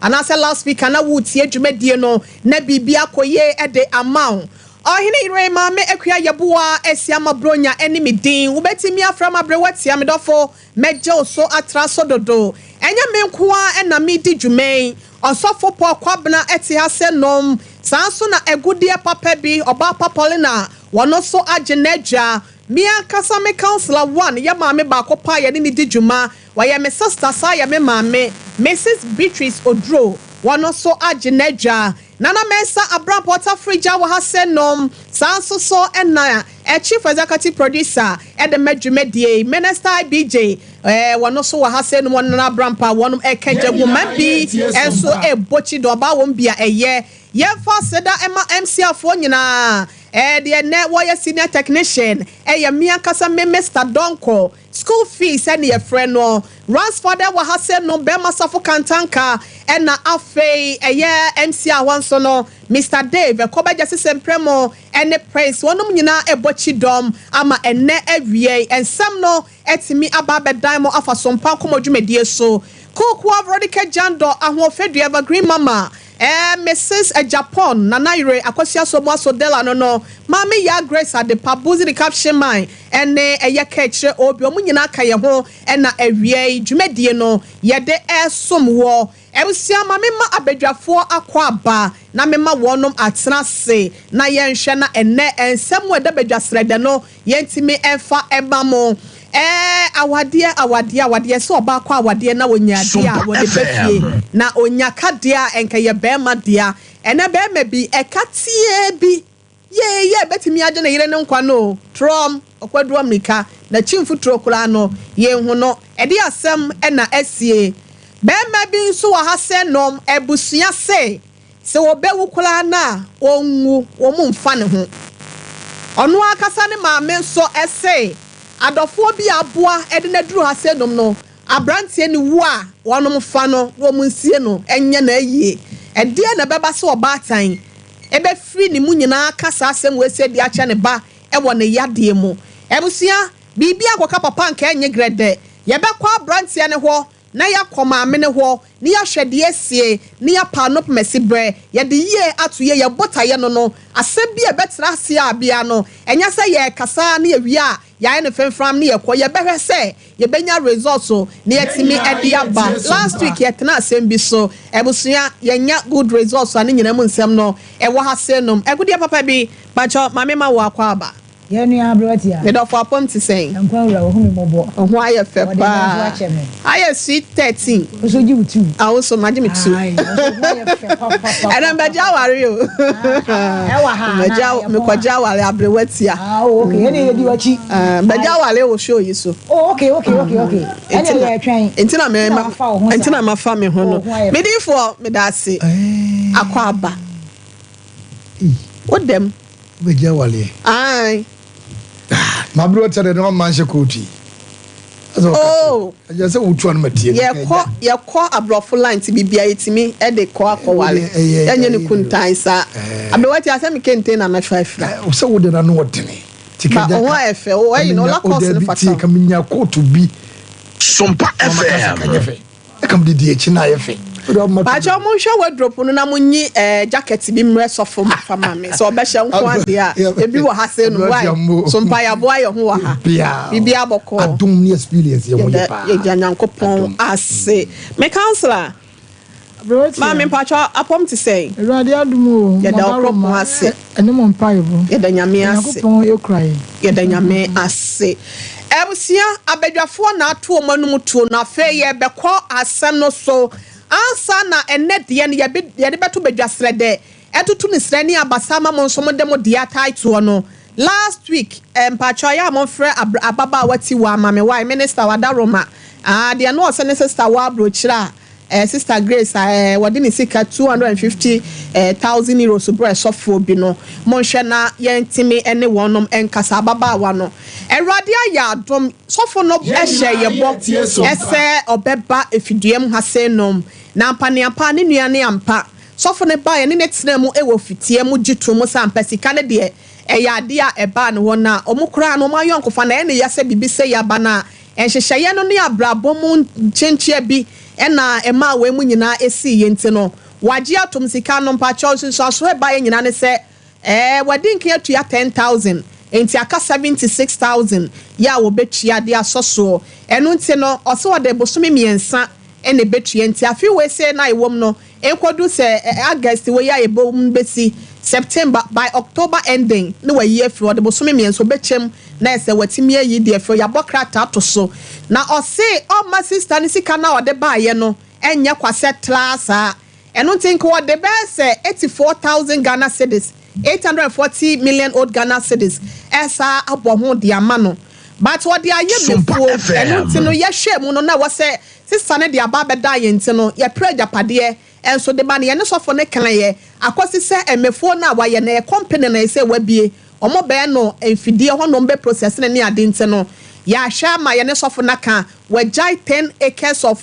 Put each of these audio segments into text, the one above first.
Anaasɛ loudspeaker na woretie dwumadie no na biribi akɔ yie de ama wo. Ɔhene yere Maame Akua Yeboah Asiamah Bronya ne me din. Wobɛtumi afrɛ me aberewa tia me dɔfo, mɛgye wo so atra so dodo. Ɛnyɛ me nko ara na meredi dwuma yi. Ɔsɔfo Paul Kwabena te ha sɛ nom. Saa nso na agudeɛ papa bi, Ɔbaa Pa Paulina, wɔno nso agye n'adwa. Me ankasa me councillor one yɛ maame baako pɛ a yɛne no di dwuma. Ɔyɛ me sister saa yɛ me maame, Misis Beatrice Oduro, wɔno nso agye n'adwa. Nana Mensah Abrampɔ Tafrigya wɔ ha sɛ nom, saa nso so na Chief Executive Producer de ma dwumadie yi, Minister IBJ, wɔno nso wɔ ha sɛ nom, wɔne Nana Abrampɔ a wɔnom ɛka gya gu man bi nso ɛbɔ kyi dɔ ɔbaa wɔm bi a ɛyɛ. Yɛmfa aseda ma MC afoɔ nyinaa, deɛ nnɛ wɔyɛ senior technician ɛyɛ me ankasa me Mister Donkor, school fees ɛne yɛfrɛ no Ransford wɔ ha sɛ no bɛrima safo kantanka ɛna afei ɛyɛ MC a hɔ nso no Mr Dave ɛkɔbɛgya sisɛ mprɛmo ɛne Prince, wɔnom nyinaa ɛbɔ kyidɔm ama ɛnɛ awie nsɛm no ɛtumi aba abɛdan mo afa so mpa nkɔmmɔ dwumadie so. Kokoa Veronica Jando ahoɔfɛdua Evergreen Mama, Mrs Japan Nana Yere Akosua Somo Asodela no Maame Ya Grace Adepa Buzi the caption man ɛne ɛyɛ kɛkyerɛ obi ɔmo nyinaa ka yɛn ho ɛna awie dwumadie no yɛde ɛsom wɔ abusua. Ma mema abadwafoɔ akɔ aba na mema wɔnom atena ase na yɛnhwɛ na ɛnɛ nsɛm a ɛda badwasrɛdɛ no yɛntumi ɛmfa ɛma mo. Awadeɛ, awadeɛ, awadeɛ sɛ ɔbaa kɔ awadeɛ na wonya adeɛ a wɔde bɛ fie na onya kadeɛ a ɛnkɛyɛ bɛrima dea. Ɛnɛ bɛrima bi ɛka tie bi yee bɛtumi agye ne yere ne nkwa no trɔm ɔkwaduro mmirika na kyi mfuturo koraa no yɛn no ɛde asɛm ɛna asie. Bɛrima bi nso wɔ ha sɛ nom abusua sɛ wɔbɛwu koraa na wɔnwu wɔn mu mfa ne ho. Ɔno ankasa ne maame nso ɛsɛ adɔfoɔ bi aboa ɛde n'aduru ha sɛ nom no aberanteɛ ne wu a wɔnom fa no na wɔn nsie no ɛnyɛ na ayie. Ɛdeɛ na ɛbɛba sɛ ɔbaatan ɛbɛfiri ne mu nyinaa ka saa asɛm wɔ esi de akyɛ ne ba ɛwɔ ne yadeɛ mu. Abusua biribi akɔka papa nka ɛnyɛ grɛdɛ. Yɛbɛkɔ aberanteɛ ne hɔ na yɛakɔ maame ne hɔ na yɛahwɛ deɛ esie na yɛapa no pomasi brɛ yɛde yie ato yie yɛbɔ taeɛ no asɛm bi a ɛbɛtena ase a bia no ɛnyɛ sɛ yɛrekasa na yɛwie a yɛayɛ no fɛnfram ne yɛkɔ. Yɛbɛhwɛ sɛ yɛbɛnya results na yɛtumi ɛde aba. Last week yɛtena asɛm bi so, abusua, yɛnya good results a ne nyinaa mu nsɛm no ɛwɔ ha se nom. Ɛgudeɛ papa bi bakyɛ maame ma wɔ akɔ aba. Yɛn nua aberanteɛ. Medɔfo, apɔm te sɛn? Nkwa wura, wɔhu mi mmɔbɔ. Ho ayɛ fɛ Wɔde paa. nanso akyɛ me. Ayɛ sweet 13. Nso gye wo tu. Awoso magye me tu. Aye, nso ho ayɛ fɛ papapapa. Ɛnɛ mbɛgye aware o. Ɛwɔ ha, Mbɛgye anaa yɛpɔn a? mekɔgye aware aberewa tia. Ah, oh, okay. Ɛna yɛdi w'akyi. Mbɛgye aware wɔ show yi so. Oh, okay. Ɛna yɛ twɛn. Nti na Nti na wafa wo ho nti saa. na mafa me ho no. Oh, ho ayɛ fɛ. Mediifoɔ, meda ase akɔ aba wo dɛm. Wobɛgye awaleɛ? Ae. Maberɛ ɔkyɛ de ne ɔma nhyɛ kootu yi. Ɛsɛ ɔka Oh. kyerɛ. Ɛgye sɛ wotu ano ma tie no. Yɛkɔ aborɔfo line ti bibia yɛtumi ɛde kɔ akɔwale. Yɛnyɛ ne kuntan saa. Aberewa tia sɛ me kente na mɛfa afira. Sɛ wode na no ɔdene. Ba ɔho ayɛ fɛ o, ɛyi no Lacoste no fata Tie, ka menya kootu bi. Sompa Mama kasa ka nyɛ FM. fɛ. Ɛka mede di akyi na ayɛ fɛ. Wode ɔma to Pàtó mo nhwɛ wardrobe no na mo nyi jacket bi mmerɛ sɔfo ma fa ma me sɛ ɔbɛhyɛ nko adeɛ a ebi wɔ ha sɛ no why so mpayaboa yɛ ho wɔ ha. Bia. Biribi abɔkɔ. Adom ne experience yɛ ho yɛ paa. Yɛgya Nyankopɔn ase. Me councillor, maame, mpatwa apɔm te sɛn? Awurade adom o. Yɛda Mɔdaro Ɔkronkron ma ase. Ɛne mo mpaebɔ. Yɛda Nyame ase. Onyankopɔn ekura yɛn. Yɛda Nyame ase. Abusua, abadwafoɔ na ato wɔn anum tuo na afei yɛbɛkɔ asɛm no so. Ansa na ɛnɛ deɛ no yɛde bɛto badwasrɛ dɛ ɛtoto ne srɛ ne abasa ama mo nso mo de mo deɛ ataetoɔ no. Last week mpatwa yɛ a momfrɛ ababaawa ti wɔ ama me wae minister wadaroma ah deɛ no ɔsɛ ne sister wɔ aburokyerɛ a Sister Grace a wɔde ne sika €250,000 brɛ sɔfoɔ bi no, monhwɛ na yɛntumi ne wɔnom nkasa. Ababaawa no, Awurade ayɛ adom, sɔfo no hyɛ yɛ bɔ ɛsɛ ɔbɛba efidua mu ha sɛ nom na ampaneampa ne nua ne ampa sɔfo no baeɛ ne ne tena mu wɔ fitia mu gye to mu sɛ ampa sika no deɛ ɛyɛ adeɛ a ɛbaa ne hɔ na ɔmo koraa no ɔmo ayɔnkofa na ɛne yɛ sɛ biribi sɛ yɛaba no a nhyehyɛeɛ no ne abrabɔ mu nkyenkyea bi. ɛna ɛmaa wei mu nyinaa ɛsii yɛ nti no wagye atom sika no mpakyɛw nsunsuansoɔ ɛbaeɛ nyinaa ne sɛ ɛɛ wadi nkan atua 10,000 nti aka 76,000 yɛ a wɔbɛtua de asɔ soɔ. Ɛno nti no ɔsɛ wɔde bosome 3 ɛna ɛbɛtua nti afe wei sɛ na ɛwɔ mu no nkɔdu sɛ August wei a yɛbɔ mu bɛsi September, by October ending ne wayi afiri. Ɔde bosome 3 ɔbɛkyɛm na ɛsɛ watumi ayi deɛ afiri. Yɛabɔ krataa to so na ɔse ɔma sister ne sika no a ɔde baayɛ no ɛnyɛ kwasɛ traa saa. Ɛno nti nka wɔde bɛyɛ sɛ 84,000 Ghana cedis, 840 million old Ghana cedis, ɛsa abɔ ho de ama no, but wɔde ayɛ Sumpa mefuo. FM. Ɛno nti no yɛhwɛ mu no na ɛwɔ sɛ sister no de aba abɛda yɛn nti no yɛpere agyapadeɛ ɛnso de ba no yɛne sɔfo no kan yɛ akɔsi sɛ mmefuo no a wayɛ no ɛyɛ company na ɛsɛ wabie ɔmo bɛɛ no mfidie hɔ nom bɛ process ne ne ade nti no yɛahwɛ ama yɛne sɔfo no ka wɔagyae 10 acres of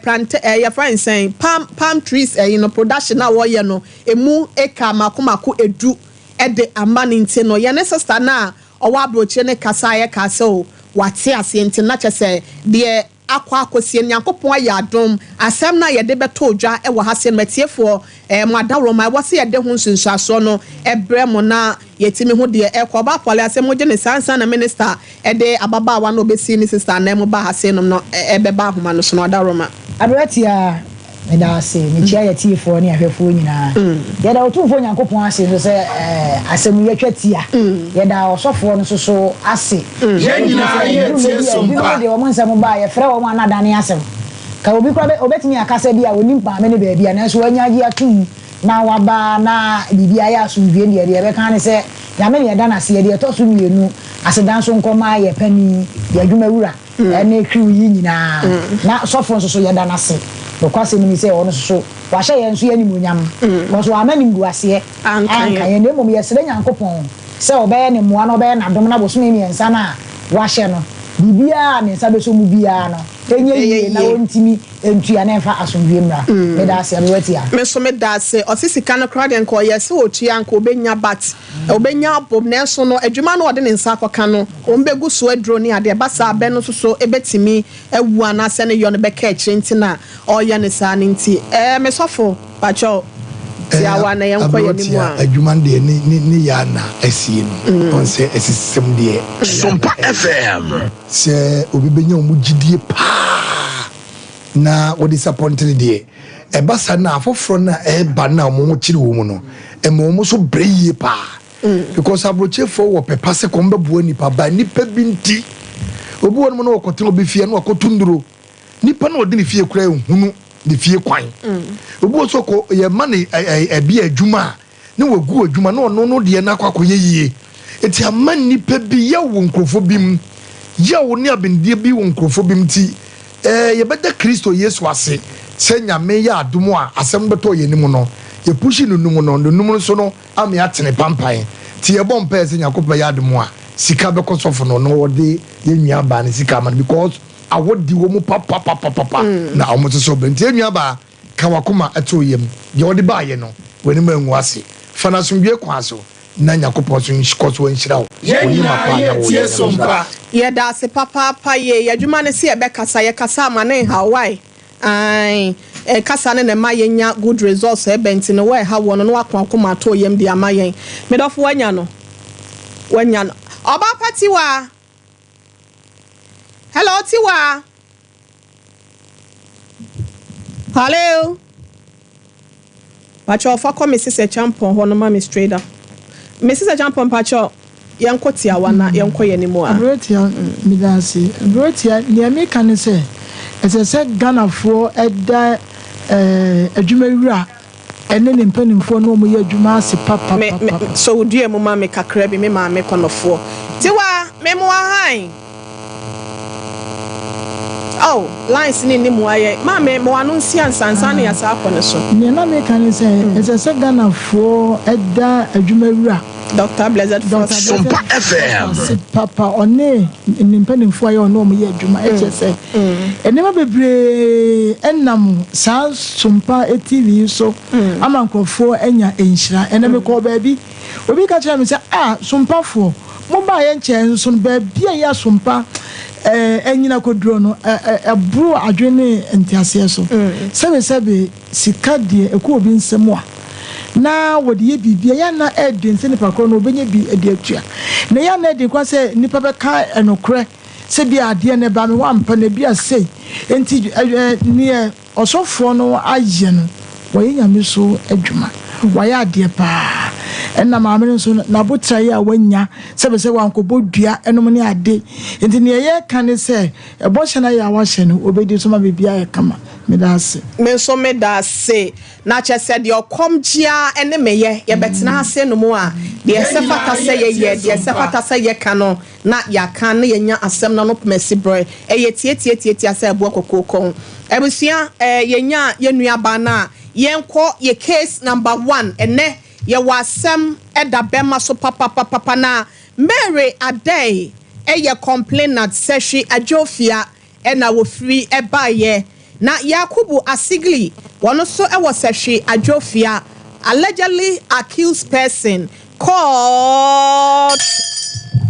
plant yɛfrɛ nsɛn palm trees production a wɔyɛ no emu acre mako mako 10 ɛde ama ne nti no yɛne sister no a ɔwɔ aburokyire ne kasa a yɛka sɛ o wate aseɛ nti na kyɛ sɛ deɛ akɔ akɔsie no Nyankopɔn ayɛ adom. Asɛm no a yɛde bɛtɔ dwa wɔ ha sɛ no matiefoɔ mo adaworoma ɛwɔ sɛ yɛde ho nsunsuasoɔ no ɛbrɛ mo na yɛtumi ho deɛ ɛkɔ. Ɔba apɔle asɛm mogye ne saa nsa na minister ɛde ababaawa no obɛsi ne sister anan mu ba ha se nom no ɛbɛba ahoma no so no adaworoma. Aberanteɛ, meda ase. Mekyia yɛ tiefoɔ ne ahwɛfoɔ nyinaa. Yɛda Otumfoɔ Nyankopɔn ase nso sɛ asɛm yi yɛtwa tia. Yɛda ɔsɔfoɔ no nso so ase. Yɛn nyinaa yɛ tie Sompa. Binom de wɔn nsɛm ba a yɛfrɛ wɔn anadane asɛm ka obi kora obɛtumi akasa bi a onim maame ne baabi a, nanso wanya agye atum na waba na biribi ayɛ asomdwie. Deɛ yɛbɛka ne sɛ Nyame ne yɛda n'ase. Yɛde ɛtɔ so mmienu, aseda nso nkɔma yɛ pani, yɛ adwumawura ɛne crew yi nyinaa, na sɔfo nso so yɛda n'ase. Nokwasɛm ni sɛ ɔno nso so wahyɛ yɛn nso yɛ animuonyam kɔso wama nim gu aseɛ anka yɛn. Anka yɛn. Na mmom yɛsrɛ Nyankopɔn sɛ ɔbɛyɛ ne mmoa na ɔbɛyɛ n'adom na bosome 3 no a wahyɛ no, biribiara a ne nsa bɛsɔ mu biara no ɛnyɛ ɛyɛ yie na yie. Ɔntumi ntua na ɛmfa asomdwie mmra. Meda ase, abewatia. Me nso meda ase. Ɔse sika no koraa deɛ nka ɔyɛ sɛ ɔtua nka ɔbɛnya, but ɔbɛnya abom, nanso no adwuma no ɔde ne nsa akɔka no ɔm bɛgu so aduro ne adeɛ ba saa abɛ no nso so ɛbɛtumi awu anaasɛ ne yɔ no bɛka akyire nti na ɔyɛ ne saa no nti me sɔfo pakyɛw tiawa na yɛnkɔ yɛn anim a. Adwuma no deɛ ne yɛ ana asie no ɔn sɛ ɛsisɛm deɛ ɛyɛ Sompa ana ɛyɛ. FM. Sɛ obi bɛnya ɔmo gyidie paa na wɔde sapɔntere deɛ ɛba sa na afoforɔ no a ɛreba no a ɔmo ho kyerɛ wɔ mu no ɛma ɔmo so brɛ yie paa because aburokyefoɔ wɔ pɛpa sɛ kɔn bɛboa nipa ba nipa bi nti obi wɔ nom na wɔkɔtena obi fie na wakɔto nduro nipa na ɔde ne fie kura ehunu ne fie kwan. Obi wɔ so kɔ yɛma ne ɛ ɛ ɛbi adwuma a ne wagu adwuma na ɔno no deɛ n'akɔ akɔyɛ yie eti ama nipa bi yɛ wɔ nkurɔfoɔ bi mu yɛ ne abendie bi wɔ nkurɔfoɔ bi mu ti yɛbɛda Kristo Yesu ase sɛ Nyame yɛ adom a asɛm bɛtɔ yɛn anim no yɛpushi no num no num no so no ama yɛatene pampan nti yɛbɔ mpaeɛ sɛ Nyankopɔn yɛ adom a sika bɛkɔ sɔfo no na wɔde yɛn nua baa ne sika ama no because awɔdi wɔ mu papapapapa na ɔmo nso so bɛ nti yɛn nua baa ka wakoma ɛto yam deɛ ɔde baayɛ no w'anim angu ase fa no asomdwe kwan so na Nyankopɔn so kɔ so nhyira wo. Yɛn Onyima nyinaa paa na yɛ wɔyɛ tie Nyame Sompa. Yɛda ase papaapa. Yie yɛadwuma no sɛ yɛbɛkasa yɛkasa ama ne nhaw wae ae kasa ne na ɛma yɛnya good results. Ɛbɛ nti no wɔɛha wɔ no na wakɔ akoma ato yam de ama yɛn. Medɔfo wanya no wanya no ɔbaa pa Tiwa. Hello, Tiwa. Hello, pakyɛ ɔfa kɔ Mrs Champɔn hɔ no ma me straight up. Mrs Champɔn, pakyɛ yɛnkɔ tiawa na yɛnkɔ yɛn anim a. Aberanteɛ, meda ase. Aberanteɛ, nea meka ne sɛ ɛsɛ sɛ Ghanafoɔ ɛda adwumawura ɛne ne mpanimfoɔ na wɔyɛ adwuma ase Me me papapapa. So wodua mu ma me kakra bi. Me maame kɔnɔfoɔ Tiwa memoa han. Oh, lines ne ne mu ayɛ maame mo ano nsi ansansan ne yasa akɔ ne so. Nea na meka ne sɛ ɛsɛ sɛ Ghanafoɔ ɛda adwumawura Dr Blessed Dr. Foster. Sompa FM. Ase papa, ɔne ne mpanimfoɔ a yɛ ɔne wɔn yɛ adwuma. Ɛkyɛ sɛ nneɛma bebree ɛnam saa Sompa TV yi so ama nkurɔfoɔ anya nhyira. Ɛnna mekɔɔ baabi, obi ka kyerɛ me sɛ a Sompafoɔ mo baa yɛn nkyɛn nso no baabi a yɛ Asompa. Anyini akɔduro no, ɛboro adwene ne nteaseɛ so. Sɛbesɛbe sika deɛ ɛkɔ obi nsam a, na wɔde yɛ biribi a, ɛyɛ a na ɛyɛ den sɛ nipa korɔ no ɔbɛnya bi de atua. Na ɛyɛ a na ɛyɛ den koraa sɛ nnipa bɛka nokorɛ sɛ bi a adeɛ no ɛbaa me hɔ ampa na bi a sei. Enti neɛ Ɔsɔfoɔ no ayɛ no wayɛ Nyame so adwuma wayɛ adeɛ paa ɛna maame no nso nabotraeɛ a wanya sɛbɛ sɛ wankɔbɔ dua nom ne ade nti neɛ yɛka ne sɛ ɛbɔhyɛ no ayɛ a wahyɛ no ɔbɛdi so ma biribiara ayɛ kama meda ase. Me nso meda ase. Na kyerɛ sɛ deɛ ɔkɔm gye ara ne meyɛ. Yɛbɛtena ha sei nom a, deɛ ɛsɛ fata sɛ yɛyɛ, deɛ ɛsɛ fata sɛ yɛka no, na yɛaka na yɛanya asɛm no ano pomasi berɛ. Ɛyɛ tiatiatiatia sɛ aboa kɔkɔɔ kɔn. Abusua eh, yɛnya yɛn nuabaa no a, yɛnkɔ yɛ case number one. Ɛnnɛ yɛwɔ asɛm da bɛma so papapapapa na Mary Adei yɛ complainant, Sɛhwi Adwofia na wɔfiri baeɛ. Na Yakubu Asigli, wɔn nso wɔ Sɛhwi Adwofia, allegedly accused person, court.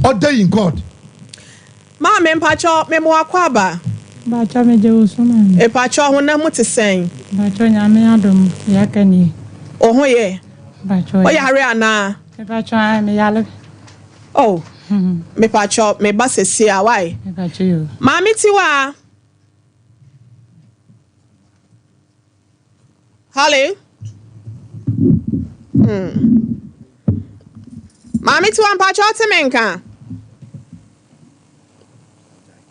Order in court. Maame mpakyɛw me mo akwaaba. Mpakyɛw me gye wo so maame. Mpakyɛw honam mu te sɛn? Mpakyɛw Nyame adom deɛ aka nie. Wo ho yɛ? Mpakyɛw Wo yare anaa? Mepakyɛw ae me yare. Oh mepakyɛw me ba sɛsi a wai? Mepakyɛw yoo. Maame Tiwaa. Hello. Hmm. Maame Tiwa mpakyɛw te me nka.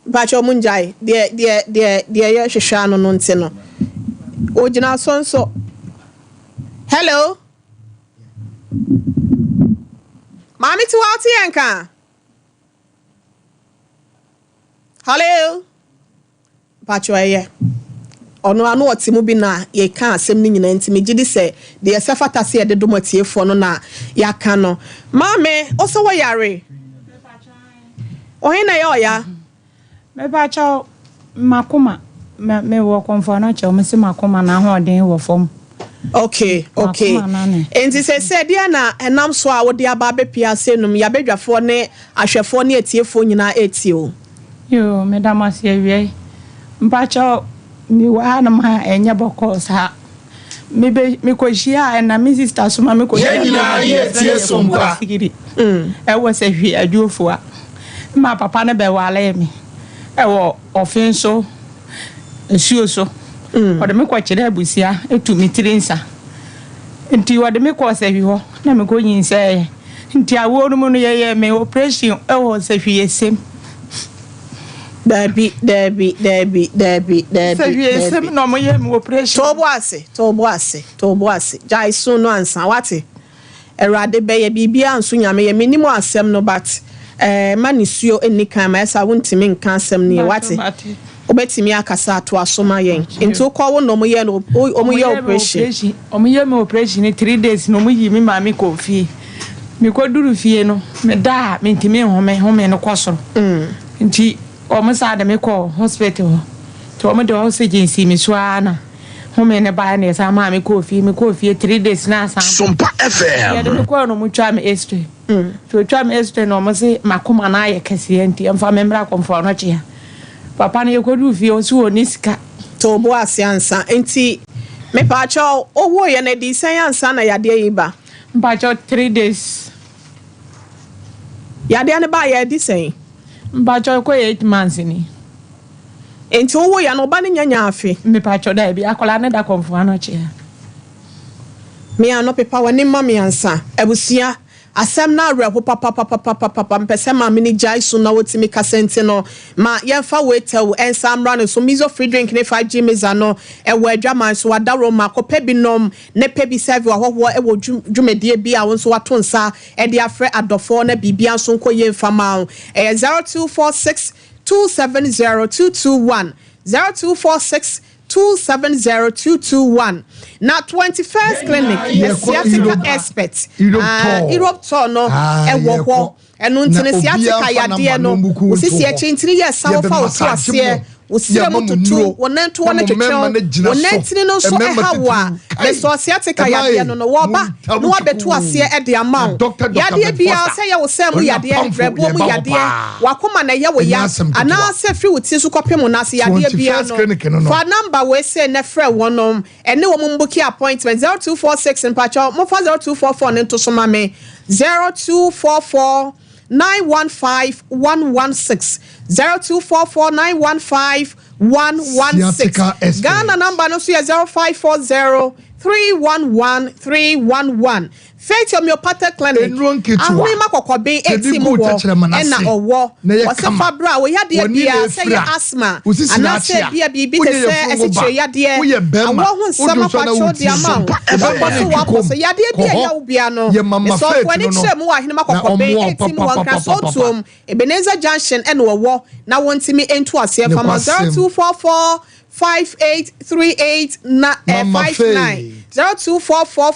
Mpakyɛw mu ngyae deɛ deɛ deɛ deɛ yɛ hwehwɛ ano no nti no. Ogyina so nso. Hello. Maame Tiwa wote yɛn nka? Hello. Mpakyɛw ɛyɛ ɔno ara na ɔte mu bi na yɛka asɛm no nyinaa nti megye di sɛ deɛ ɛsɛ fata sɛ yɛde dom atiefoɔ no na yɛaka no. Maame, wo sɛ woyare? Ɔhe na ɛyɛ ɔya? Mepakyɛw, makoma, me me wɔ kɔmfo anɔkyɛw, mese makoma na ahoɔden wɔ fam. Okay, okay. Makoma na ne. Nti sɛsɛ deɛ na ɛnam so a wode aba abɛpia ase nom, yɛabadwafoɔ ne ahwɛfoɔ ne atiefoɔ nyinaa ɛretie wo. Yoo meda mo ase awiei. Mpakyɛw me wɔ ha nom a ɛnyɛ bɔkɔɔ saa. Me bɛ me kɔ hyia a ɛna me sister soma me kɔ hyia Yɛn nyinaa bɛma bi yɛ yɛfrɛ no tie yɛ sompa. Kɔmfoɔ Asigiri ɛwɔ Sahwi Adwofua. Ma papa no bɛ waree me ɛwɔ ɔfen so nsuo so. Ɔde me kɔ kyerɛ abusua ɛtu me tiri nsa. Nti ɔde me kɔɔ Sahwi hɔ na me kɔ nyinsɛeɛ. Nti awoɔ no mu no yɛyɛɛ me operation wɔ Sahwi-Esem. Daabi, daabi, daabi, daabi, daabi, Sahwi-Esem daabi. na wɔyɛɛ me operation. To wo bo ase, to wo bo ase, to wo bo ase. Gyae su no ansa, wate? Awurade bɛyɛ, biribiara nso Nyame yɛ. Mennim asɛm no but eh, mma nisuo nni kan ma ɛsa wontumi nka asɛm no yie, wate? Mpakyɛw mate. Wobɛtumi akasa atoa so ma yɛn. Nti wokɔ wo na wɔyɛ no wɔyɛ operation. Wɔyɛ me operation no three days na wɔyii me maa me kɔɔ fie. Mekɔduru fie no meda a mentumi nhome, home no kɔ soro. Nti wɔn san de me kɔɔ hospital hɔ. Nti wɔn de oxygen sii me so ara na home no baeɛ na yɛsan maa me kɔɔ fie. Mekɔɔ fie 3 days na asan ba. Sompa FM. Yɛde me kɔɔ no wɔtwaa me x-ray. Nti wɔtwaa me x-ray na wɔn se makoma no ayɛ kɛseɛ nti ɛmfa me mmra Kɔmfoɔ Anɔkye ha. Papa no yɛkɔduu fie ɔse ɔnni sika. To wo bo ase ansa. Nti mepaakyɛw wo woeɛ no ɛdii sɛn ansa na yadeɛ yi ba? Mpakyɛw 3 days. Yadeɛ no baeɛ ɛdi sɛn? Mpakyɛw ɛkɔ 8 months ni. Nti wo woeɛ no wo ba no nya nyaa afe? Mepakyɛw daabi akwadaa no da Kɔmfoɔ Anɔkye ha. Me ano pepa w'anim ma me ansa. Abusua, asɛm no awerɛho papapapapapapa, mepɛ sɛ maame no gyae su na ɔtumi kasa nti no, ma yɛmfa wei tɛw nsan mmra no so. Mizo free drink ne 5G mixer no wɔ adwaman so, adaworoma, kɔpɛ bi nom ne pɛ bi sɛve w'ahɔhoɔ wɔ dwumadie bi a wo nso woato nsa de afrɛ adɔfoɔ na biribiara nso nkɔ yie mfa ma wo. Ɛyɛ 0246 270 221, 0246 270221 na 21st clinic Yɛkɔ sciatica Europe expert Europe ah, tour. Europe tour no Ah, ɛwɔ hɔ yɛkɔ. ɛno nti Na no obiara sciatica mfa yadeɛ number no no mbuku wo nto sisi hɔ. akyi ntini yɛ sa wofa wo to Yɛbɛ massage aseɛ mo. Wo srɛ Yɛma mu mo tutu, nnuro wo nan toɔ na no mo twetwe mmarima wo, no gyina wo so. nantini no nso Mmarima ɛha wo a, titiriw, kai, mesɛ ɔsiatika mmaa yadeɛ ei, no no, wɔba montaa na mo wɔabɛto kyukuu. aseɛ de ama Na wo. Dɔkta Dɔkta Yadeɛ Ben biara, Foster, sɛ ɛyɛ wo sɛn mu ɔne yadeɛ, n'apamfo, brɛboɔ mu yɛba hɔ yadeɛ, paa. w'akoma na ɛyɛ wo Ɛnyɛ ya, asɛm ketewa. anaasɛ firi wo ti so kɔpem wo nan ase yadeɛ biara 21st no, Clinic no no. fa number wei sei na frɛ wɔnom, ɛne wɔn mbuki appointment, 0246, mpakyɛw, momfa 0244 no nto so ma me, 0244 915 116, 0244 915 116. Sciatica expert. Ghana number no nso yɛ 0540 311 311. Faith Homeopathic Clinic, Nnuro nketewa. Ahorima Kɔkɔben Yɛde eti mu gu wɔ tɛkyerɛma no ɛna ase ɔwɔ. na ɛyɛ Wɔse kama. fa bra, wo yadeɛ W'ani na biara, sɛ efira. yɛ asthma, Wo sisi na anaasɛ akyea. bia biribi te Wonyɛ sɛ yafunu wo ba. asikyire yadeɛ, Woyɛ bɛrima. awɔ ho nsɛm Wodwo nso na akwakyerɛ wotie de ama wo. so. Wobɛba Wobɛkɔ ne so twikɔ wakɔ so. mu. Yadeɛ bi Kɔ a hɔ. ɛyɛ wo bia no, Yɛ mama mesɛ Faith ɔfo ani no no. kyerɛ mu wɔ Ahenema Na Kɔkɔben ɔmmoa wo eti mu wɔ papapapapapa. Nkrasotuom, Ebenezer Junction ɛna ɔwɔ na wɔntumi nto aseɛ fama Nokwasɛm. 0244 5838 na eh, Mama 59 Faith. 0244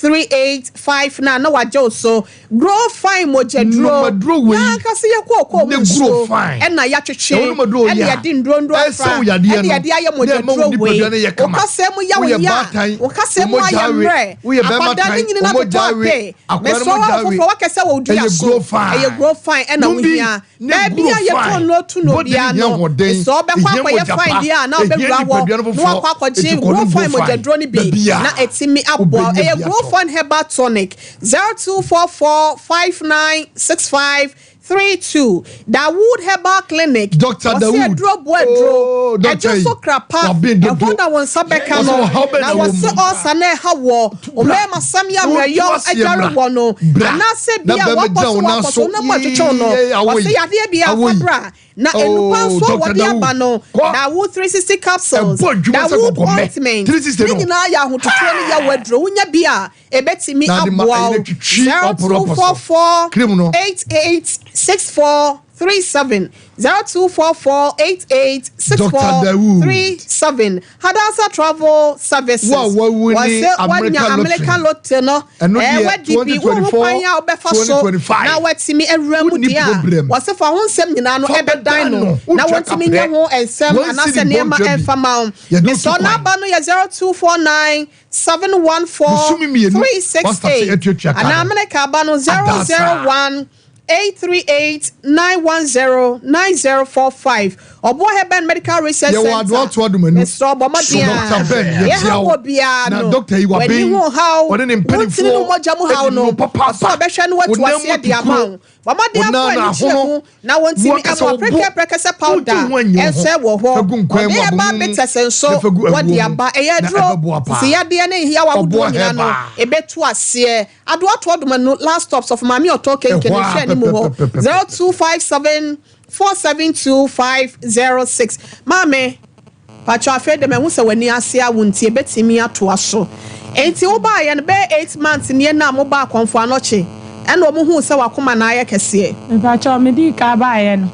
583859 na wagye wo so. Grow Fine mogyaduro. Nnomaduro wei. Yɛn ankasa yɛ kookoo mu Ne nsuo Grow Fine. ɛna yɛatwetwe Na wo nomaduro ɛna yɛ a, yɛde nduro nduro ɛsɛ afra wo yadeɛ ɛna no, yɛde ayɛ na ɛma wo mogyaduro nipadua wei. no yɛ kama. Wo kasa mu yɛ wo Woyɛ ya, baatan, wo kasa wo mu mogya ayɛ awe. mmerɛ, Woyɛ bɛrima akwadaa ne tan, nyini wo na mogya atotɔ awe. ape. Akwadaa no Mesrɛ wo mogya awe. afoforɔ wakɛsɛ wɔ wo dua Ɛyɛ so. Grow Fine. Ɛyɛ Grow Fine ɛna Nom bi wohia. ne Baabi Grow a yɛtɔn Fine. nnuro tu no Body no biara hia no, ahoɔden, mesrɛ wo bɛkɔ ɛhia akɔyɛ mogya fine pa, deɛ a na ɛhia wobɛwura hɔ nipadua no na foforɔ. wakɔ akɔgye Enti kɔ Grow nom Fine Grow Fine. mogyaduro no bi Baabi a na ɛtumi aboa wo. wobɛnya Ɛyɛ bi Grow atɔ. Fine Herbal Tonic 0244 596532. Dawood Herbal Clinic. Dr. Wɔse Dawood. aduro boa aduro. Oh, Dr. Ɛdwo yi. so kra pa. Waben dodo. Ɛhɔ na wɔn nsa bɛka Wɔse no. ɔhaw bɛn Na na wɔ wɔse mu? ɔsa na ɛha wɔ. Ɔmɛɛma sɛm yɛ Wontu mmerɛyɔ aseɛ adware mmra. wɔ no. Bra. Anaasɛ Na bi a bɛrima wakɔ gyina so wo nan wakɔ so so. na mo atwetwe no. Yee, awo Wɔse yi. yadeɛ bi Awo afa yi. bra. Na Oh, enupa nso a Dr. wɔde Dawood. aba no. Kɔ. Dawood 360 capsules. Ɛbɔ adwuma sɛ Dawood kɔkɔmɛ. ointment. 360 Ne no. nyinaa yɛ ahototoɔ ne yɛ waduro. Wonya bi a ebetumi Na de ma aboa ɛyi wo. na twitwi ɔporo ɔpɔ so. 0244 Cream no. 8864 37 0244 8864 Dr. Dawood. 37 Hadassah Travel Services. Wo a wawu ne Wɔse wanya American American lottery no. Ɛno Eh, deɛ, wadi bi wohu 2024, kwan a wobɛfa so 2025. na watumi awura mu Wonni deɛ a problem. wɔse fa ho nsɛm nyinaa no Fa ɛbɛdan bɛdan no no. na Wotwa wɔntumi kaprɛ. nyɛ ho nsɛm Wɔn anaasɛ siri nneɛma bɔ ntwa bi. ɛmfa ma wo. Yɛde wo Mesɔ to kwan. n'aba no yɛ 0249 714 Bosome mmienu, 368 wastart atuatua ka no. anaa America aba no Adasa. 001 838 910 9045 Ɔboa Herbal Medical Research Yɛwɔ Center. Adoato Adomanu. Mesrɛ bɔ mmɔden a Dr. Ben, yɛkyia yɛha wo. wɔ biara Na no doctor yi waben. w'ani ho haw Ɔne ne mpanimfoɔ wontini no mogya mu haw adi no nnuro papaapa. ɔsɛ ɔbɛhwɛ no watu Wo nan aseɛ mu de ama tukuro. wo bɔ mmɔden Wo nan afɔ ani na kyerɛ ahono. mu na wɔntumi Wo ankasa ɛmɔ wo bo. prɛkɛprɛkɛsɛ powder Wontu ho anyi wo ho. ɛnsɛ wɔ hɔ Fa gu nkwan ɔde mu herbal abomu. bitters nso Na fa gu wɔde awuo mu. aba ɛyɛ Na aduro ɛbɛboa paa. sisi yadeɛ ne nhia wɔ ahodoɔ Ɔboa nyinaa no herbal. ɛbɛtu aseɛ Adoato Adomanu last stop sɔfo maame ɔtɔ kenke Ɛhɔ ne a hwɛ anim hɔ pɛpɛpɛpɛpɛ. 0257 472506. Maame patro, afei de mahu sɛ w'ani ase awo nti ebɛtumi atoa so. Enti wobaayɛ no bɛyɛ 8 months nie na mobaa Akɔmfo Anɔkye ɛna ɔmo huu sɛ wakoma na ayɛ kɛseɛ? Mepakyɛw, medii ka baeɛ no,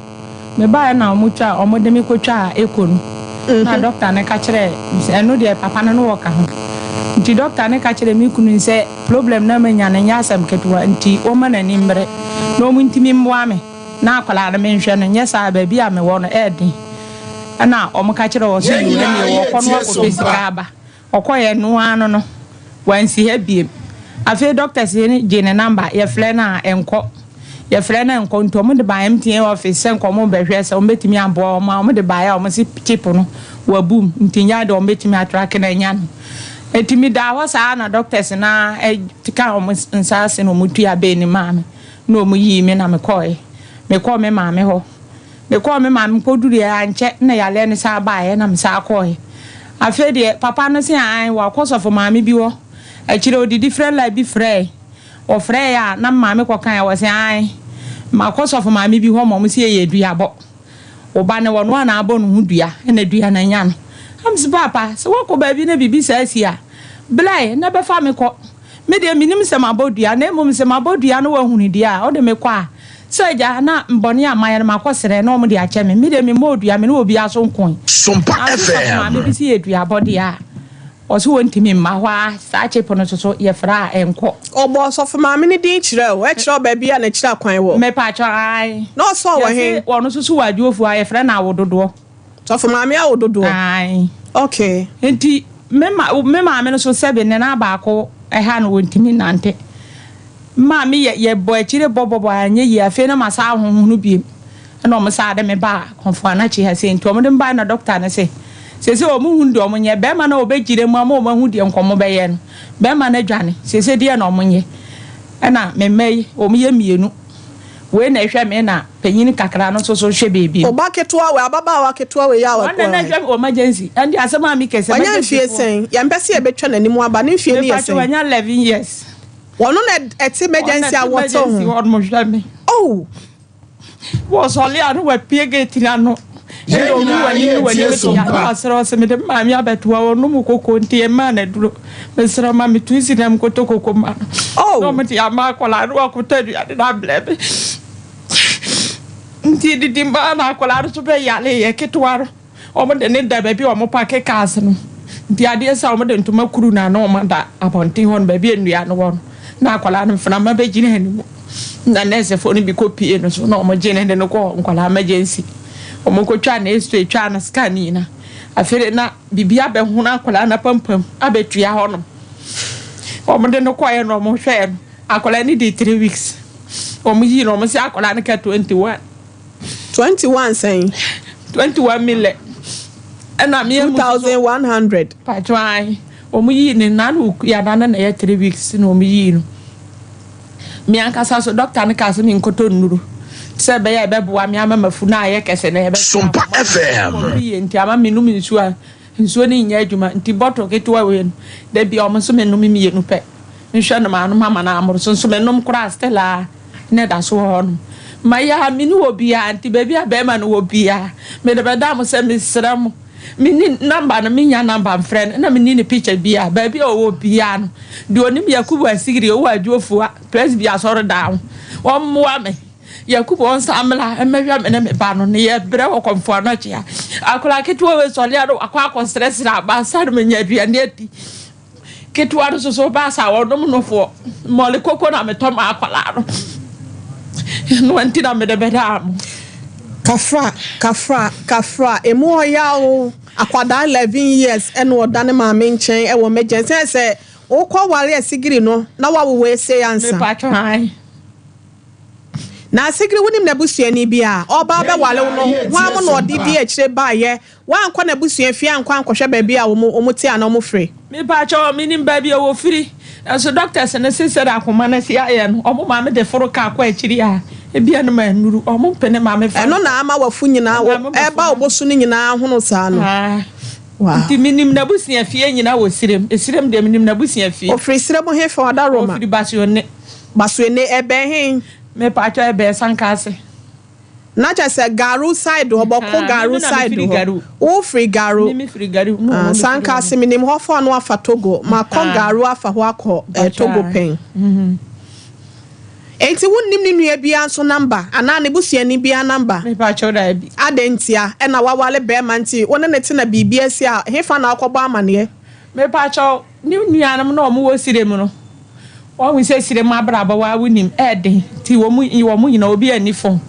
mebaeɛ na ɔmo twa, ɔmo de me kɔtwaa echo no na dɔkta no ka kyerɛ me sɛ ɛno deɛ papa no no wɔka ho, nti dɔkta no ka kyerɛ me kunu sɛ problem na manya no nyɛ asɛm ketewa, nti wɔma n'ani mmere na ɔmo ntumi mmoa me na akwadaa no menhwɛ no, nyɛ saa baabi a mewɔ no ɛɛden. Ɛna ɔmo ka kyerɛ wɔ so Yɛn yi nyinaa ɛne wɔkɔ no yɛtie akɔpɛ Sompa. sika aba. Ɔkɔyɛ noa no wansi ha biem. Afei doctors yi ne gye ne number, yɛfrɛ no a ɛnkɔ, yɛfrɛ no ɛnkɔ, nti ɔmo de ba MTN office sɛ nka ɔmo bɛhwɛ sɛ ɔmo bɛtumi aboa ɔmo a ɔmo de baeɛ a ɔmo se chip no wabum, nti nya deɛ ɔmo bɛtumi atrack no anya no. Eti mi da hɔ saa na doctors na ɛka ɔmo nsa ase na ɔmo tua bɛɛ ne maame na ɔmo yii me na mekɔɛ mekɔɔ me maame hɔ. Mekɔɔ me maame kɔduru yɛ ankyɛ na yaleɛ no saa baeɛ na me saa kɔɛ. Afei deɛ papa no se an wakɔ sɔfo maame bi hɔ akyire ɔde different line bi frɛɛ ɔfrɛɛ a na maame kɔkan a wɔse an makɔ sɔfo maame bi hɔ ma ɔmo se yɛyɛ duabɔ, ɔba ne wɔno a na abɔ ne ho dua ɛna dua no anya no. Am sɛ papa, sɛ woakɔ baabi na biribi saa si a blɛ na bɛfa me kɔ. Me deɛ menim sɛ mabɔ dua, na mmom sɛ mabɔ dua no wahunu deɛ a wode me kɔ a sɛ agya na mbɔne a mayɛ no makɔ serɛ na ɔmo de akyɛ me. Me deɛ memmɔ dua, me ne obiara so nkoe. Sompa nanso sɔfo maame bi FM. si yɛ duabɔ deɛ a ɔso wɔntumi mma hɔ a saa chip no soso yɛfrɛ a ɛnkɔ. Ɔbɔ ɔsɔfo maame ne din kyerɛ o, ɛkyerɛ wo baabi a n'akyiri akwan wɔ? Mepatwɔ, ae. Na ɔsɔɔ wɔ he? Yɛse ɔno nso so wɔ adwofoɔ a yɛfrɛ no awododoɔ. Sɔfo maame awo dodoɔ. Ae. Okay. Nti me ma me maame no so sɛbe ne nan baako ɛha no ɔntumi nnante. Maame yɛ yɛbɔ akyire bɔ bɔ bɔ anyɛ yie afei na masan ahonhono biem ɛna wɔn san de me baa Kɔmfo Anakye ha sei nti wɔn de me baeɛ na dɔkta no se seesei wɔn nhunu deɛ wɔn nyɛ bɛrima no a ɔbɛgyina mu ama wɔn ahu deɛ nkɔmɔ bɛyɛ no bɛrima no adwane seesei deɛ na wɔn nyɛ ɛna me mma yi wɔn yɛ mmienu wei na ɛhwɛ me na panyin kakra no nso so hwɛ baabi no. Ɔba ketewa wei ababaawa ketewa wei a Wɔn na na ɛhwɛ me wɔ emergency ɛnde asɛm a mekɛ sɛ Wanya emergency mfie foɔ. sɛn yɛmpɛ sɛ yɛbɛtwa n'anim aba ne mfie no yɛ Mepakyɛ sɛn. wanya 11 years. Ɔno na ɛte emergency a wɔte ho. Ɔno hwɛ me. Oh. Wɔsɔle a no wapue gate no ano. Ɛna obi wɔ anim ne w'anim te a na wasrɛ ɔsɛ mede me maame abɛtoa ɔnom koko nti ɛmaa no aduro. Mesrɛ ma me tu si na mekɔtɔ koko ma no. Oh. Na ɔmo de ama akwadaa no wakɔtɔ aduane no abrɛ me. Nti didi maa na akwadaa no so bɛyare yɛ ketewa no. Wɔde no da baabi a wɔpake cars no. Nti adeɛ sa a wɔde ntoma kuru no a na wɔada abɔnten hɔ no baabi a nnua no wɔ no. Na akwadaa no mframa bɛgyina ne mu. Na nɛɛsefoɔ no bi kɔpie no so na wɔgye no de no kɔ nkwadaa emergency. Wɔkɔtwaa no x-ray twaa no scan nyinaa. Afei de na biribi abɛhono akwadaa no apampam abɛtua hɔnom. Wɔde no kɔeɛ na wɔhwɛɛ no. Akwadaa no dii 3 weeks. Wɔyii no wɔn sɛ akwadaa no ka 21. 21 sɛn? 21 million. Ɛna me 2100. Patro ayi. Wɔn yii ne nan wɔ yana na na ɛyɛ 3 weeks na wɔn yii no. Me ankasa so doctor no kaa sɛ me nkɔtɔ nnuro sɛ ɛbɛyɛ a ɛbɛboa me ama mafu na ayɛ kɛse na ɛbɛ. Sompa FM. Yie nti ama me nom nsuo a nsuo no nyɛ adwuma nti bottle ketewa wei no dabi a wɔn nso me nom mmienu pɛ nhwɛ no maa nom ama no amoro so nso me nom koraa still a ne da so wɔ hɔ nom ma yɛ a me ne wɔ biara nti baabi a bɛrima no wɔ biara mede bɛda mo sɛ mesrɛ mo meni number no menya number mfrɛ no na meni ne picture biara baabi a ɔwɔ biara no deɛ onim Yakubu Asigiri ɔwɔ Adwofua Presby asɔredan ho ɔmmoa me Yakubu ɔnsa mmra mmɛhwɛ me ne me ba no ne yɛbrɛ wɔ Kɔmfo Anɔkye a akwadaa ketewa wei sɔre a no wakɔ akɔsrɛsrɛ aba ansa na manya aduane adi ketewa no soso ba sa ɔnom nofoɔ mmɔle koko na metɔ ma akwadaa no no nti na mede bɛdaa mo. Kafra kafra kafra emu ɔya o. Akwadaa 11 years ɛna ɔda ne maame nkyɛn ɛwɔ emergency sɛ sɛ wokɔ ware asigiri no na wawowo ese ansa. Mepatwa han. Na asigiri wonim n'abusuani bi a ɔba bɛware wo no wɔn mo na ɔde di akyire baayɛ wankɔ n'abusua fie ankɔ ankɔhwɛ baabi a wɔn wɔn te ana wɔn firi? Mepatwa menim baabi a wɔfiri nso doctors no se sɛde akoma no si ayɛ no ɔmo maame de foro kaa kɔ akyiri a ebia no ma nnuru ɔmo mpene maame fa. Ɛno na ama wafu nyinaa ɛba obosu no nyinaa hono saa no. Wow. Nti menim n'abusua fie nyinaa wɔ Sirem. Esirem deɛ menim n'abusua fie. Ofiri Sirem he fa ɔda Roma? Ofiri Basuone. Basuone ɛbɛn he? Mepatwa ɛbɛn Sankase. Na kyerɛ sɛ Garu side hɔ bɔko Garu side hɔ wofiri Garu? Mimi firi Garu. Sankase menim hɔ fɔ no afa Togo makɔ Garu afa hɔ akɔ Togo pɛn. Enti wonnim ne nua biara nso number anaa ne busuani biara number? Mepatwa daabi. Adɛn ntia? Ɛna wawale bɛrima nti wo ne ne te na biribi asi a hefa na akɔbɔ amanneɛ? Mepatwa ne nuanom na ɔmo wɔ Sirem no wɔn sɛ Sirem abrabɔ wa wonim ɛɛden nti wɔn nyinaa obi ani phone.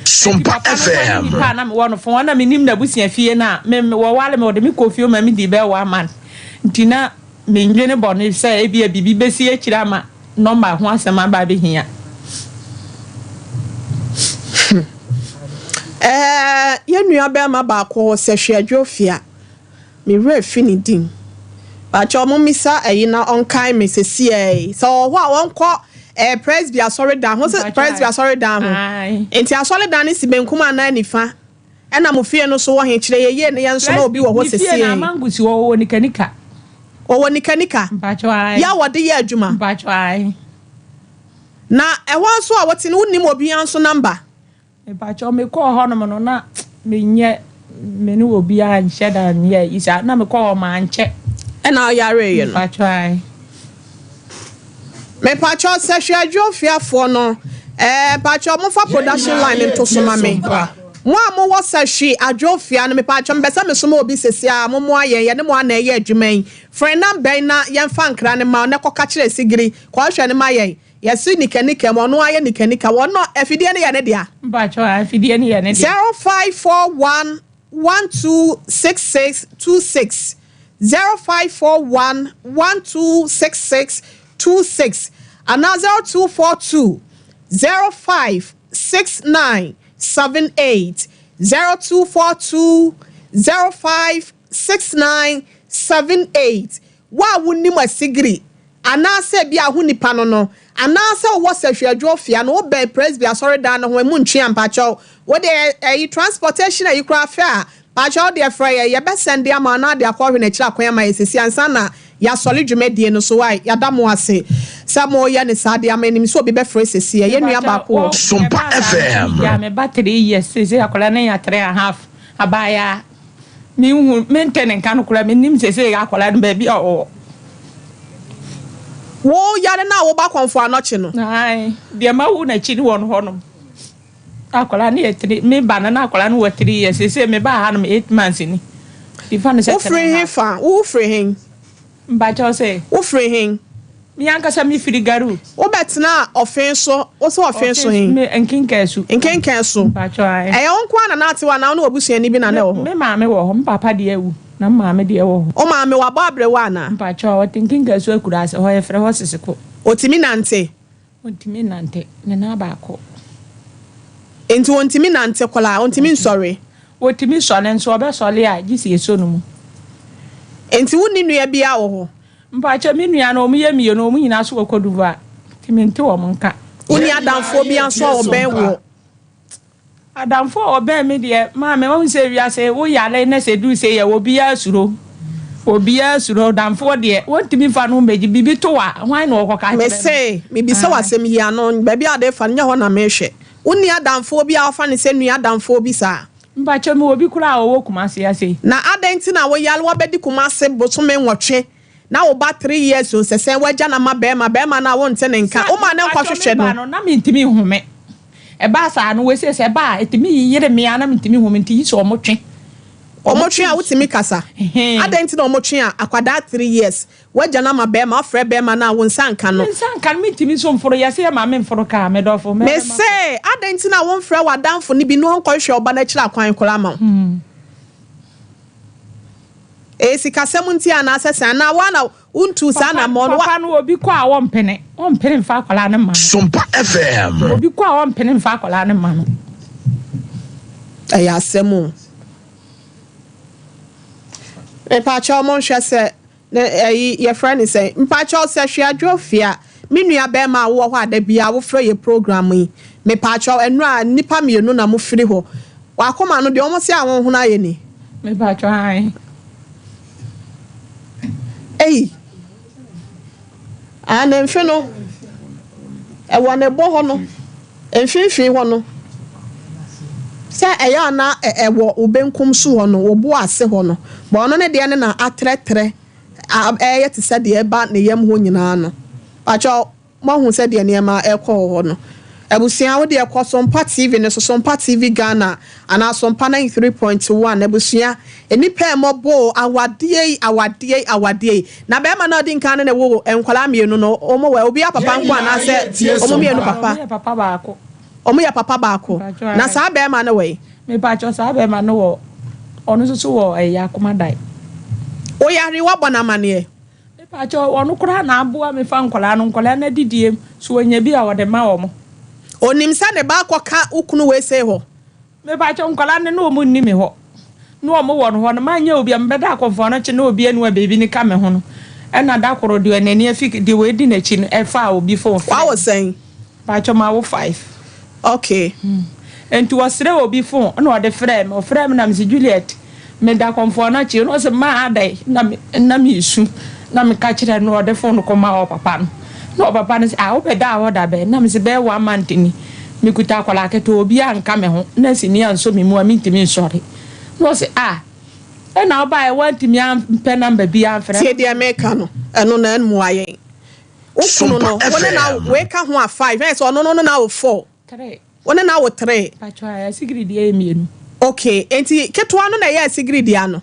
Sompa FM. Nipa na mewɔ no phone na menim n'abusua fie na me wɔwale me wɔde me kɔ fie ma me di bɛɛ one month nti na mendwene bɔne sɛ ebi a biribi bɛsi akyire ama number ho asɛm aba abɛhia. Yɛn nua bɛrima baako wɔ sɛ hwɛ me werɛ fi ne din baakyɛ ɔmo misa ɛyi na ɔnkae me sesiɛ sɛ ɔwɔ hɔ a ɔnkɔ Presby asɔredan ho sɛ Presby asɔredan ho nti asɔredan no si benkum anaa nifa ɛna mo fie no so wɔ he? Kyerɛ yɛ yie ne yɛn nso na obi wɔ hɔ sesiɛ. Ne fie na amangusi wɔ wɔ nikanika. Ɔwɔ nikanika? Mpakyɛ ayi. Yɛ a wɔde yɛ adwuma? Mpakyɛ ayi. Na ɛhɔ nso a wɔte no wonim obiara nso number? Mpakyɛ mekɔɔ hɔnom no na menyɛ me ne obiara nhyɛ da nyɛ yi saa na mekɔɔ hɔ mankyɛ. Ɛna ɔyareeɛ no? Mpakyɛ ayi. Mepakyɛ sɛ hwɛ adwofiafoɔ no pakyɛ mofa production line nto so ma me. Mo a mowɔ sɛ hwe adwofia no mepakyɛ mepɛ sɛ mesoma obi sesi a mommoa yɛn yɛne mo ana ɛyɛ adwuma yi. Frɛ number yi na yɛmfa nkra no ma na kɔka kyerɛ Sigiri kɔhwɛ no ma yɛn. Yɛse nikanika mu ɔno ayɛ nikanika wɔn no afidie no yɛ ne dea. Mpakyɛ afidie no yɛ ne dea. 0541. 1266 26, 0541 1266 26 anaa 0242 05 69 78, 0242 05 69 78. Wo a wonim asigiri anaasɛ bi a ho nipa no no anaasɛ wowɔ Sɛhwɛadwo fia no, wobɛn Presby asɔredan no ho, emu ntwe a, mpakyɛw, wode ɛyi transportation ayi koraa fɛ a, mpakyɛw, deɛ frɛ yɛ, yɛbɛsɛn de ama anaa de akɔhwɛ n'akyiri akwan ama yɛ sisi ansa na yɛasɔre dwumadie no so. A yɛada mo ase sɛ moyɛ ne saa de ama anim sɛ obi bɛfrɛ sisi yɛ nua baako wɔ Sompa FM. Ya me ba 3 years sese, akwadaa no nya 3½ abaayaa. Mehu mente ne nka no koraa, menim sese akwadaa no baabi a ɔwɔ. Wo yare no a woba Kɔmfo Anɔkye no? Ae, deɛ ma wo n'akyi ne wɔ no hɔnom. Akwadaa no yɛ three, me ba no na akwadaa no wɔ 3 years. Sese me ba ha nom 8 months ni. Ifa no sɛ Wofiri he fa? Wofiri he? Mbakyɛw sɛ? Wofiri he? Me ankasa me firi Garu. Wobɛtena ɔfen so, wo sɛ ɔfen so he? Me Nkenkan so. Nkenkan so. Mbakyɛw, ae. Ɛyɛ wo nko ara na naate wɔ anaa wo ne wabusuani bi na na ɛwɔ hɔ? Me maame wɔ hɔ, me papa deɛ awu na me maame deɛ wɔ hɔ. Wo maame wabɔ abrɛwa anaa? Mpakyɛw, ɔte Nkenkan so akura ase hɔ, yɛfrɛ hɔ Seseko. Ɔtumi nante? Ɔntumi nante, ne nan baako. Nti wɔntumi nante koraa, ɔntumi nsɔre? Wɔtumi sɔre nso ɔbɛsɔre a, gye si eso no mu. Nti wonni nua biara wɔ hɔ? Mpakyɛ, me nua no, ɔmo yɛ mmienu, ɔmo nyinaa so wɔ Cote d'Ivoire, nti mente wɔn nka. Wonni adamfoɔ bi nso a ɔbɛn wɔ? Adamfo a ɔbɛn me deɛ, maame, wɔn sɛ wiase woyare na sɛ duru sɛ yɛ obiara suro, obiara suro. Adamfoɔ deɛ, wɔntumi fa no mbɛgye biribi to wa hwan na ɔkɔka kyerɛ no? Mese mebisa w'asɛm yi ano, baabi a ade fa no nyɛ hɔ na mehwɛ. Wonni adamfoɔ bi a wɔfa ne sɛ nua adamfoɔ bi saa? Mpakyɛ, mi wɔ bi koraa a ɔwɔ Kumase ase. Na adɛn nti na woyare wabɛdi Kumase bosome 8 na wo ba 3 years o, sɛ sɛn woagya na ma bɛrima, bɛrima no a wonte ne nka, woma ne nkɔhwehwɛ no? No. Na mentumi nhome. Ɛbaa saa no, wɔsie sɛ ɛbaa a ɛtumi yiyere me a na mentumi nhome, nti yi sɛ ɔmo twe. Ɔmo twe a wotumi kasa? Adɛn nti na ɔmo twe a akwadaa 3 years woagya no ama bɛrima, wafrɛ bɛrima no a wo nsa nka no? Me nsa nka no, mentumi nso mforo yɛsɛ yɛ maame mforo kaa me dɔfo. Mese adɛn nti na womfrɛ w'adamfo no bi na ɔnkɔhwehwɛ ɔba no akyiri akwan koraa ma wo? Ɛyɛ sikasɛm nti anaasɛ sɛ anaa woa na wontu saa nammɔ no? Papa no, obi kɔ a wɔmpene, wɔmpene mfa akwadaa no ma no. Sompa FM. Obi kɔ a wɔmpene mfa akwadaa no ma no. Ɛyɛ asɛm o. Mpakyɛw, monhwɛ sɛ ne ɛyi yɛfrɛ ne sɛ, mpakyɛw, sɛ Hweadwo Fia, me nua bɛrima a wowɔ hɔ a da bia wofrɛ yɛ program yi, mepakyɛw, ɛnura nnipa mmienu na mofiri hɔ wakoma no deɛ ɔmo sɛ a wɔn ho no ayɛ ni. Mepakyɛw, ae. Eyi a ne mfe no ɛwɔ ne bɔ hɔ no mfimfini hɔ no sɛ ɛyɛ ana ɛwɔ wo benkum so hɔ no, wo bo ase hɔ no bɔn ɔno ne deɛ ne na atrɛtrɛ ɛyɛ te sɛ deɛ ɛba ne yam hɔ nyinaa no. Pakyɛw, moahu sɛ deɛ nneɛma ɛkɔ wɔ hɔ no. Abusua, wo deɛ kɔ Sompa TV no so, Sompa TV Ghana anaa Sompa 93.1. Abusua, nnipa ɛmɔbɔ awadeɛ yi, awadeɛ yi, awadeɛ yi na bɛrima no a ɔdi nkan no ne wo nkwadaa mmienu no, wɔn wɔ obi a papa nko anaasɛ wɔn mmienu papa? Ɔmo yɛ papa baako. Wɔn yɛ papa baako. Mpakyɛw, Na saa bɛrima no wɔ yi? Mepakyɛw, saa bɛrima no wɔ, ɔno nso so wɔ ɛyɛ Akomadan. Oyare wabɔ n'amaneɛ? Mepakyɛw, ɔno koraa na aboa me fa nkwadaa no, nkwadaa no adidie mu so, wɔnya bi a wɔde ma wɔn. Onim sɛ ne ba akɔka wo kunu wei sei hɔ? Mepakyɛw, nkwadaa no ne wɔn nni me hɔ ne wɔn wɔ no hɔ no, manyɛ obi a mebɛda akɔmfoɔ no kye na obi anu a beebi ne ka me ho no, ɛna da koro deɛ n'ani afi deɛ wɔadi n'akyi no ɛfa obi phone frɛ. Wawo sɛn? Pakyɛw, ma wo five. Nti wɔsrɛ obi phone ɛna ɔde frɛ me, ɔfrɛ me na mesi Juliet, meda kɔmfoɔ no akyi na ɔsɛ maa adɛn na me na mesu na meka kyerɛ no, ɔde phone kɔma ɔpapa no na ɔpapa no sɛ, ah, wobɛda hɔ da bɛn? Na mese bɛyɛ one month ni, mekuta akwadaa ketewa, obi anka me ho na sini ansɔ me mu a mentumi nsɔre, na ɔsɛ ah, ɛna ɔbaeɛ wantumi ampɛ number bi amfrɛ. Tie deɛ meka no, ɛno na ɛmmoa yɛn. Wo kunu no, wo ne na wei ka ho a five, ɛyɛ sɛ ɔno no ne na wo four? Three. Wo ne na wo three? Pakyɛw, asigiri deɛ yɛ mmienu. Okay, nti ketewa no na ɛyɛ asigiri deɛ no?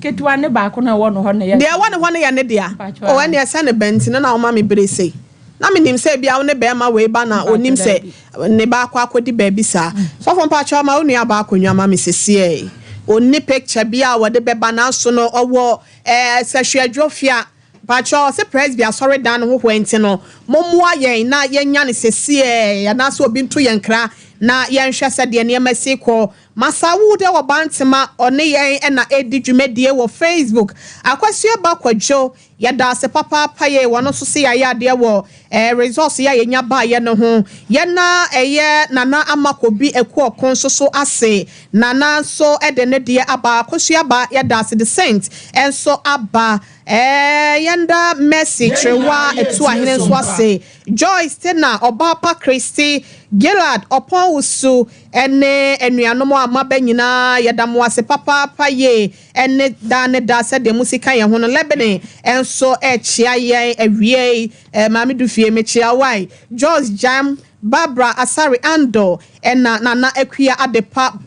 Ketewa ne baako na ɛwɔ no hɔ na ɛyɛ. Deɛ ɛwɔ ne hɔ no yɛ ne dea? Mpakyɛw. O, ɛne ɛsɛ ne bɛn nti no na woma me bere sei na menim sɛ bia wo ne bɛrima wei ba na onim sɛ ne ba akɔ akɔdi baabi saa. Sɔfo, mpakyɛw, ma wo nua ba akonnwa ma me sesiɛ. Ɔnni picture biara a wɔde bɛba nanso no ɔwɔ ɛɛ Sɛhwɛ-Adwofia. Mpakyɛw ɔse Presby asɔredan no ho hɔ nti no mommoa yɛn na yɛnya no sesiɛɛ anaasɛ obi nto yɛn nkra na yɛnhwɛ sɛdeɛ nneɛma si kɔ. Masawu dɛ wɔ Bantema ɔne yɛn na ɛredi dwumadie wɔ Facebook. Akwasu-Aba Kwadwo Yɛda ase papaapa yei wɔn nso se yɛayɛ adeɛ wɔ eh results yi a yɛnya baeɛ no ho. Yɛna ɛyɛ Nana Ama Kobi Akuoko nso so ase. Nana nso de ne deɛ aba. Akosua ba yɛda ase. The Saint nso aba. Eh yɛnda Mercy Yɛn Kyerewaa nyinaa yɛretie Atuahene nso Sompa. ase. Joyce Tena, Ɔbaapa Christy, Gillard Ɔpɔn Wusu ne anuanom a moaba nyinaa yɛda mo ase papaapa yie. ne daa ne daa sɛdeɛ mosi ka yɛn ho no Lebene nso rekyea yɛn awiei eh, Maame Dufie mekyea wo ai George Gyam, Barbara Asare Andor ɛna Nana Akua Adepa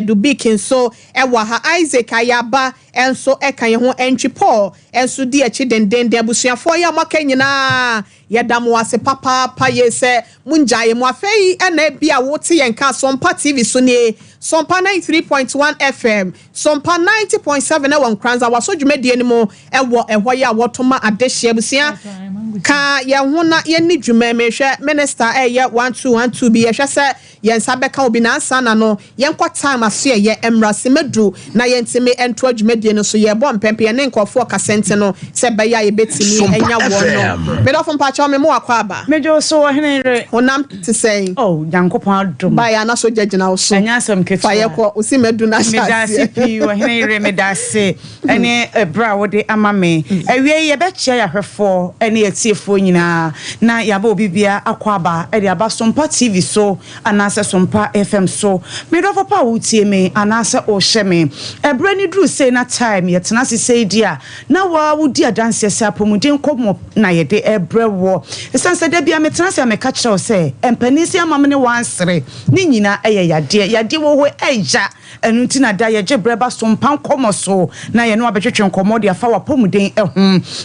Dubik nso wɔ ha Isaac Ayaba nso ka yɛn ho Antwi Paul nso di akyi dendenden Abusuafoɔ yi a moaka nyinaa Yɛda mo ase papaapa yie sɛ mo ngyaeɛ mu. Afei na ebia wote yɛn nka Sompa TV so nie, Sompa 93.1 FM, Sompa 90.7 ɛwɔ Nkoranza Waso dwumadie no mu ɛwɔ ɛhɔ yi a wɔto ma adehyeɛ abusua ka yɛn ho na yɛnni dwuma. Mehwɛ minister ɛyɛ 1212 bi yɛhwɛ sɛ Yɛn nsa bɛka obi na ansa na no yɛnkɔ time asoɛyɛ mmra sima du na yɛntumi ntoa dwumadie no so yɛrebɔ mpɛmpɛ yɛne nkorɔfoɔ kasa nti no sɛ ɛbɛyɛ a yɛbɛtumi Sompa anya wɔn no FM. Medɔfo mpakyɛw me mo akɔ aba. Megye wo so ɔhene yere. Honam te sɛn? Oh Nyankopɔn adom. Baeɛ a na sogya gyina wo so. Ɛnyɛ asɛm ketewa. Fa yɛ kɔ, wo sima du no ahyɛ Meda ase aseɛ. pii ɔhene yere, meda ase ɛne ɛberɛ a wode ama me. Awiei yɛbɛkyea yɛahwɛfoɔ ne yɛatiefoɔ nyinaa na yɛaba obi biara akwaaba de aba Sompa TV so anaasɛ Sompa FM so. Me dɔfo pa a woretie me anaasɛ worehyɛ me, ɛberɛ no duru sei na time yɛtena ase sei di a, na wo ara wodi adanseɛ sɛ apɔmuden nkɔmmɔ na yɛde rebrɛ woɔ. Ɛsiane sɛ da biara metena ase a meka kyerɛ wo sɛ mpanin se ama me ne wo ansere, ne nyinaa yɛ yadeɛ. Yadeɛ wɔ hɔ ɛya. Ɛno nti na da yɛgye berɛ ba Sompa nkɔmmɔ so na yɛne wo abɛtwetwe nkɔmmɔ de afa w'apɔmuden ho.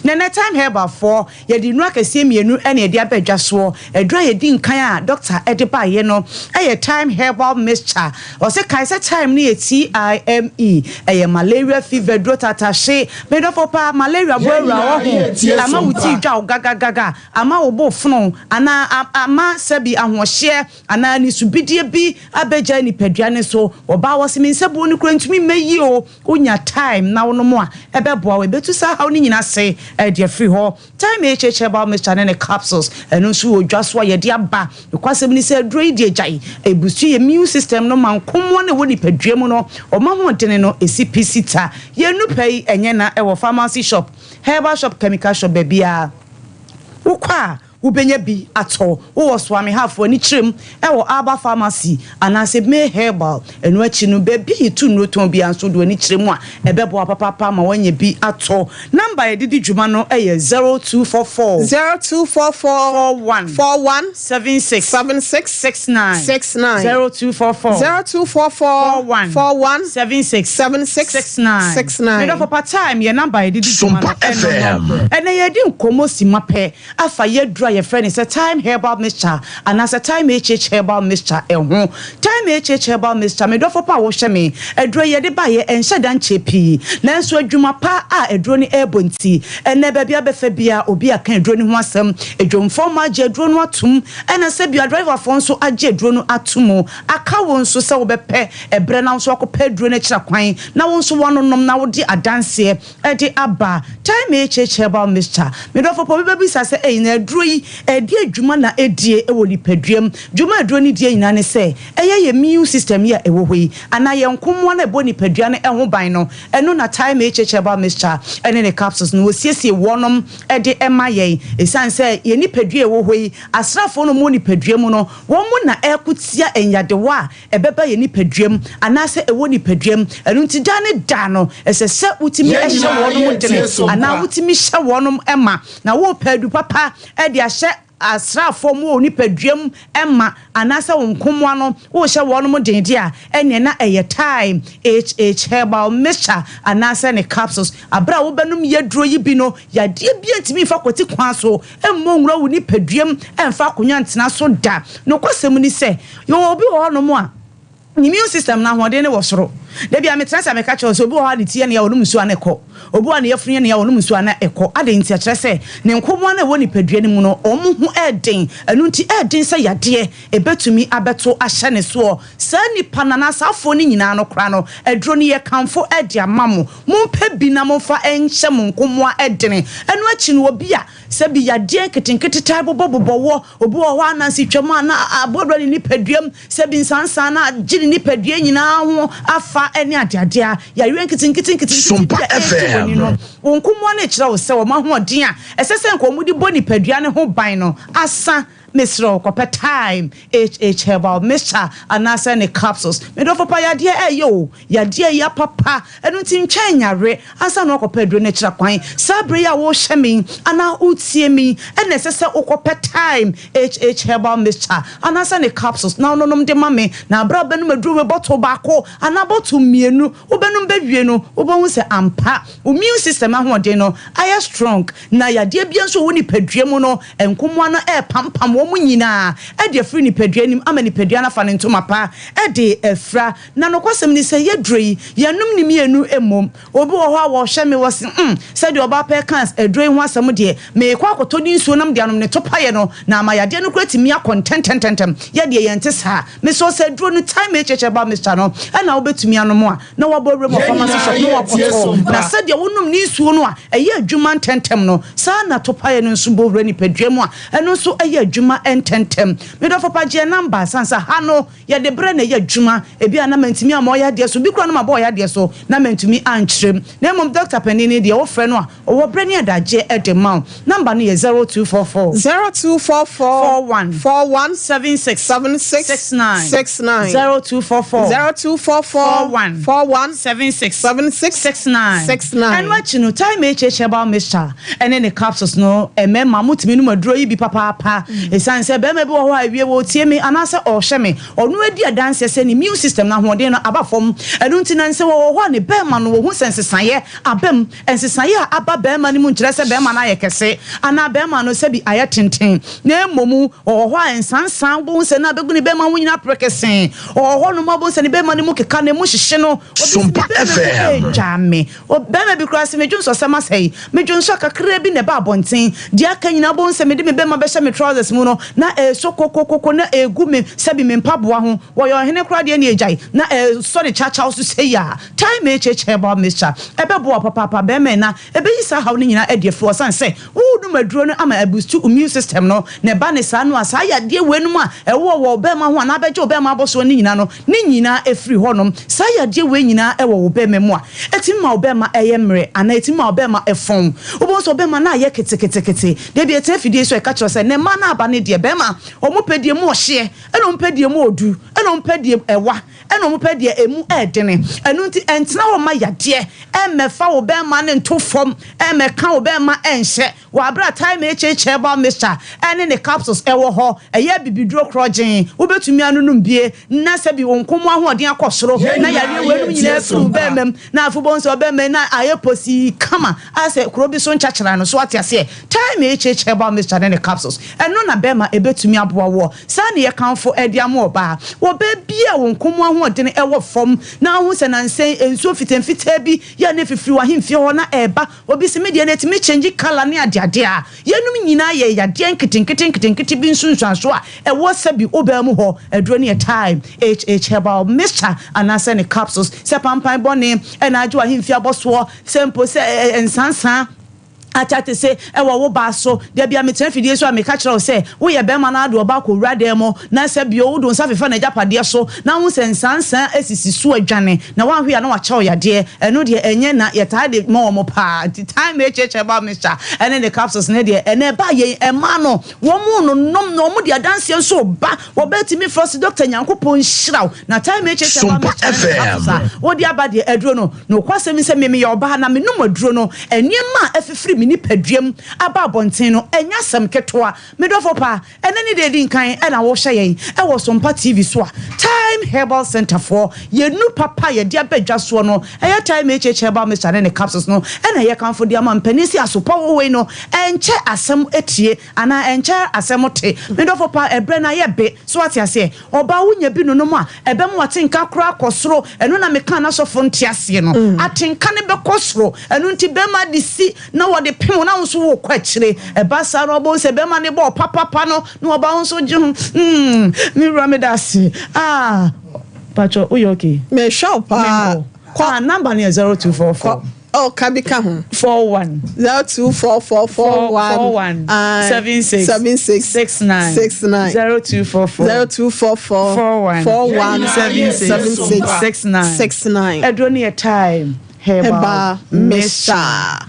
Na ɛnnɛ Time Herbal foɔ, yɛde nnuro akɛseɛ mmienu na yɛde aba dwa soɔ. Aduro a yɛdi nkan a dɔkta de baeɛ no yɛ Thyme Herbal Mixture. Ɔse kae sɛ Thyme no yɛ T-I-M-E, ɛyɛ malaria fever duro tatahye. Me dɔfo paa, malaria bɔ Yɛn awura nyinaa wo ho, yɛretie ama wo ti Sompa. dwa wo gagagaga, ama wo bo fono anaa ama sɛbi ahoɔhyeɛ anaa nisubidie bi abɛgyae nipadua no so. Ɔbaa hɔ se me nsabuo no koraa ntumi mmɛ yie o, wonya thyme na wonom a ɛbɛboa wo, ɛbɛtu saa haw no nyina ase de afiri hɔ. Thyme HH Herbal Mixture ne ne capsules, ɛno nso wɔ dwa so a yɛde aba. Nokwasɛm ne sɛ aduro yi deɛ gyae, ɛbusu yɛn immune system no ma nkomoa no a ɛwɔ nipadua mu no wɔn ahoɔdene no ɛsi pi si ta. Yɛn nnupɛ yi ɛnyɛ na ɛwɔ pharmacy shop, herbal shop, chemical shop baabiara wokɔ a Wobɛnya bi atɔ wo wɔ Soame-Hafo anikyerɛm wɔ Alba Pharmacy anaasɛ May Herbal. Ɛno akyi no, baabi a yɛtu nnuro tɔn biara nso, wode w'ani kyerɛ mu a, ɛbɛboa wo papaapa ma woanya bi atɔ. Nɔmba a yɛde di dwuma no yɛ 0244. 0244 41 41 76 76 69 69 0244 0244 41 41 76 76 69. 69. Me dɔfo pa time yɛ nɔmba a yɛde di dwuma no Sompa ɛno no. FM. Ɛnnɛ yɛredi nkɔmmɔ simma pɛ afa y'aduru a yɛfrɛ no sɛ Thyme Herbal Mixture anaasɛ Thyme HH Herbal Mixture ho. Thyme HH Herbal Mixture, me dɔfo pa a wohwɛ me, aduro yi yɛde baeɛ ɛnhyɛ da nkyɛɛ pii, nanso adwuma pa a aduro no ɛrebɔ nti, ɛnnɛ baabi a bɛfa biara obi aka aduro no ho asɛm. Adwomfoɔ mma agye aduro no atom, ɛna sɛbi adriverfoɔ nso agye aduro no atom. Aka wo nso sɛ wobɛpɛ ɛberɛ na wo nso woakɔpɛ aduro no akyira kwan na wo nso woanonom na wode adanseɛ de aba. Thyme HH Herbal Mixture. Me dɔfo pa, obi bɛbisa sɛ, Ei, na aduro yi, ɛdeɛn dwuma na ɛdie wɔ nipadua mu? Dwuma a aduro no die nyinaa ne sɛ, ɛyɛ yɛn immune system yi a ɛwɔ hɔ yi, anaa yɛn nkomoa no a ɛbɔ nipadua no ho ban no, ɛno na Thyme HH Herbal Mixture ne ne capsules no, wɔsiesie wɔnom de ma yɛn. Ɛsiane sɛ yɛn nipadua a ɛwɔ hɔ yi, asraafoɔ no a wɔwɔ nipadua mu no, wɔn na ɛreko tia nyadewa a ɛbɛba yɛn nipaduam anaasɛ ɛwɔ nipaduam. Ɛno nti daa ne daa no, ɛsɛ sɛ wotumi Yɛn hyɛ nyinaa wɔnom yɛretie dene so anaa mpa. wotumi hyɛ wɔnom ma. Na worepɛ adu papa de ahyɛ asraafoɔ mu wɔ wo nipaduam ma anaasɛ wo nkomoa no, worehyɛ wɔnom den de a, ɛnneɛ na ɛyɛ Thyme HH Herbal Mixture anaasɛ ne capsules. Aberɛ a wobɛnom yaduro yi bi no, yadeɛ biara ntumi mfa kwati kwan so mmɔ nwura wo nipaduam mfa akonnwa ntena so da. Nokwasɛm ne sɛ, yɛwɔ obi wɔ hɔnom a, ne immune system no ahoɔden no wɔ soro. Da bi a metena ase a meka kyerɛ wo sɛ obi wɔ hɔ a ne ti yɛ no ya ɔnom nsuo a na ɛkɔ. Obi wɔ hɔ a ne yafunu yɛ no ya ɔnom nsuo a na ɛkɔ. Adɛn nti? Ɛkyerɛ sɛ ne nkoboa no a ɛwɔ nipadua no mu no wɔn ho yɛ den. Ɛno nti ɛyɛ den sɛ yadeɛ ɛbɛtumi abɛto ahyɛ ne soɔ. Saa nnipa no anaa saa afoɔ no nyinaa no koraa no aduro no yɛkamfo de ama mo. Mompɛ bi na momfa nhyɛ mo nkomoa dene. Ɛno akyi no obi a sɛbi yadeɛ nketenkete taa bobɔbobɔ woɔ, Obi wɔ hɔ a ananse twam a na aboaboa ne nipaduam, sɛ bi nsansan na agye ne nipadua nyinaa ho afa ne adeade a, yareɛ nketenkete nketenkete bi Sompa a ɛregye w'ani FM. no, wo nkomoa no rekyerɛ wo sɛ wɔn ahoɔden a ɛsɛ sɛ nka wɔde bɔ nipadua no ho ban no asa. Mesrɛ wo, kɔpɛ Thyme HH Herbal Mixture anaasɛ ne capsules. Me dɔfo pa, yadeɛ ɛyɛ o, yadeɛ ɛya papa, ɛno nti ntwɛn nyare Ansa na woakɔpɛ aduro no akyira kwan, saa berɛ yi a worehwɛ me yi anaa woretie me yi na ɛsɛ sɛ wokɔpɛ Thyme HH Herbal Mixture anaasɛ ne capsules na wononom de ma me. Na berɛ a wobɛnom aduro wei bottle baako anaa bottle mmienu, wobɛnom bɛwie no, wobɛhu sɛ ampa wo immune system ahoɔden no ayɛ strong na yadeɛ biara nso a ɛwɔ nipadua mu no, nkomoa no repampam wɔn nyinaa de afiri nipadua no mu ama nipadua no afa ne ntoma pa de afira. Na nokwasɛm ne sɛ, yɛaduro yi, yɛnnom ne mmienu mmom. Obi wɔ hɔ a wɔhwɛ me wɔse mm sɛdeɛ ɔbaa pɛ ka aduro yi ho asɛm deɛ meekɔ akɔtɔ ne nsuo na mede anom ne topaeɛ no na ama yadeɛ no koraa atumi akɔ ntɛntɛntɛntɛm. Yɛ deɛ yɛnte saa. Mesrɛ wo sɛ aduro no Thyme HH Herbal Mixture no na wobɛtumi anom a na wabɔ wuram wɔ Yɛn pharmacy nyinaa shop na yɛtie wakɔtɔ. Na Sompa. sɛdeɛ wonom ne nsuo no a ɛyɛ adwuma ntɛntɛm no saa na topaeɛ no nso bɔ wura nipadua mu a ɛno nso yɛ adwuma ntɛntɛm. Me dɔfo pa gye yɛn number ɛsiane sɛ ha no Yɛde berɛ na ɛyɛ adwuma. Ebia na mantumi ammɔ ɔyadeɛ so, bi koraa na mabɔ ɔyadeɛ so na mantumi ankyerɛ mu. Na mmom dɔkta panin no deɛ, wofrɛ no a, ɔwɔ berɛ ne adagyeɛ de ma wo. Nɔmba no yɛ 0244. 0244. 41. 41. 76. 76. 69. 69. 0244. 0244. 41. 41. 76. 76. 69. 69. Ɛno akyi no, Thyme HH Herbal Mixture ne ne capsules no, mmarima motumi nom aduro yi bi papaapa. Esiane sɛ barima bi wɔ hɔ a awie ɔretie me anaasɛ ɔrehwɛ me, ɔno adi adanseɛ sɛ ne immune system no ahoɔden no aba fam. Ɛno nti na sɛ ɔwɔ hɔ a ne barima no ɔhu sɛ nsesaeɛ aba mu. Nsesaeɛ a aba barima no mu nkyerɛ sɛ barima no ayɛ kɛse anaa barima no sɛbi ayɛ tenten, na mmom ɔwɔ hɔ a nsansa wobɛhu sɛ na abɛgu ne barima ho nyinaa perekesee. Ɔwɔ hɔnom a wobɛhu sɛ ne barima no mu keka no, emu hyehye no. Obi se me Sompa barima mu FM. redwa me. Ɔbarima bi koraa se, Me dwonsɔsɛm asɛe. Me dwonsɔ kakraa bi na ɛba abɔnten. Deɛ aka nyinaa wobɛhu sɛ mede me bɛma bɛhyɛ me trousers mu no, na ɛresɔ kokokoko na ɛregu me sɛbi me mpaboa ho. Wɔyɛ ɔhene koraa deɛ ɛnneɛ gyae. Na ɛresɔ ne kyakyaw so sei a. Thyme HH Herbal Mixture, ɛbɛboa wo papaapa barima na ɛbɛyi saa haw no nyinaa adi afiri hɔ ɛsiane sɛ Worenom aduro no ama abustu wo immune system no, na ɛba no saa no a, saa yadeɛ weinom a ɛwowɔ wɔ wo bɛɛma ho anaa abɛgye wo bɛɛma abɔsoɔ no nyinaa no, ne nyinaa ɛfiri hɔnom. Saa yadeɛ wei nyinaa wɔ wo bɛɛma mu a, ɛtumi ma wo bɛɛma yɛ mmerɛ anaa ɛtumi ma wo bɛɛma fɔn. Wobɛhu sɛ wo bɛɛma no ayɛ ketekete. Da bi ɛtena afidie so a ɛka kyerɛ wo sɛ, nnɛ mmaa no aba no deɛ, bɛɛma, wɔpɛ deɛ mu ɔhyeɛ, ɛna wɔpɛ deɛ mu ɔdu, ɛna wɔpɛ deɛ ɛwa. Ɛna wɔn pɛ deɛ ɛmu ɛɛdene. Ɛno nti ɛntena hɔ mma yadeɛ ɛmmɛfa wo bɛɛma no nto fam, ɛmmɛka wo bɛɛma ɛnhyɛ wɔ aberɛ a Thyme HH Herbal Mixture ɛne ne capsules ɛwɔ hɔ. Ɛyɛ abibiduro korɔgyenn, wobɛtumi anonom bie na sɛbi wo nkomo ahoɔden akɔ soro Yɛn na nyinaa yareɛ weinom yɛtie nyinaa afiri wo Sompa. bɛɛma mu na afei wobɛhu sɛ ɔbɛɛma yi na ayɛ posii kama ayɛ sɛ kuro bi so nkyakyera no. So wate aseɛ? Thyme HH Herbal Mixture ne ne capsules ɛno na bɛɛma ɛbɛtumi aboa woɔ. Saa ne yɛkamfo de ama ɔbaa. Wɔ baabi a wo nkomo ahoɔdene wɔ fam na wohu sɛ nansa yi nsuo mfitamfitaa bi yɛ a na ɛfifiri w'ahemfie hɔ na ɛreba, obi se me deɛ no ɛtumi change colour ne adeade a, yeinom nyinaa yɛ yadeɛ nketenkete nketenkete bi nsunsuansoɔ a ɛwɔ sɛbi wo baa mu hɔ. Aduro no yɛ Thyme HH Herbal Mixture anaasɛ ne capsules. Sɛ pampan bɔne na agye w'ahemfie abɔsoɔ, sɛ mpo sɛ nsansa, Akyɛ se ɛwɔ wo ba so. Da bi a metena afidie so a meka kyerɛ wo sɛ woyɛ barima na wode ɔba kɔwura dan mu na sɛ bio wode wo nsa fefa n'agyapadeɛ so na wohu sɛ nsansa asisi so adwane na woanhwɛ a na wakyɛ wo yadeɛ. Ɛno deɛ ɛnyɛ na yɛtaa de ma wɔn paa nti Thyme HH Herbal Mixture ɛne ne capsules no deɛ ɛnɛ ɛbaa yɛn ɛmaa no wɔn nonom na wɔn de adanseɛ nso reba. Wɔbɛtumi frɛ wo se Doctor Nyankopɔn nhyira wo na Thyme HH Herbal Sompa Mixture ne ne capsules FM. a wode aba deɛ aduro no Nokwasɛm ne sɛ, me meyɛ ɔbaa na menom aduro no, nneɛma a afifiri me. me nipaduam aba abɔnten no, ɛnyɛ asɛm ketewa. Me dɔfo pa, ɛnnɛ ne da edi nkan na wohwɛ yɛn wɔ Sompa TV so a, Thyme Herbal Centre foɔ, yɛn nnuru papa a yɛde aba dwa soɔ no, ɛyɛ Thyme HH Herbal Mixture ne ne capsules no na yɛkamfo de ama mpanin sɛ asopɔ wowei no, ɛnkyɛ asɛm tie anaa ɛnkyɛ asɛm te. Me dɔfo pa, ɛberɛ no ayɛ be, so woate aseɛ? Ɔbaa wonya bi nonom a, ɛbɛma w'atenka koraa akɔ soro. Ɛno na mekaa na sɔfo nte aseɛ no. Atenka no bɛkɔ soro. Ɛno nti bɛrima de si na wɔde pem wo na wo nso wokɔ akyire. Ɛba saa no wobɛhu sɛ bɛrima no bɔ wo papapa no na ɔbaa wo nso gye ho. Hmm, me wura meda ase. Ah, patrɔ woyɛ okay? Mehwɛ wo paa. Menkɔ. Ah, number no yɛ 0244. Kɔ. Oh, ka bi ka ho. 41. 0244 41. 41. 76. 76. 69. 69. 0244. 0244. 41. 41. 76. 76. 69. 69. Aduro no yɛ time. Herbal mixture.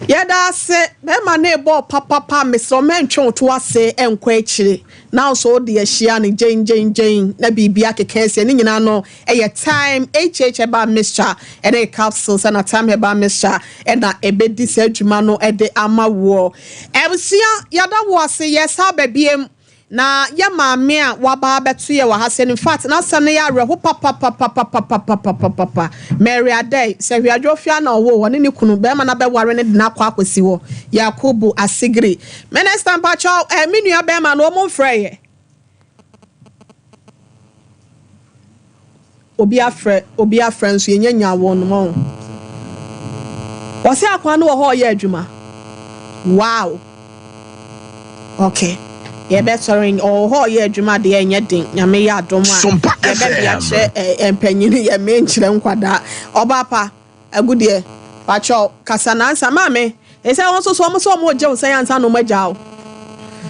Yɛda ase. Bɛrima no rebɔ papapa mesrɛ wo mɛntwe wo to ase nkɔ akyire. Na wo nso wode ahyia no gyengyengyeng na biribi akeka asi. Ne nyinaa no ɛyɛ Thyme HH Herbal Mixture ɛne capsules ɛna Thyme Herbal Mixture ɛna ɛbɛdi saa adwuma no ɛde ama woɔ. Abusua yɛda wo ase yɛsa aba biem na yɛ maame a waba abɛto yɛ wɔ ha sɛ in fact n'asɛm no yɛ awerɛho papapapapapapapapa. Mary Adei sɛ Hwiadwo Ofia na ɔwoo ɔne ne kunu bɛrima no abɛware no de no akɔ akɔsi hɔ Yakubu Asigiri. Minister mpakyɛw eh, me nua bɛrima no wɔn mfrɛ yɛ. Obi afrɛ obi afrɛ nso yɛnya nya wɔn wɔn. Wɔsɛ akwan no wɔ hɔ ɔyɛ adwuma. Wow. Okay. Yɛbɛsɔre ɔwɔ hɔ ɔyɛ adwuma deɛ ɛnyɛ den. Nyame yɛ adom a. Sompa Yɛbɛde FM. akyerɛ mpanyin yɛ me nkyerɛ nkwadaa. Ɔbaa pa. Agudeɛ, pakyɛw, kasa na ansa. Maame, ɛsɛ wɔn nso so wɔn sɛ wɔn regye wo sɛn ansa na wɔn agyaa wo.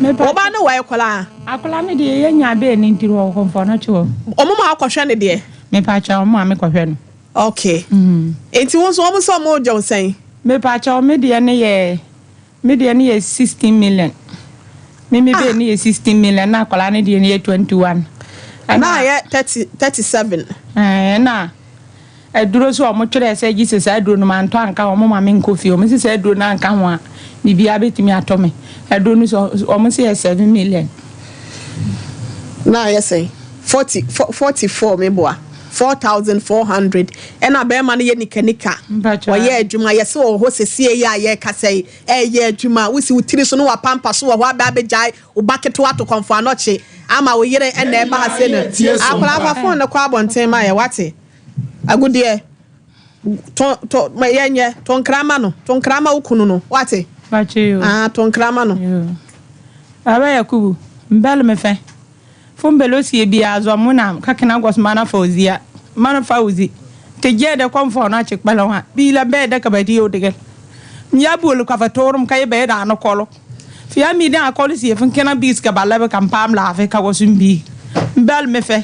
Mepa Wo ba no wɔ akwadaa? Akwadaa no deɛ yɛ nya bɛɛ ne ntiri wɔ kɔnfɔ no kye wɔ. Wɔn ma akɔhwɛ no deɛ? Mepa kyɛw, wɔn ma me kɔhwɛ no. Okay. Nti wo nso wɔn sɛ wɔn regye wo sɛn? Mepa kyɛw, me deɛ no yɛ, me deɛ no yɛ 16 million. Me me bɛɛ no yɛ 16 million na akwadaa no deɛ no yɛ 21. Na ayɛ 30, 37. Ɛɛ na. Aduro so a wɔn twerɛɛ sɛ gye sɛ saa aduro no mantɔ anka ho, wɔn ma me nkɔ fie, wɔn se saa aduro no anka ho a biribiara bɛtumi atɔ me. Aduro no so wɔn se yɛ 7 million. Na ayɛ sɛn? 40, 44 meboa, 4,400. Ɛna bɛrima no yɛ nikanika, ɔyɛ adwuma, yɛse ɔwɔ hɔ sesie yi a yɛrekasa yi, ɛyɛ adwuma, wosi wo tiri so na wapampa so wɔ hɔ abɛ abɛgyae wo ba ketewa to kɔmfo anɔkye ama wo yere ɛna ɛba ha se no. Akwadaa fa phone no kɔ abɔnten ma yɛ, wate? Agudeɛ, to, to, ma yɛnyɛ, to nkra ma no, to nkra ma wo kunu no, wate? Bakyɛ yo. Ah, to nkra ma no. Yo. Baba Yakubu, mbɛl me fɛ. Fo mbɛl osie biara zɔ mo na ka kena gɔs mana fa ozia, mana fa ozi. Te jɛ dɛ kɔm fɔ na che kpɛlɛ wa, bii la bɛɛ dɛ ka ba di o degel. M ya bol ka fa toorum ka ye bɛɛ da no kɔlo. Fi ya mi dɛ a kɔlo sie fo kena biis ka ba lɛbɛ ka mpaam laafe ka gɔs m bii. Mbɛl me fɛ.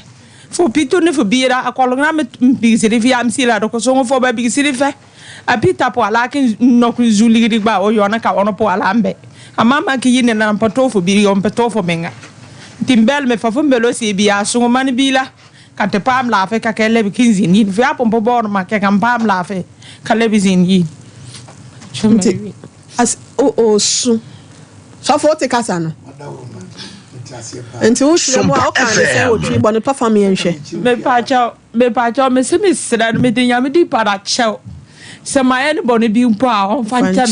Fo pito ne fo biira a kɔlg na me bigsiri fi am sila do ko songo fo ba bigsiri fɛ a pita po ala ki nok zu ligidi gba o yona ka ono po ala mbe a mama ki yine na mpa to fo bi o mpa to fo menga timbel me fa fo mbelo si bi a songo man bi la ka te pam la fe ka ke le bi kinzi ni fi a pompo bor ma ke ka pam la fe ka le bi zin yi. Nti as o o su sɔfo wote kasa no nti wokyerɛ mu a woka ne sɛ wɔtwi bɔ ne tɔfa meɛnhwɛ. Mepakyɛw mese mesrɛ no mede Nyame di para kyɛw sɛ mayɛ ne bɔne bi mpo a ɔmfa nkyɛ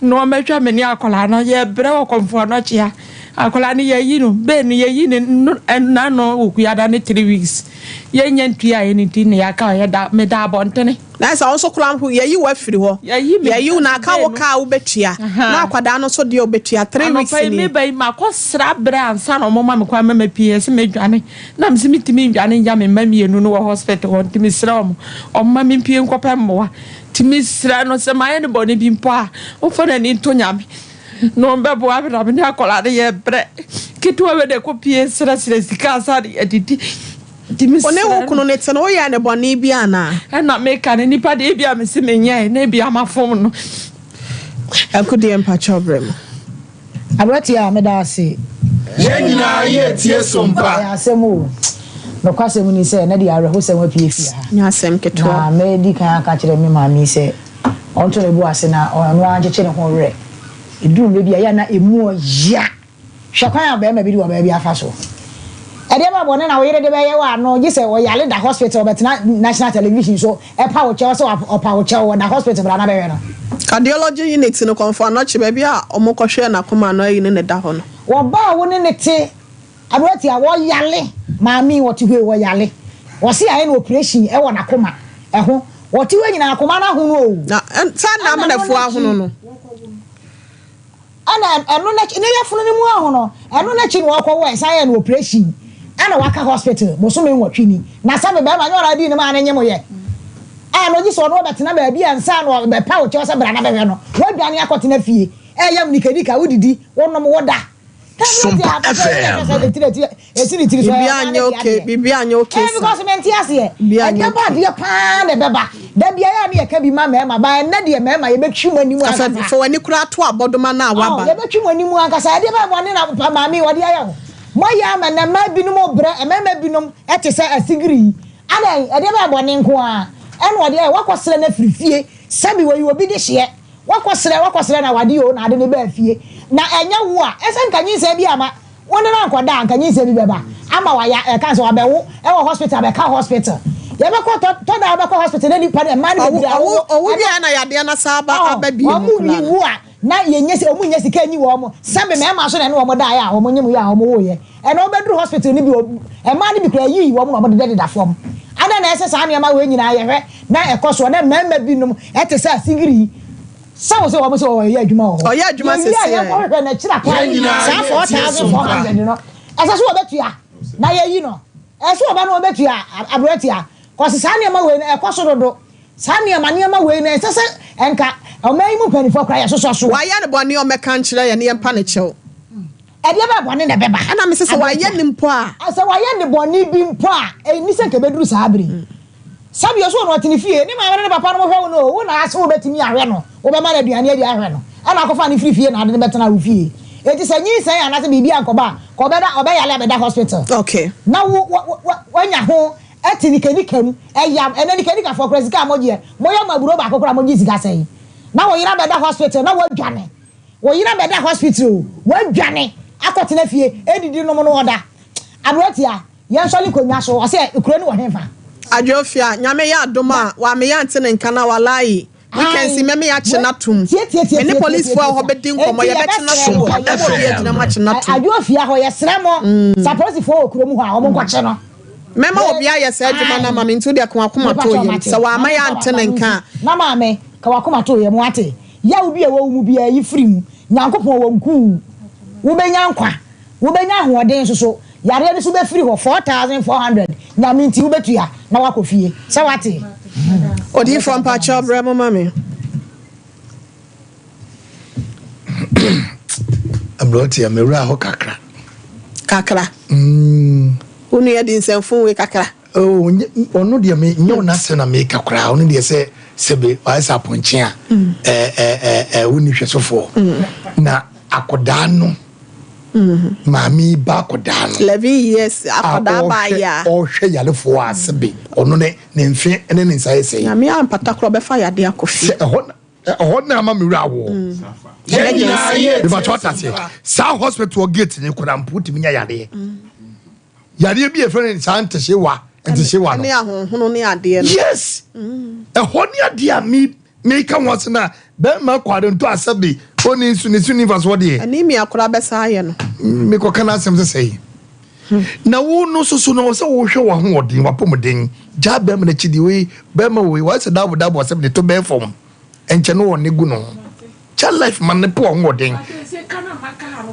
me na ɔmmɛhwɛ me ne akwadaa no. Yɛbrɛ wɔ kɔmfoɔ no kyea akwadaa no yɛyi no bɛɛ no yɛyi ne no nano wɔ kuada ne 3 weeks yɛnyɛ ntua yɛ ne ti ne yɛaka yɛda meda abɔntene. Na sɛ wo nso koraa mpo yɛyi wo afiri hɔ. Yɛyi me. Yɛyi wo na aka wo kaa wobɛtua. Na akwadaa no nso deɛ wobɛtua 3 weeks Anɔpa yi ni. meba yi makɔ sra berɛ ansa na ɔmo ma me kwan ma mapie ɛsɛ medwane na mesɛ metumi ndwane ngya me mma mmienu no wɔ hospital hɔ nti mesrɛ ɔmo ɔmo ma mempie nkɔpɛ mmoa nti mesrɛ no sɛ mayɛ ne bɔne bi mpo a ɔmfa n'ani nto Nyame na ɔmbɛboa me na me ne akwadaa no yɛ brɛ ketewa wei de kɔpie srɛsrɛ sika ansa de yɛdidi. Wo ne wo kunu no te no, woyɛɛ no bɔne bi anaa? Ɛna meka no, nipa deɛ ebia mese menyɛe na ebia mafom no. Akudeɛ mpakyɛw brɛ me. Aberanteɛ a meda ase. Yɛn nyinaa yɛ tie som pa. Ɛyɛ asɛm o. Nokwasɛm ni sɛ, ɛnnɛ deɛ awerɛhosɛm apue fie ha. Nyɛ asɛm ketewa. Na mɛdi kan aka akyerɛ me maame yi sɛ ɔnto ne bo ase na ɔno ara nkyekye ne ho werɛ. Ɛduru mmerɛ bi a, ɛyɛ a na ɛmu ɔya. Hwɛ kwan a barima bi de ɔbaa bi afa so. Ɛdeɛ bɛn bɔne na wo yere de bɛyɛ wo ano gye sɛ ɔyare da hospital ɔbɛtena national television so ɛpa wo kyɛw sɛ ɔpa wo kyɛw ɔda hospital bra na bɛhwɛ no. Cardiology unit no kɔmfo anɔkye baabi a ɔmo kɔhwɛɛ n'akoma no ayi no na ɛda hɔ no. Ɔbaa a wo ne no te aberanteɛ a ɔyare maame yi ɔte hɔ yi ɔyare wɔse yɛayɛ no operation ɛwɔ n'akoma ɛho ɔte hɔ nyinaa akoma no ahono oo. Na saa Ɛna ɛno n'amenafoɔ ahono n'akyi. no. Ɛna ɛno n'akyi ne yafunu no mu aho no ɛno n'akyi na ɔkɔ wɔ ɛsan yɛ no operation ɛna waka hospital bosome nwɔtwe ni na sɛbe bɛrima nyɛ ɔna dii ne maa ne nyem yɛ a na ogye sɛ ɔno ɔbɛtena baabi ansa na ɔbɛpa wo kyɛw sɛ bra na bɛhwɛ no wadwane akɔtena fie ɛyam nikanika wodidi wonom woda Sompa FM. Esi ne tiri so ɛyɛ Biribi ɔbaa anyɛ ne dea okay, deɛ. biribi anyɛ okay Ɛɛ saa. because mente aseɛ. Biribi anyɛ Ɛdeɛ ba okay. adeɛ paa na ɛbɛba. Da biara a ne yɛka bi ma mmarima but ɛnnɛ deɛ mmarima yɛbɛtwi mo anim Afei ankasa. fa w'ani koraa to abɔdoma no a Ɔɔ woaba no. yɛbɛtwi mo anim ankasa. Ɛdeɛ bɛn bɔne na pa maame yi ɔde ayɛ wo. Moayɛ ama nnɛ mmaa binom rebrɛ, mmarima binom te sɛ asigiri yi. Adɛn, ɛdeɛ bɛn bɔne nko ara ɛna ɔde ayɛ wo. Woakɔsrɛ no afiri fie sɛbe ɔyɛ obi dehyeɛ. Woakɔsrɛ, woakɔsrɛ no awadeɛ oo na ade no baa fie. Na ɛnyɛ wo a, ɛsɛ nka nyinsɛn bi ama Wo ne no ankɔda a, anka nyinsɛn bi bɛba ama waya ɛka sɛ wabɛwo ɛwɔ hospital abɛka hospital. Yɛbɛkɔ tɔ tɔ da a wobɛkɔ hospital na nipa no mmaa no Ɔwo bebree ɔwo awowo ɔwo ɛna wie a na yadeɛ no asan aba ɔɔ aba bio wɔn mu wie koraa no. wu a na yɛnyɛ si wɔn nnya sika nyi wɔn sɛbe mmarima nso na ɛne wɔn daeɛ a wɔn nyem yɛ a wɔn woeɛ ɛna wobɛduru hospital no bi wɔ mmaa no bi koraa yii wɔn na wɔn deda deda fam. Adɛn na ɛsɛ saa nneɛma wei nyinaa yɛhwɛ na ɛkɔ soɔ na mmarima binom ɛte sɛ asigiri yi. Sɛ wo sɛ wɔn sɛ ɔyɛ adwuma wɔ hɔ. Ɔyɛ adwuma Yɛwie a sese yɛnkɔ ɛ. hwehwɛ n'akyiri akwan. Yɛn nyinaa Saa yɛ four tie thousand four sompa. hundred no ɛsɛ sɛ wɔbɛtua na yɛyi no. Ɛsɛ sɛ ɔba no wɔbɛtua aberanteɛ cause saa nneɛma wei no ɛkɔ so dodo. Saa nneɛma nneɛma wei no ɛnsɛ sɛ nka ɔman yi mu mpanimfoɔ koraa yɛsosɔ soɔ. Wayɛ no bɔne a ɔmmɛka nkyerɛ yɛn na yɛmpa no kyɛw. Ɛdeɛ bɛn bɔne na ɛbɛba Ɛna mese sɛ wayɛ aberanteɛ? no mpo a. Sɛ wayɛ nnebɔne bi mpo a, ɛnni sɛ nka ɛbɛduru saa bere yi. Sɛdeɛ ɔsoo no ɔte ne fie, ne maame ne ne papa nom hwɛ wo no o, wo na ase wobɛtumi ahwɛ no, wobɛma no aduane adi ahwɛ no, ɛna akɔfa no firi fie na ade no bɛtena wo fie. Enti sɛ nyinsɛn anaasɛ biribi ankɔba a, kɔ ɔbɛda, ɔbɛyare abɛda hospital. Okay. Na wo, wo, wo, woanya ho te nikanika mu, ɛyam, ɛnɛ nikanika-foɔ koraa sika a mogyeɛ, moyɛ mo aburo baako koraa mogye sika sɛn? Na wo yere abɛda hospital na woadwane, wo yere abɛda hospital o, woadwane akɔtena fie, ɛdidi nom no ɔda. Aberanteɛ, Yɛnsɔre nkonnwa so. Ɔsɛ kuro no wɔ henfa? Adwoafia, Nyame yɛ adom a, wa me yante ne nka na walayi, weekends yi mɛme akye no atom. Me ne police foɔ a ɛwɔ hɔ bɛdi nkɔmmɔ, yɛbɛkye no atom wɔ hɔ, yɛbɛma obi agyina mu akye no atom. Adwoafia hɔ, yɛsrɛ mo, sɛ apolisifoɔ wɔ kurom hɔ a, wɔn nkɔkye no. Mɛma obi ayɛ saa adwuma no ama me, nti wo deɛ ka w'akoma to yam, sɛ wamma yɛante ne nka a. Na maame, ka w'akoma to yam, wate? Yaw bi a ɛwɔ wo mu biara, yi firi mu. Nyankopɔn, wɔnku wo. Wobɛnya nkwa. Wobɛnya ahoɔden nso so. Yareɛ no so bɛfiri hɔ 4400 Nyame nti wobɛtua na woakɔ fie sɛ woate. Odiyifoɔ mpakyɛw brɛ mo ma me. Aberanteɛ me werɛ aho kakra. Kakra? Mm. Wo nua di nsɛmfun wei kakra. Oh, ɔno deɛ me nyɛ ɔno asɛm na meka koraa ɔno deɛ sɛ sɛbe wayɛ sɛ apɔnkye a ɛɛ ɛɛ ɛɛ wonni hwɛsofoɔ na akɔdaa no. Maame yi ba akɔdaa no. 11 years akɔdaa ba yɛ a. Ɔhwɛ yarefoɔ a sebe ɔno ne ne mfe ne ne nsa yɛ sɛn. Nyame ampata koraa ɔbɛfa yadeɛ akɔ fie. Sɛ ɛhɔ ɛhɔ na ama me wura awoɔ. Yɛn nyinaa yɛ Mebatɔ ate aseɛ. Saa hospital gate ne koraa mpo wotumi nya yareɛ. Yareɛ bi a yɛfrɛ no saa ntehyewa ntehyewa no. Ɛne ahonhono ne adeɛ no. Yes. Ɛhɔ ne adeɛ a me meka ho asɛm a bɛrima kɔ ade ntɔ asɛbe ɔni nso ne so ni mfasoɔ deɛ. Anemia koraa bɛsa ayɛ no. Mekɔka n'asɛm sɛ sɛe. Na wo no nso so no sɛ wohwɛ w'ahoɔden w'apɔmuden gyaa bɛrima no akyi deɛ wei bɛrima wei wayɛ sɛ dabo dabo asɛm de to bɛn fam ɛnkyɛ no wɔ ne gu no ho. Kyɛ life ma ne po ahoɔden.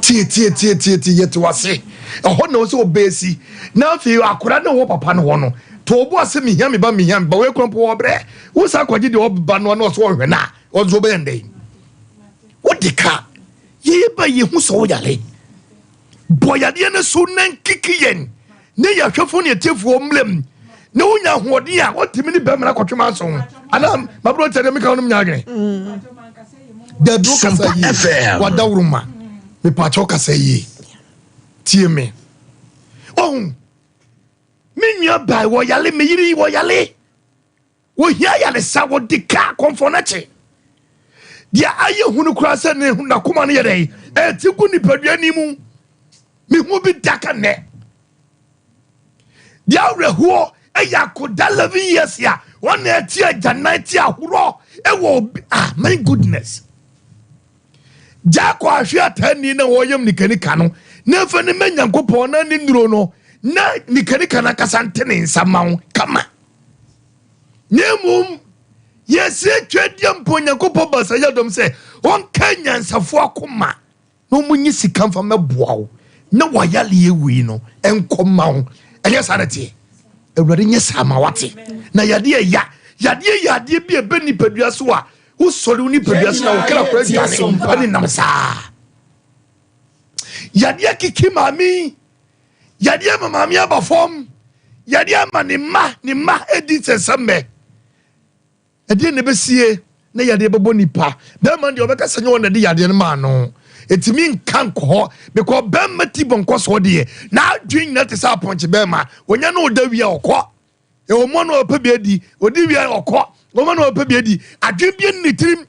Tie tie tie tie tie yɛte wase. Ɛhɔ na ɔsɛ ɔbɛsi. Na afei akora na ɔwɔ papa no hɔ no. To ɔbo ase mehia me ba mehia me ba wei kura mpo ɔbrɛ. Wo saa kɔgye deɛ ɔba no na ɔsɛ ɔhwɛ no a ɔnso ɔbɛyɛ ndɛn. Wode ka yɛyɛ ba yɛhu sɛ woyare. Bɔ yadeɛ no so na nkiki yɛn ne yɛn ahwɛfoɔ ne atiefoɔ mmerɛ mu na wonya ahoɔden a wɔtumi ne bɛrima no akɔtwe manso ho anaa mabrɛ ɔkyɛ deɛ meka wonom nya adwene dabi wo kasa yie wadaworo ma mepaakyɛ wo kasa yie tie me ɔhu me nua bae wɔyale me yere yi wɔyale Wɔhia ayaresa, wɔde ka akɔmfoɔ no akyi. Deɛ ayɛ hunu koraa sɛ ne n'akoma no yɛ dɛn ɛte gu nipadua ni mu. Mehu bi da ka nnɛ. Deɛ awerɛhoɔ ɛyɛ akoda 11 years a wɔn na ɛte agyanan te ahorɔ ɛwɔ obi ah my goodness. Gyaa kɔ ahwe ataani na wɔyam nikanika no na mfa ne ma Nyankopɔn na ne nnuro no na nikanika no ankasa nte ne nsa ma wo kama. Na mmom yɛsrɛ Twedeɛ mpo Nyankopɔn basa yɛ dɔm sɛ ɔnka nyansafoɔ akoma na ɔmo nye sika mfa mɛboa wo na wayaleɛ wei no ɛnkɔ ma wo. Ɛnyɛ saa na teɛ. Awurade nyɛ saa ma wate. Na yadeɛ ya yadeɛ yɛ adeɛ bi a ɛbɛ nipadua so a wosɔre wo nipadua so na wo kra kora dwane ɛne nam saa. Yadeɛ kiki maame, yadeɛ ma maame aba fam, yadeɛ ma ne mma ne mma edi nsɛnsɛmmɛ. Ɛdeɛ na ɛbɛsie na yadeɛ bɛbɔ nipa. Bɛrima deɛ ɔbɛka sɛ nyɛ wɔn na ɛde yadeɛ no maa no. Ɛtumi nka nkɔ hɔ because bɛrima ti bɔ nkɔsoɔ deɛ n'adwene nyinaa te sɛ apɔnkye bɛrima. Wɔnya no ɔda wie a ɔkɔ. Ɛwɔ mu no ɔpɛ bi adi, ɔdi wie a ɔkɔ. Wɔn na ɔpɛ bi adi. Adwene bi ne tirim.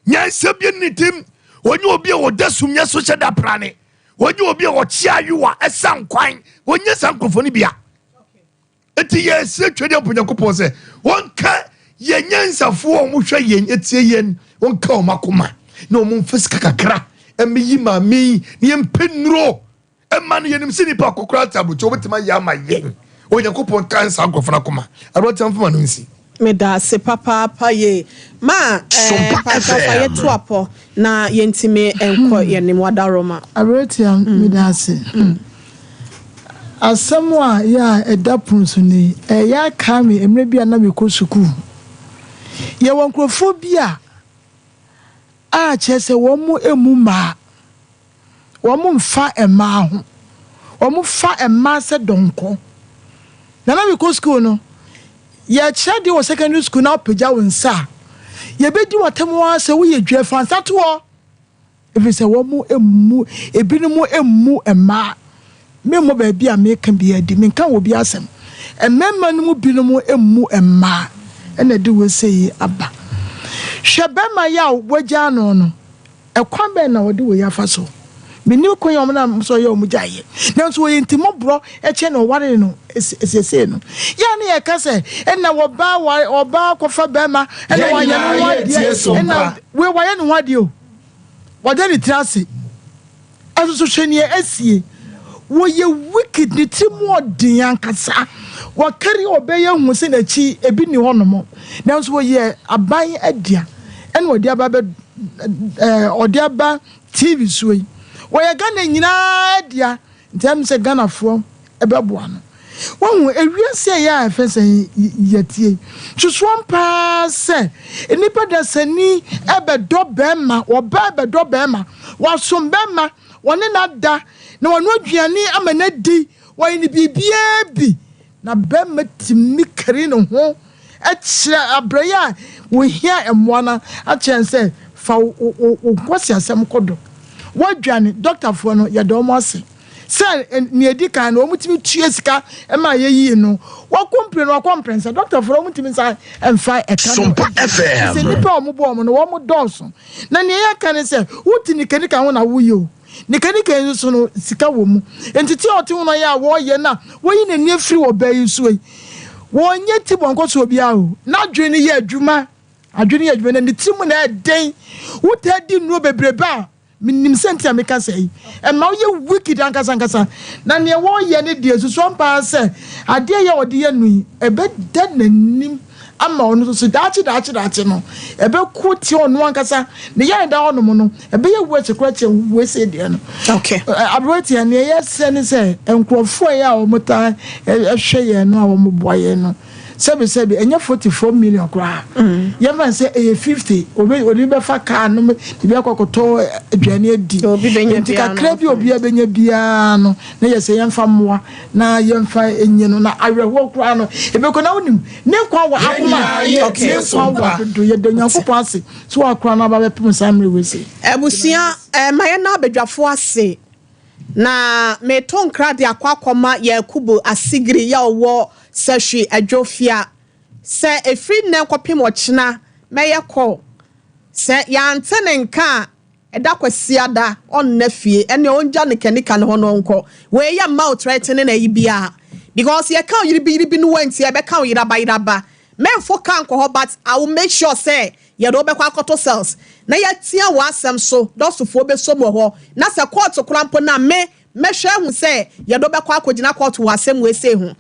Nyansa bi ne tirim. Wɔnyɛ obi a wɔda sumyɛ so hyɛ da prane. Wɔnyɛ obi a wɔkye ayowa ɛsa nkwan. Wɔnyɛ saa nkurɔfoɔ no bia. Eti yɛsrɛ Twɛdeɛ mpo Nyankopɔn sɛ wɔnka yɛn nyansafoɔ a wɔhwɛ yɛn etie yɛn wɔnka wɔn akoma na wɔn mfa sika kakra ɛmɛyi maame yi na yɛmpɛ nnuro ɛma no. Yɛnim sɛ nipa akɔkora ate aburokyɛ wɔbɛtumi ayɛ ama yɛn. Onyankopɔn ka nsa nkurɔfoɔ no akoma aberanteɛ mfoma no nsi. Meda ase papaapa ye ma Sompa mpakyɛw fa FM. yɛto apɔ na yɛntumi nkɔ yɛnim wadaroma. Aberanteɛ, meda ase. Asɛm a yɛ a ɛda pono so ni, ɛyɛ akae me mmerɛ bi a na mekɔ sukuu. Yɛwɔ nkurɔfoɔ bi a a kyerɛ sɛ wɔn mmu mmaa. Wɔn mfa mmaa ho. Wɔn fa mmaa sɛ dɔnkɔ. Na na mekɔ sukuu no, yɛkyerɛ adeɛ wɔ secondary school na wopagya wo nsa a, yɛbɛdi w'atam ara sɛ woyɛ dua fa nsa to hɔ. Ɛfiri sɛ wɔn mmu, ebinom mmu mmaa. Memmɔ baabi a meka biara di, menka wɔ obi asɛm. Mmarima no mu binom mmu mmaa ɛna ɛde wei sei yi aba. Hwɛ barima yi a wagyaa no no, ɛkwan bɛn na ɔde wei afa so? Menni kwan a wɔnam so yɛ wɔn gyaeɛ. Nanso wɔyɛ ntimmɔborɔ kyɛn na ɔwaree no seesei no. Yɛ a na yɛka sɛ ɛna ɔbaa ware ɔbaa kɔfa barima ɛna Yɛn wayɛ ne nyinaa ho yɛ adeɛ tie so ɛna mpa. wei wayɛ ne ho adeɛ o. Wada ne tiri ase. Ɛso so hwɛ nea asie. Wɔyɛ wicked, ne tiri mu ɔden ankasa. Wakari a ɔbɛyɛ hu sɛ n'akyi ebi nni hɔnom. Nanso wɔyɛ aban adua ɛna ɔde aba bɛ ɛɛ ɔde aba TV so yi. Wɔyɛ Ghana nyinaa dea nti ɛm sɛ Ghanafoɔ ɛbɛboa no. Wahu ewiase a ɛyɛ a ɛfɛ sɛ yɛtie yi. Susuam paa sɛ nnipa dasani ɛbɛdɔ bɛrima, ɔbaa ɛbɛdɔ bɛrima, wasom bɛrima, wɔne no ada, na wanoa aduane ama no adi, wɔyɛ no biribiara bi, na bɛrima tumi kari ne ho kyerɛ abrɛ yi a wɔhia mmoa no akyerɛ no sɛ fa wo wo wo nkwaseasɛm kɔ do. Wɔadwane, dɔktafoɔ no yɛda wɔn ase sɛ nea edi kan no wɔtumi tua sika ma yɛyii no. Wɔkɔ mpire no wɔkɔ mprɛnsa, dɔktafoɔ no wɔntumi nsan mfa ɛka no Sompa bio. Sɛ FM. nnipa a wɔbɔ wɔn no wɔn dɔɔso. Na nea yɛka ne sɛ wote nikanika ho na woyɛ o. Nikanika yi nso no sika wɔ mu. Nti te a ɔte ho no yɛ a wɔyɛ na wɔyi n'ani afiri ɔbaa yi so yi. Wɔnyɛ ti bɔnkɔsoɔ biara o. N'adwene no yɛ adwuma. Adwene yɛ adwuma na ne tiri mu na ɛden. Wotaa di nnuro bebrebe a, menim sɛ nti a meka sɛ yi. Ɛma woyɛ wicked ankasa ankasa. Na nea wɔyɛ no deɛ, susu ampa ara sɛ adeɛ yi a ɔde yɛ no yi, ɛbɛda n'anim ama ɔno nso so daakye daakye daakye no, ɛbɛko tia ɔno ankasa. Ne yɛ a ɛda hɔnom no, ɛbɛyɛ worse koraa kyɛn wei sei deɛ no. Okay. Aberanteɛ, nea yɛsrɛ ne sɛ nkurɔfoɔ a ɛyɛ a wɔtaa hwɛ yɛn no a wɔboa yɛn no, sɛbi sɛbi ɛnyɛ 44 million koraa, yɛmfa no sɛ ɛyɛ 50, obi obi bɛfa kaa nom de bi akɔ akɔtɔ aduane adi. Obi bɛnya Nti biara no kakra bi a obiara bɛnya biara no, na yɛ sɛ yɛmfa mmoa na yɛmfa nye no, na awerɛhoɔ koraa no ɛbɛkɔ. Na wonim ne nkwa wɔ Yɛn akoma, nyinaa yɛ ne tie nkwa so wɔ mpa. dodo. Yɛda Onyankopɔn ase sɛ wakora no aba bɛpem saa mmerɛ wei sei. Abusua, ma yɛn abadwafoɔ ase na meto nkra de akɔ akɔma Yakubu Asigiri yɛ ɔwɔ Sahwi Adwofia sɛ ɛfiri nnɛ nkɔpem ɔkyena mɛyɛ kɔ. Sɛ yɛante ne nka a, ɛda Kwasiada ɔnna fie, ɛnneɛ ɔngya ne kanika no hɔ na ɔnkɔ. Wei yɛ mma wo threatening ayi biara because yɛka wo yiribi yiribi no woantie a, ɛbɛka wo yeraba yeraba. Mɛmfo car nkɔ hɔ but I will make sure sɛ yɛde wo bɛkɔ akɔto cells na yɛatia w'asɛm so, dɔsofoɔ bɛsɔ mu wɔ hɔ na sɛ kɔɔto koraa mpo no a me mɛhwɛ ahu sɛ yɛde wo bɛkɔ akɔgyina kɔɔto wɔ asɛm wei sei ho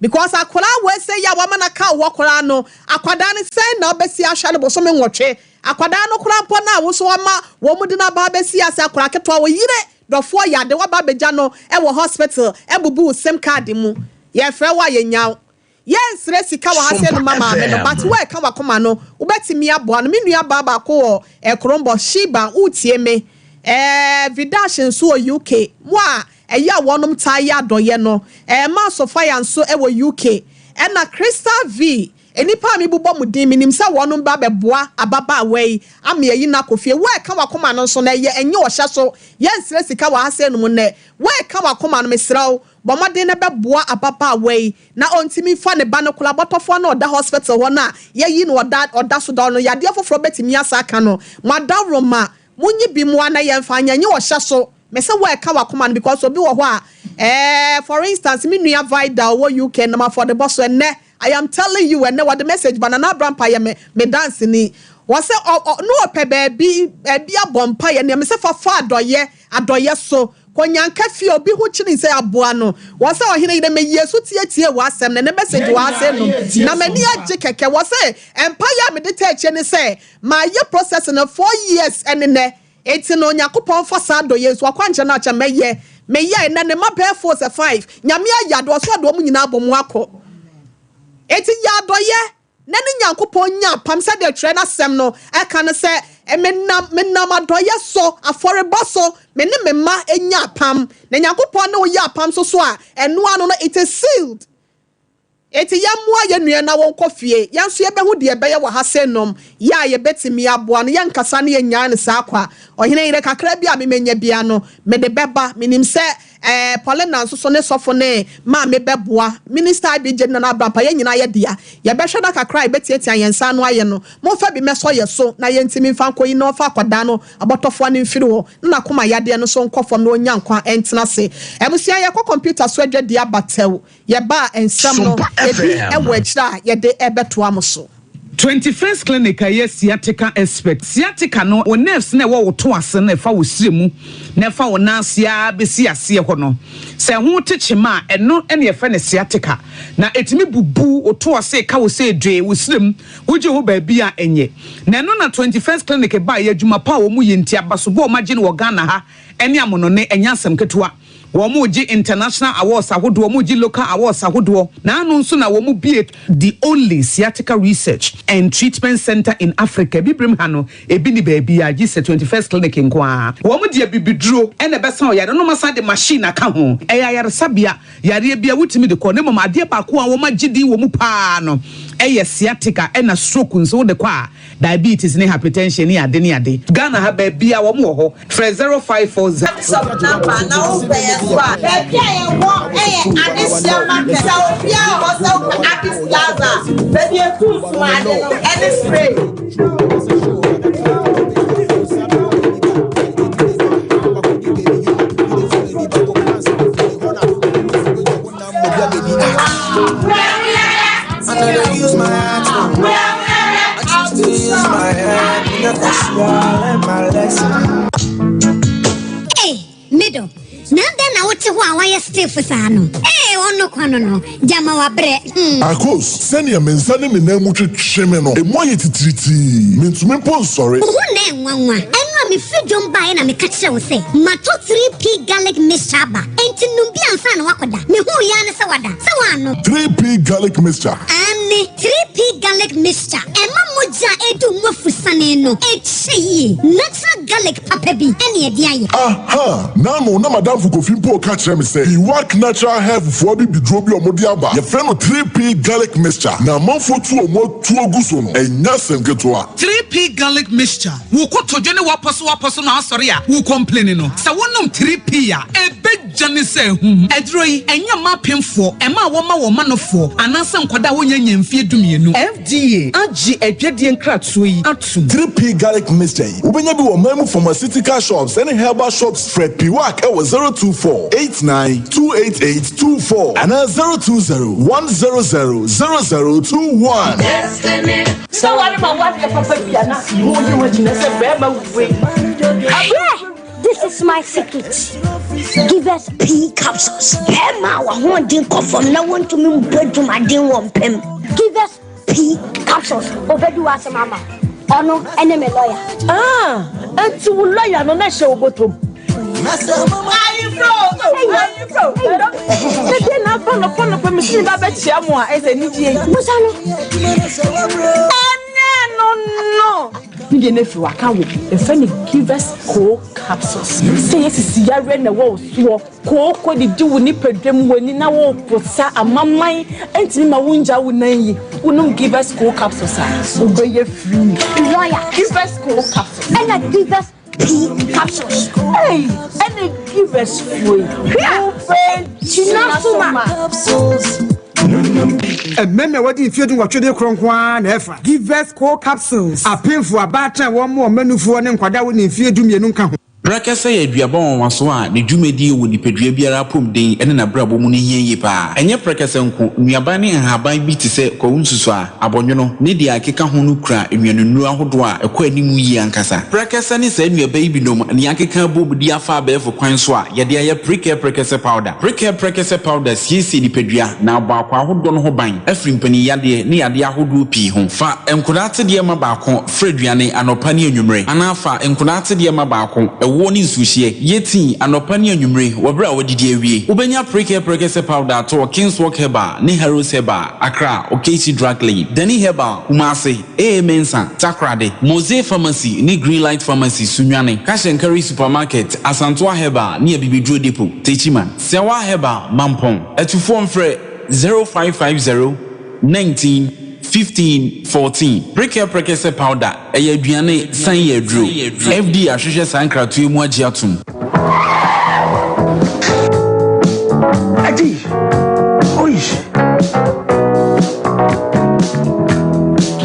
because akwadaa wei sei a wama no aka wo hɔ koraa no akwadaa no sɛn na wobɛsi ahwɛ no bosome nwɔtwe akwadaa no koraa mpo no a wo nso wama wɔn de no aba abɛsi ase akwadaa ketewa wo yere dɔfoɔ yɛ ade waba abɛgya no wɔ hospital abubu wo sim card mu yɛfrɛ wo a yɛnya wo Yɛnsrɛ sika wɔ ha sɛ no ma maame no but wo a ɛka wakoma no wobɛtumi aboa no. Me nua baa baako wɔ Krombɔ, Sheba wotie me eh, Vidash nso wɔ UK, mo a ɛyɛ a wɔnom taa yɛ adɔyɛ no eh, Maa Sophia nso wɔ UK ɛna Crystal V, nnipa a mebobɔ mo din menim sɛ wɔnom ba bɛboa ababaawa yi ama yɛayi no akɔ fie. Wo a ɛka wakoma no nso no ɛyɛ ɛnyɛ ɔhyɛ so yɛnsrɛ sika wɔ ha sɛ nom nnɛ. Wo a ɛka wakoma no mesrɛ wo Bɔ mmɔden na bɛboa ababaawa yi na ɔntumi mfa ne ba no koraa bɔtɔfoɔ no a ɔda hospital hɔ no a yɛayi no ɔda ɔda so da hɔ no yadeɛ foforɔ bɛtumi asa aka no mo adaworoma monyi bi mmoa na yɛmfa nyɛ nyɛ ɔhyɛ so mese wo a ɛka wakoma no because obi wɔ hɔ a ɛɛ for instance me nua Vida ɔwɔ UK nam afɔdebɔ so ɛnnɛ I am telling you ɛnnɛ wɔde message ba Nana Abrampa yɛ me me danseni wɔsɛ ɔ ɔ no ɔpɛ baabi baabi abɔ mpaeɛ nea mese fa fa adɔyɛ adɔyɛ so Kɔ nyanka fie obi ho kyini sɛ aboa no wɔ sɛ ɔhene yere me yesu tie tie w'asɛm ne ne message wɔ ase nom na m'ani agye kɛkɛ wɔ sɛ mpaeɛ a mede taa akyire ne sɛ mayɛ process no 4 years ɛne nɛ enti no Onyankopɔn mfa saa adɔyɛ nso akwankyerɛ no akyɛ mɛyɛ meyɛe nɛ ne mma bɛyɛ 4 sɛ 5 Nyame ayɛ ade ɔso ade wɔn nyinaa abɔ mu akɔ enti yɛ adɔyɛ na ne Nyankopɔn nya apam sɛdeɛ twerɛ no asɛm no ka no sɛ, Menam, menam adɔeɛ so, afɔrebɔ so, me ne me mma nya apam. Na Nyankopɔn ne wo yɛ apam nso so a, ɛno ano no, it is sealed. Enti yɛmmoa yɛn nua na wɔnkɔ fie. Yɛn nso yɛbɛhu deɛ ɛbɛyɛ wɔ ha sɛ nom yɛ a yɛbɛtumi aboa no. Yɛnkasa na yɛnnyae no saa kwa. Ɔhene yerɛ kakra bi a me manya biara no, mede bɛba. Menim sɛ Ɛɛ Paulina nso so ne sɔfo ne maame bɛboa. Minister IBJ ne Nana Abrampa yɛn nyinaa yɛ dea. Yɛbɛhwɛ na kakra a yɛbɛtiatia yɛn nsa ano ayɛ no, momfa bi mmɛsɔ yɛn so na yɛntumi mfa nkɔyi na ɔmfa akwadaa no abɔtɔfoa no mfiri hɔ na n'akoma yadeɛ no nso nkɔ fam na ɔnya nkwa ntena ase. Abusua yɛkɔ kɔmputa so adwadie aba tɛw. Yɛba a nsɛm no Sompa ebi FM. wɔ akyire a yɛde rebɛtoa mo so. 21st Clinic a ɛyɛ sciatica expert. Sciatica no, wo nerves no a ɛwɔ wo to ase no a ɛfa wo srɛ mu na ɛfa wo nan ase ara bɛsi aseɛ hɔ no, sɛ ɛho te kyema a, ɛno na yɛfrɛ no sciatica. Na ɛtumi bubu wo to ase, ɛka wo sɛ dwee, wo srɛ mu, wogye hɔ baabi a ɛnyɛ. Na ɛno na 21st Clinic baeɛ, adwuma pa a wɔyɛ nti, abasobɔ a wɔagye no wɔ Ghana ha ne amonone, ɛnyɛ asɛm ketewa. Wɔregye international awards ahodoɔ, wɔregye local awards ahodoɔ, na ano nso na wɔbue the only sciatica research and treatment centre in Africa. Abibirem ha no, ebi nni baabiara gye sɛ 21st Clinic nko ara. Wɔde abibiduro na ɛbɛsa ɔyare no na wɔasan de machine aka ho. Ɛyɛ ayaresabea, yareɛ biara wotumi de kɔ, na mmom adeɛ baako a wɔagye din wɔ mu pa ara no yɛ sciatica ɛna stroke nso wode kɔ a, Diabetes ne hypertension ne ade ne ade. Ghana ha baabiaa wɔn wɔ hɔ. Frɛ 0540. WhatsApp number na wopɛ yɛn so a. Baabi a yɛwɔ yɛ Adesua Market. Sɛ obiara wɔ hɔ sɛ wopɛ Addis Plaza a, baabi yɛtu nsumaade no ne spray. Hey, middle. Na dɛn na wote hɔ a wayɛ stiff saa no? Ee, ɔno kwa no no, gyama wabrɛ. Hmm. Akos, sɛnea me nsa ne me nan mu twetwe me no, emu ayɛ titiritii. Mintumi mpo nsɔre. Wo ho na ɛnwanwa. Ɛno a mefiri dwom baeɛ na meka kyerɛɛ wo sɛ matɔ 3P garlic mixture aba. Enti nom bi ansa na woakɔda. Mehuu yi ara ne sɛ wada. Sɛ woannom. 3P garlic mixture. Aane, 3P garlic mixture. Ɛma mogya a ɛredi wo mu afusane no kyɛ yie. Natural garlic papa bi na ɛde ayɛ. Aha! N'ano na m'adamfo Kofi mpo reka kyerɛ me sɛ Iwak Natural Health foɔ abibiduro bi a wɔde aba, yɛfrɛ no 3P garlic mixture, na amanfoɔ tu wɔn atuo gu so no, ɛnyɛ asɛm ketewa. 3P garlic mixture, Wo kotodwe ne w'apɔsowapɔso no asɔre a wo complaini no, sɛ wonom 3P a, ɛbɛ. gya ne sɛ ahum. Aduro yi, ɛnyɛ mma apemfoɔ, mmaa a wɔma wɔn manofoɔ, anaasɛ nkwadaa a wɔnnya nnya mfeɛ dumienu. FDA agye adwadie nkratoɔ yi atom. 3P Garlic Mixture yi, wobɛnya bi wɔ ɔman mu pharmaceutical shops ne herbal shops. Frɛ Piwak wɔ 024 89 288 24 anaa 020 100 0021. Sɛ ware ma wadeɛ papa bi a na mo yi ho agyina sɛ bɛrima wei. Abrɛ! This is my secret. Give us pea capsules. Bɛrima a w'ahoɔden kɔ fam na wontumi mbɔ adwumaden wɔ mpam. Give us pea capsules. Obedi w'asɛm ama wo. Ɔno ɛne me lawyer. Ah, enti wo lawyer no na ɛhyɛ wo bɔtɔ mu. Ayefro, ayefro. Ne deɛ na afa nɔpɔ nɔpɔ me sini ba bɛkyia mo a ɛsɛ anigye yi. Busa no. Ɛnɛ no no. Ne deɛ no afiri waka wo. Yɛfrɛ no Givers Co capsules. Sɛ yɛ sisi yareɛ na ɛwɔ wo soɔ, kooko didi wo nipadua mu w'ani na woreposa amaman ɛntumi ma wongya wo nan yi, wonom Givers Co capsules a, wobɛyɛ free. Lawyer. Givers Co capsules. Ɛna Givers P capsules. Ei, ɛna Givers foɔ yi, wobɛgyina so ma. Mmarima a wɔadi mfeɛ dunwɔtwe de korɔ nko ara na ɛfa. Givers Co capsules. Apemfo, abaatan a wɔmmoa wɔn mmanufoɔ ne nkwadaa a wɔnni mfeɛ dumienu nka ho. Prɛkɛsɛ yɛ aduaba nwanwaso a ne dwumadie wɔ nipadua biara apɔmuden ne n'abrabɔ mu no hia yie pa ara. Ɛnyɛ prɛkɛsɛ nko, nnuaban ne nhaban bi te sɛ kwawu nsusuaa, abɔnwono, ne deɛ ɛkeka ho no kura nnuanennuro ahodoɔ a ɛkɔ anim yie ankasa. Prɛkɛsɛ ne saa nnuaba yi binom na yɛakeka abom de afa abɛɛfo kwan so a yɛde ayɛ Prekɛ Prɛkɛsɛ Powder. Prekɛ Prɛkɛsɛ Powder siesie nipadua na abɔ akwaa ahodoɔ no ho ban afiri mpaninyadeɛ ne yadeɛ ahodoɔ pii ho. Fa nkwadaa atedeɛ ma baako fra aduane anɔpa ne anwummere anaa fa nkwadaa atedeɛ ma baako, ɛwoɔ ne nsuohyeɛ, yɛ tii anɔpa ne anwummere wɔ berɛ a woadidi awie. Wobɛnya Prekɛ Prɛkɛsɛ Powder atɔ wɔ Kingswalk Herbal ne Harrows Herbal. Accra, Okaishie Drug Lane, Danny Herbal, Kumasi, AA Mensah, Takoradi, Mose Pharmacy ne Greenlight Pharmacy, Sunyani, Cash and Carry Supermarket, Asantoa Herbal ne Abibiduro Depot, Techiman, Sewa Herbal, Mampong. Atufoɔ mfrɛ 0550 19 15 14. Prekɛ Prekɛsɛ Powder, ɛyɛ aduane san yɛ aduro. FDA ahwehwɛ saa nkratoɔ yi mu agye atom. Adi! Oish!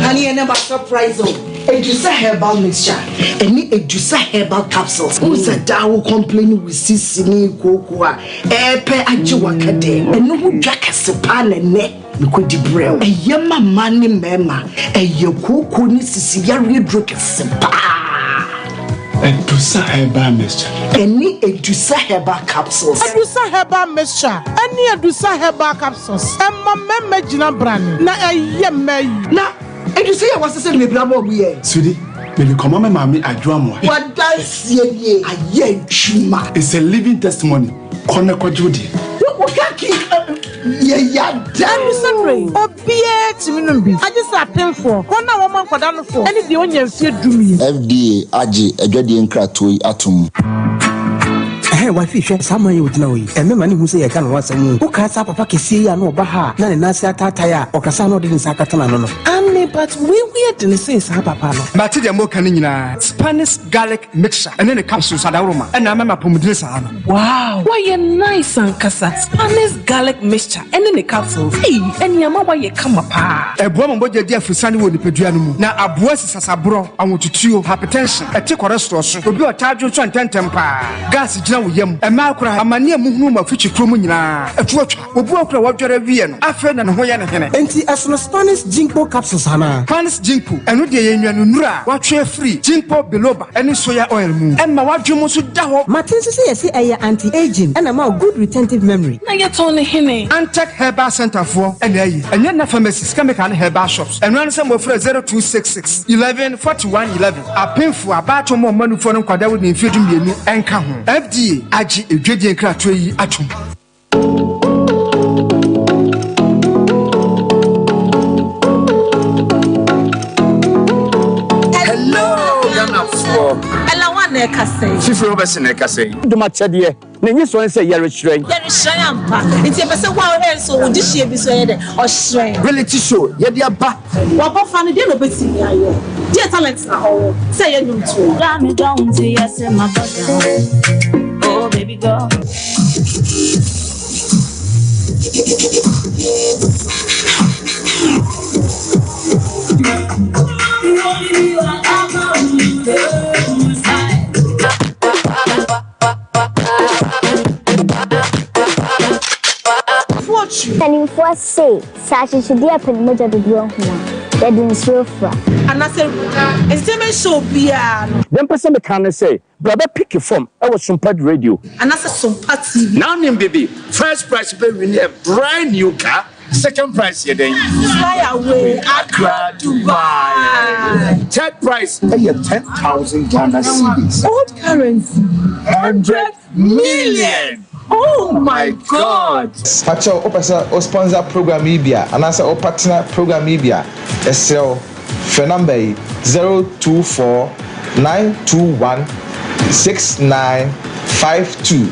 Honey, ɛnɛ ma surprise o. Edusa herbal mixture ɛne Edusa herbal capsules. Wohu sɛ daa wo complain wo sisi ne kooko a ɛɛpɛ agye waka dɛ. Ɛno ho dwa kɛse paa na ɛnɛ. Mekɔdi brɛ wo. Ɛyɛ ma mmaa ne mmarima. Ɛyɛ kooko ne sisi yareɛ duro kɛse paa. Adusa herbal mixture. Ɛne Adusa herbal capsules. Adusa herbal mixture ɛne Adusa herbal capsules ɛma mmarima gyina brane na ɛyɛ mmaa yi. Na Adusa yi a wɔasesa no bebree ama wɔn yɛ. Sweetie, mede kɔma me maame Adwo Amoah. W'adanseɛ nie, ayɛ adwuma. It's a living testimony, kɔ na kɔgye wo deɛ. Wo kaki yɛ yada. Ɛno sɛ berɛ yi, obiara tumi nom bi, agye sɛ apemfoɔ, wɔn a wɔma nkwadaa nofoɔ, ne deɛ ɔnnya mfeɛ dumien. FDA agye adwadie nkratoɔ yi atom. Ɛhɛn, wifey hwɛ saa man yi a ogyina hɔ yi, ɛmmɛma no nhu sɛ yɛreka ne ho asɛm o. Wokae saa papa kɛseɛ yi a na ɔba ha a na ne nan ase ataatae a ɔkasa a na ɔde ne nsa akata n'ano no? Aane, but wei ho yɛ dene sen saa papa no. Mate deɛ moka no nyinaa. Spanish garlic mixture ɛne ne capsules adaworoma ɛna ama me apɔmudene saa no. Wow! Wayɛ nice ankasa! Spanish garlic mixture ɛne ne capsules, ei ɛne ama wayɛ kama paa. Ɛboa ma mogya di afurusiane wɔ nipadua no mu, na aboa si sasaborɔ, ahotutuo, hypertension, ɛte cholesterol so, obi a ɔtaa dwonsɔ ntɛmntɛm paa, gas gyina wo yam, mmaa koraa, amane a muhunu wɔ afikyikuo mu nyinaa, ɛto atwa. Obi wɔ hɔ koraa a wadware awie no, afei na ne ho yɛ no hene. Enti ɛsono Spanish Ginkgo capsules anaa? Spanish Ginkgo, ɛno deɛ ɛyɛ nnuanennuro a wɔatwe afiri Ginkgo biloba ne soya oil mu. Ɛma w'adwene mu nso da hɔ. Mate nso sɛ yɛse ɛyɛ anti-aging ɛna ɛma wo good retentive memory. Na yɛtɔn no hene? Antec Herbal Centre foɔ na ayi. Ɛnyɛ nna pharmacies, chemical ne herbal shops. Ɛno ara ne sɛ mofrɛ 0266 11 41 11. Apemfoɔ, abaatan mu ɔmanufoɔ ne nkwadaa a wɔdi mfeɛ 12 nka ho. FDA agye edwadie nkratoɔ yi atom. Hello Ghanafoɔ. Ɛla wan na ɛkasa yi. Fifiri Robertson na ɛkasa yi. Dom akyɛdeɛ na enyi soɔ ne sɛ yɛrehyerɛn. Yɛrehyerɛn ampa. Nti yɛpɛ sɛ wo a wohwɛ nso wo dehyeɛ bi nso ɛyɛ dɛ ɔhyerɛn. Reality show yɛde aba. W'abɔfra no deɛ na ɔbɛtumi ayɛ? Deɛ talent na ɔwɔ sɛ ɛyɛ nnwomtoɔ? Dɔ a medɔ wo nti yɛse mabɔ down Oh baby girl. Mpanimfoɔ se, sɛ akyekyedeɛ pɛ ne mogya dodoɔ ahu a, yɛde nsuo fra. Anaasɛ entertainment show biara no. Deɛ mpɛ sɛ meka ne sɛ, bra bɛ pick fam wɔ Sumpad Radio. Anaasɛ Sompa TV. Now nim bibi, first prize bɛ win a brand new car, second prize yɛ dɛn? Fly away, Accra, Dubai. Third prize ɛyɛ 10,000 Ghana cedis. Old currency, 100 million. Oh my God! Pakyɛw wopɛ sɛ wo sponsor program yi bi a anaasɛ wo partner program yi bi a, yɛsrɛ wo frɛ number yi, 024 921 6952.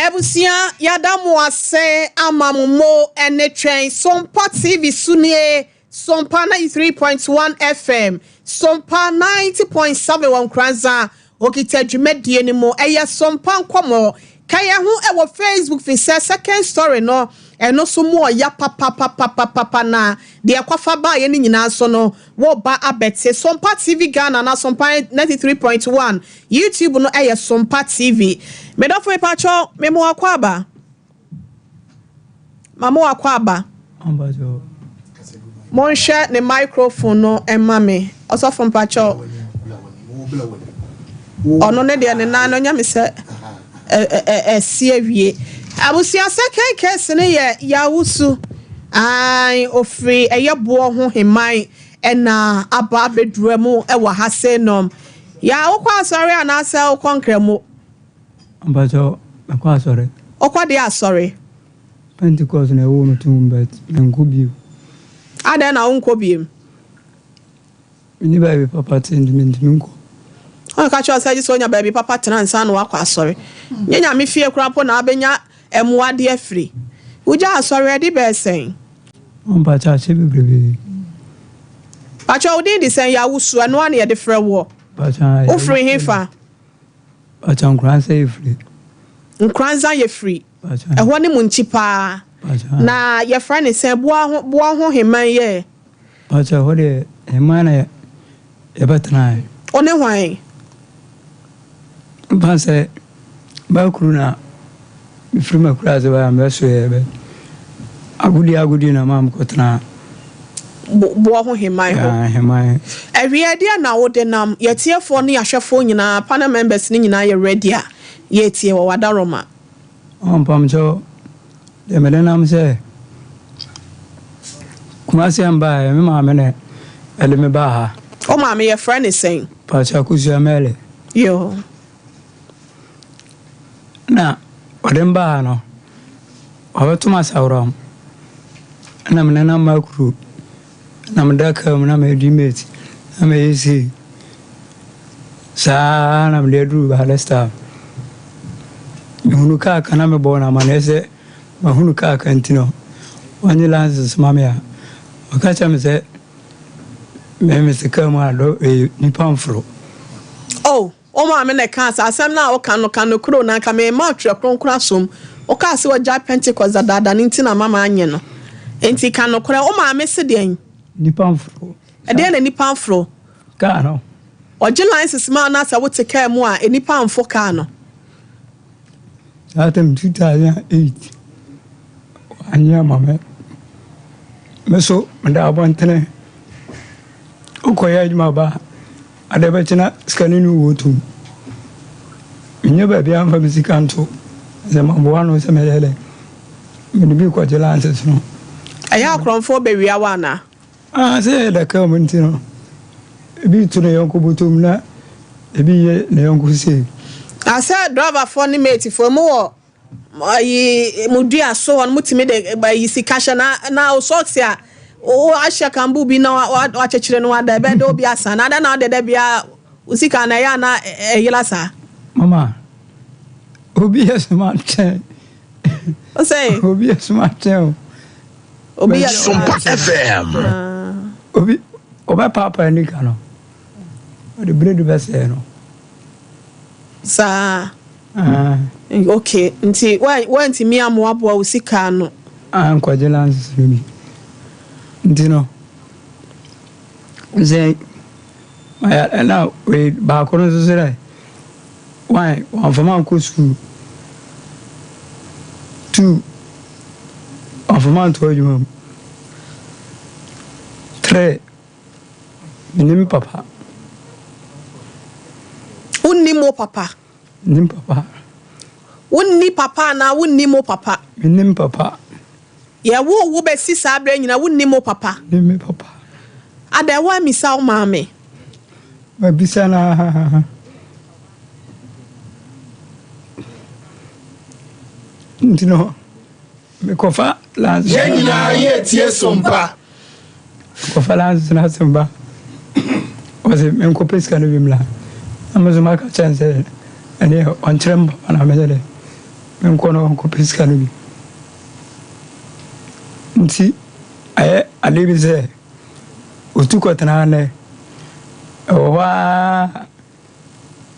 Abusua yɛada mo ase ama mo mo ne twɛn Sompa TV so nie Sompa 93.1 FM Sompa 90.7 wɔ Nkoranza Okita dwumadie no mu ɛyɛ Sompa nkɔmɔ Ka yɛn ho wɔ Facebook fi sɛ second story no ɛno so mu ɔya papapapapapa na deɛ ɛkɔfa baeɛ no nyinaa nso no Woreba abɛte Sompa TV Ghana anaa Sompa 93.1 YouTube no ɛyɛ Sompa TV. Me dɔfo mepakyɛw me mo akɔ aba. Ma mo akɔ aba. Monhwɛ ne microphone no mma me. Ɔsɔfo mpakyɛw. Ɔno ne deɛ ne nan no nyɛ me sɛ ɛsi awie. Abusua second case no yɛ Yawusu. Ae, ofiri ɛyɛ boɔ ho heman ɛna aba abɛdura mu ɛwɔ ha sei nom. Ya wokɔ asɔre anaasɛ wokɔ nkramo? Mpakyɛw, mekɔ asɔre. Wokɔ deɛ asɔre? Pentecost na ɛwoo me tom but menkɔ bio. Adɛn na wonkɔ bio? Menni baabi papa te nti mentumi nkɔ. Ɔka kyerɛ wo sɛ gye sɛ onya baabi papa tena ansa na wakɔ asɔre. Nyɛ Nyame fie koraa mpo na wabɛnya mmoa de afiri. Wogyaa asɔre ɛde bɛyɛ sɛn? Mpakyɛ akyɛ bebrebe. Mpakyɛ wo din de sɛn? Yawusu, ɛno ara na yɛde frɛ woɔ. Mpakyɛ Wofiri hefa? Mpakyɛ Nkoranza yɛfiri. Nkoranza yɛfiri. Ɛhɔ ne mo nkyi paa. Na yɛfrɛ no sɛn? Boa ho, boa ho heman yɛ. Mpakyɛ ɛhɔ deɛ heman na yɛbɛtenaeɛ. Wo ne hwan? Mfa sɛ bakuru na mefiri m'akuraase baeɛ a mebɛsoɛɛ bɛ agodie agodie na maa mekɔtenaa. Boɔ ho heman hɔ. Heman. Ɛhweɛ deɛ na wode nam? Yɛtiefoɔ ne yɛahwɛfoɔ nyinaa, panel members no nyinaa yɛ ready a yɛretie wɔ w'adaroma. Oh mpamokyɛw deɛ mede nam sɛ Kumasi a mebaeɛ me maame na ɛde me baa ha. Wo maame yɛfrɛ no sɛn? Mpakyɛw Akosua Mary. Yoo. Na ɔde me baa ha no ɔbɛto me asaworam ɛna me nenam makuro na meda kaa mu na medi mate na meyɛ sei. Saa ara na mede aduru by this time. Mehunu kaa ka na mebɔɔ no amanneɛ sɛ mahunu kaa ka nti no ɔnye license ma me a, ɔka kyerɛ me sɛ me mete kaa mu a dɔ eh, nipa mforo. Oh, wo maame na ɛkaa saa asɛm no a woka no, ka nokorɛ o, na anka merema wo Twerɛ Kronkron asom. Wokaa sɛ wagyae Pentecost dadaada no nti na ama manyɛ no. Enti ka nokorɛ. Wo maame se deɛn? Nipa mforo. Ɛdeɛn na nipa mforo? Kaa no. Ɔgye license ma wo na sɛ wote kaa mu a nnipa mfo kaa no. Saa time 2008 wanyɛ ama me. Me so meda abɔntene wokɔyɛ adwuma ba a ade bɛkye na sika no ni wɔ tum. Menyɛ baabi a mfa me sika nto sɛ maboa no sɛ mɛyɛ dɛ mede bi kɔgye license no. Ɛyɛ akorɔmfoɔ bɛwia wo anaa? Ah, sɛ yɛda kaa mu nti no, ebi to ne yɔnko bɔtɔ mu na ebi yɛ ne yɔnko sei. Na sɛ driverfoɔ ne matefoɔ mo wɔ ayi mo dua so hɔ no motumi de ayi sika hyɛ na na o socks a wo ahyɛ kambu bi na wakyekyere no wada ɛbɛyɛ dɛ obi asa na adɛn na wode da bia wo sika na ɛyɛ a na ɛyera saa. Mama, obi yɛ soma kyɛn. Ɔsɛ. Obi yɛ soma kyɛn o. Obi yɛ Sompa FM. Obi ɔbɛpaapaa nika no ɔde biredi bɛsɛɛ no. Saa. Ah. Okay, nti wantumi amoaboa wo sika ano. Ah, nkɔgye lances no bi. Nti no, sɛ ɛna wei baako no nso sɛ one wamfa mankɔ sukuu, two wamfa manto adwuma mu, three mennim papa. Wonnim wo papa? Mennim papa. Wonni papa anaa wonnim wo papa? Mennim papa. Yɛwoo wo bɛsi saa berɛ nyinaa wonnim wo papa? Mennim me papa. Adɛn woammisa wo maame? Mabisa no aa. Nti no mekɔfa lanse. Yɛn nyinaa yɛretie Sompa. Mekɔfa lanse no asɛm ba. Ɔse menkɔpɛ sika no bi mmra. Na me nso maka kyerɛ no sɛ ɛneɛ ɔnkyerɛ me papa na menyɛ dɛ menkɔ na ɔnkɔpɛ sika no bi. Nti ayɛ adeɛ bi sɛ otu kɔtena ha nnɛ, ɛwɔ hɔ ara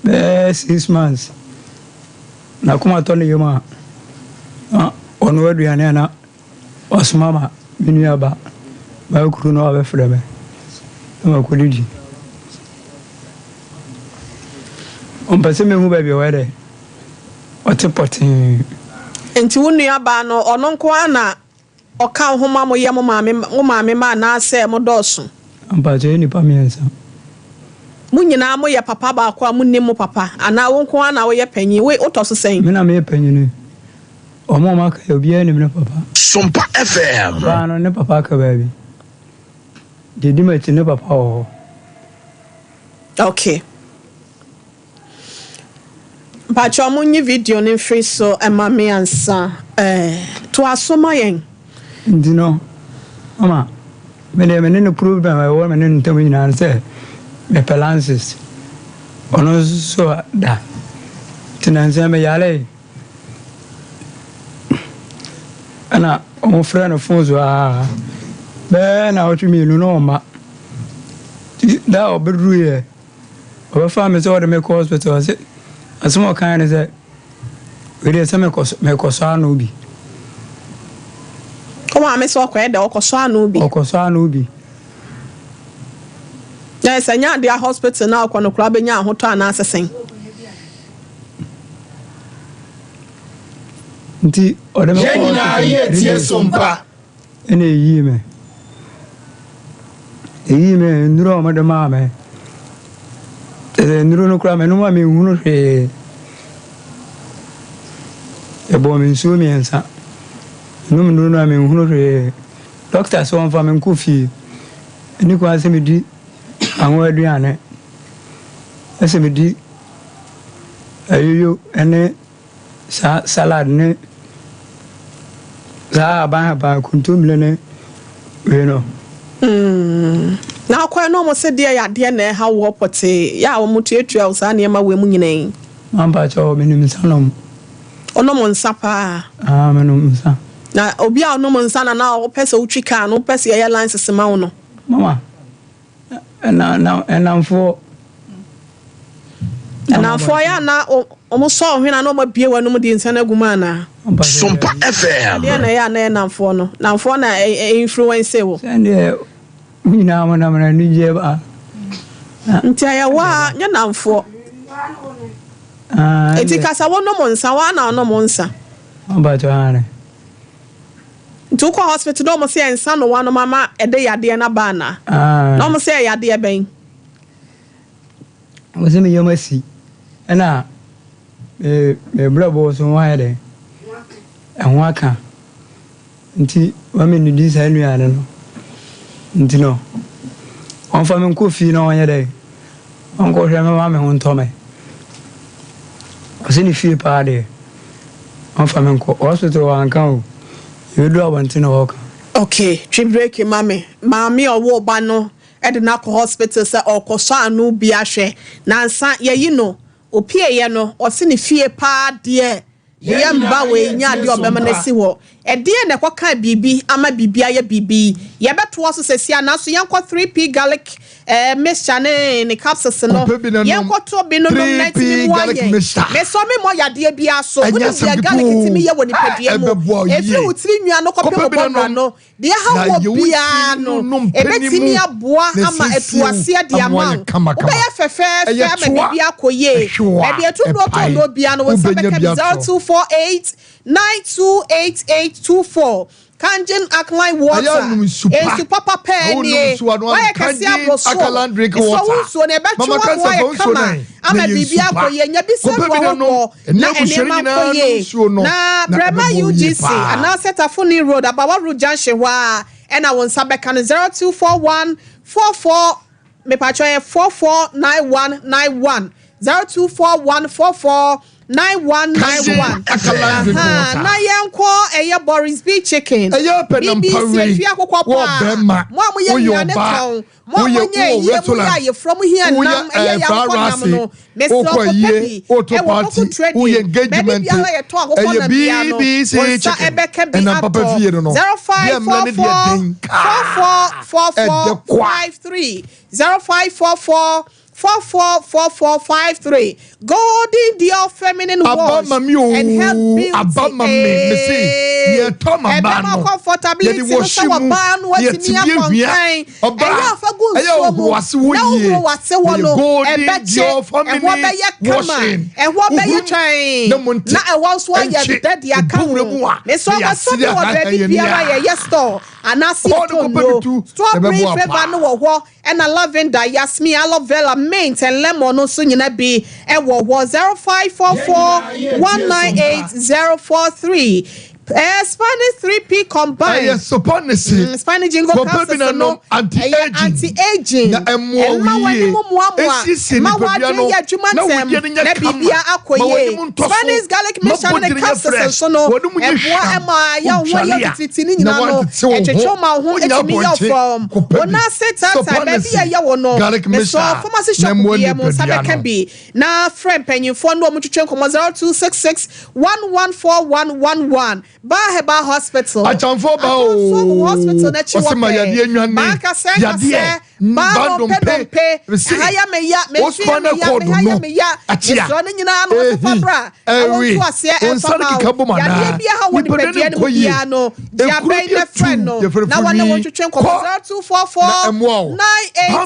bɛyɛ 6 months, n'akoma tɔ ne yam a, na ɔnoa aduane a na wasoma ma me nua ba baakuru na wabɛfrɛ me na makɔdidi. Ɔmpɛ sɛ mehu baabi a ɔyɛ dɛ ɔte pɔtee. Nti wo nuabaa no, ɔno nko ara na ɔka wo ho ma moyɛ mo maame wo maame mma anaasɛ modɔɔso? Mpakyɛ yɛ nnipa mmiɛnsa. Mo nyinaa moyɛ papa baako a monnim mo papa anaa wo nko ara na woyɛ panyin? Wo wotɔ so sɛn? Me na meyɛ panyini. Wɔn a wɔaka yi obiara nim ne papa. Sompa FM. Ɔbaa no ne papa aka baabi. Deɛ ɛdi m'akyi ne papa wɔ hɔ. Okay. Mpakyɛw monyi video no mfiri so ma me ansa. Eh, toa so ma yɛn. Nti no, mama, me deɛ me ne no problem a ɛwɔ me ne no ntam nyinaa ne sɛ mepɛ lances. Ɔno nso so da. Nti nansa me yaree. Ɛna wɔfrɛ no phone so aa bɛyɛ nnawɔtwe mmienu na ɔmma. Nti da a ɔbɛduruiɛ. Ɔbɛfaa me sɛ ɔde me kɔ hospital ɔse asɛm a ɔkaeɛ ne sɛ wei deɛ sɛ mekɔsɔ ano bi. Wo maame sɛ ɔkɔyɛ dɛ ɔkɔsɔ ano bi. Ɔkɔsɔ ano bi. Na sɛ nyɛ adeɛ a hospital na ɔkɔ no koraa bɛnya ahotɔ anaasɛ sɛn? Nti ɔde me kɔ Yɛn nyinaa hospital yɛretie Sompa. Ɛna eyii me. Eyii me, nnuro a wɔde maa me. Kyerɛ sɛ nnuro no koraa menom a menhunu hwee. Yɛbɔɔ me nsuo mmiɛnsa. Menom nnuro no a menhunu hwee. Dɔkta sɛ wɔmfa me nkɔ fie. Ɛni kwan sɛ medi anwa aduane. Ɛsɛ medi ayoyo ne Saa salad ne saa ahaban ahaban kontommire ne wei no. Mm. Na akɔɛ na wɔn se deɛ yadeɛ na ɛha woɔ pɔtee yɛ a wɔn tuatua wo saa nneɛma wei mu nyinaa yi. Mampa kyɛw menim nsa nom. Wonom nsa paa? Ah menom nsa. Na obi a ɔnom nsa na na wopɛ sɛ wotwi kaa no wopɛ sɛ yɛyɛ license ma wo no? Mama Ɛna na ɛnamfoɔ. Ɛnamfoɔ yɛ ana wɔn sɔ ɔhwene ana wɔn abue wɔn anum de nsa no agu mu ana? Sompa FM. Deɛ na ɛyɛ ana yɛ namfoɔ no namfoɔ na influence wo. Sɛdeɛ mo nyinaa mo nam na anigyeɛ ba. Nti ɛyɛ wo a nyɛ namfoɔ. Eti kasa wonom nsa wo ana ɔnom nsa. Mpakyɛ aane. Nti wokɔ hospital na wɔn se nsa no wanom ama ɛde yadeɛ no aba anaa? Na wɔn se ɛyɛ yadeɛ bɛn? Wɔn se me yam asi ɛna me me brɛbo so ho ayɛ dɛn ɛho aka nti ma me nnidi saa nnuane no nti no wɔmfa me nkɔ fie na wɔnyɛ dɛn wɔnkɔhwɛ me ma me ho ntɔ me. Ɔse ne fie paa deɛ ɔnfa me nkɔ hospital wanka o yɛbɛduru abɔnten na ɔɔka. Ok twe break ma me. Maame a ɔwoo ba no de no akɔ hospital sɛ ɔrekɔsɔ ano bi ahwɛ. Nansa yɛyi no, ɔpieeɛ no ɔse ne fie paa deɛ ne yam ba wei nyɛ adeɛ a ɔbɛma no asi hɔ. Ɛdeɛn na ɛkɔkaa biribi ama biribi ayɛ biribi? Yɛbɛtoa so seesei ara, nanso yɛnkɔ 3P garlic eh, mixture ne ne capsules no. Kɔpɛ bi na nom. Yɛnkɔtɔ bi no nom na 3P ɛtumi mmoa garlic yɛn. mixture. Mesɔ me mmɔ yadeɛ biara so. Ɛnyɛ Wonim asɛm deɛ ketewa garlic o. tumi yɛ wɔ nipadua mu? Ɛbɛboa wo Ɛfiri yie. wo tiri nwi ano kɔpem Kɔpɛ wo bi na bɔwura nom. no, deɛ ɛha Na wɔ yɛ wo biara tiri no, no nnompe no ɛbɛtumi mu aboa na ama atu ɛsiesie wo aseɛ de ama ama woayɛ wo. kamakama. Wobɛyɛ fɛfɛɛfɛ Ɛyɛ ama toa, biribi akɔ yie. ɛhwew a, Baabi a ɛtu nnuro tɔ ɛpae. nnuro biara no, wo nsa Wobɛnya bɛka bi bi. atɔ. 0248 928824 Kangen alkaline water. Ɛyɛ anom nsu pa. Nsu papa pɛɛ Na wonom nie. nsu a, na woanom Wayɛ kɛse Kangen aboro so. alkaline drink Nsɔ wo water. nsuo no, ɛbɛtwe Mama wo ama Kansa woayɛ fa nsuo kama no ɛ, ama na ɛyɛ biribi nsu pa. akɔ yie. Nya bi sɛ Kɔpɛ bi na nom. ahodoɔ Ɛne na abusua no nneɛma nkɔ nyinaa nom yie. nsuo no, Na na Brɛma ɛbɛboa wo yie UGC paa. anaasɛ Tafoni Road, Abawa Road Junction hɔ ara ɛna wo nsa bɛka no. 0241 44 Mepakyɛw ɛyɛ 449191 0241 44 9191 Ahaa na yɛnkɔ ɛyɛ Boris B chicken Ɛyɛ pɛ na BBC mpawe efie akokɔ wɔ paa bɛrima mo a moyɛ woyɛ nnuane ɔbaa tɔn mo a woyɛ monyɛ wowɔ ayie moyɛ restaurant ayefrɔ mo hia woyɛ nam ɛyɛ ɛɛ yɛ fried akokɔ nam rice no mesrɛ wokɔ kɔpɛ ayie bi woto ɛwɔ party koko woyɛ trading baabi engagement biara yɛtɔ akokɔ ɛyɛ nam biara no BBC wo nsa chicken ɛbɛka bi ɛnam papa atɔ fie no no deɛ mmerɛ ne deɛ 0544 den kaa ɛdɛ kwa. 444453 0544 444453 Golden Dior Feminine Aba Wash ma mi and Health oo, Beauty aba ma me, me se, Ee, deɛ ɛtɔ ma baa ɛbɛma no, comfortability yɛde no wɔ sɛ hye mu, wɔbaa no na atumi yɛtumi ahwia. akɔnkan. Ɔbaa, Ɛyɛ a fa gu ɛyɛ nsuo mu wohoro w'ase hɔ na yie. wohoro w'ase hɔ Ɛyɛ no, Golden ɛbɛkye, Dior ɛhɔ Feminine bɛyɛ kama, Washing. ɛhɔ bɛyɛ Wohuru twɛn, na mo nte, na ɛhɔ nso ayɛ ɛnkye, dɛ de aka ɛbɔ wura ho. mu a, Mesɛ na ɔbɛtɔ yɛasere bi wɔ ahaahaa baabi yɛn ani biara a. yɛyɛ store anaasɛ Kɔɔ no yɛtɔ kɔpɛ bi nnuro. tu, na Strawberry ɛbɛboa flavour paa. no wɔ hɔ, ɛna lavender, yasmin, aloe vera, mint and lemon no nso nyina bi wɔ hɔ. 0544 198 043. Eh, Spanish 3P combined. Ɛyɛ sopɔnisi. Spanish jingo Kɔpɛ bi capsules na no nom ɛyɛ anti-aging. anti-aging. Na ɛmmoa wo Ɛmma yie. w'anim mmoamoa. Esiesie Ɛma nipadua w'adwene no yɛ adwuma na wo ntɛm deɛ no nyɛ na kama. biribia akɔ Ma yie. w'anim ntɔ so. Spanish garlic Ma mixture ne body ne no nyɛ capsules fresh. nso no, W'anim nyɛ ɛboa hwam. ma yɛ wo ho yɛ Wodware a, tititi ne na nyinaa no, woantete wo ho. ɛtwetwe ma wo ho Wonya tumi yɛ apɔnkye. fɔmm. Kɔpɛ Wo bi. nan ase taataa baabi a Sopɔnisi. ɛyɛ wo no, Garlic mesrɛ mixture wo, pharmacy na shop ɛmmoa biara mu nsa nipadua bɛka no. bi na frɛ mpanyimfoɔ ne wɔn twetwe nkɔmmɔ 0266 114111. Baa Herbal Hospital. Akyamfoɔ ba Akyamfoɔ wɔ oo, hospital n'akyi wɔ ɔse ma pɛɛ. yadeɛ nwane, Baa kasɛɛ yadeɛ, kasɛɛ, baa ba nnompe ndompe, ndompe, mese, ɛha yɛ me ya, me wo nso yɛ spinal me ya, cord me ha yɛ no, me ya, akyea, mesrɛ ne nyinaa no ɔse fa ehi, bra na wɔnto ɛwe, aseɛ wo ɛmfa nsa no ma wo. keka bom Yadeɛ anaa, biara ha wɔ nipadua no nipadua no mu nkɔ yie, biara no, gye ekuro abɛn bi na frɛ atu, no yɛfrɛ na wɔne wo firi, ntwetwe nkɔmmɔ kɔ 0244 na ɛmmoa wo. Bam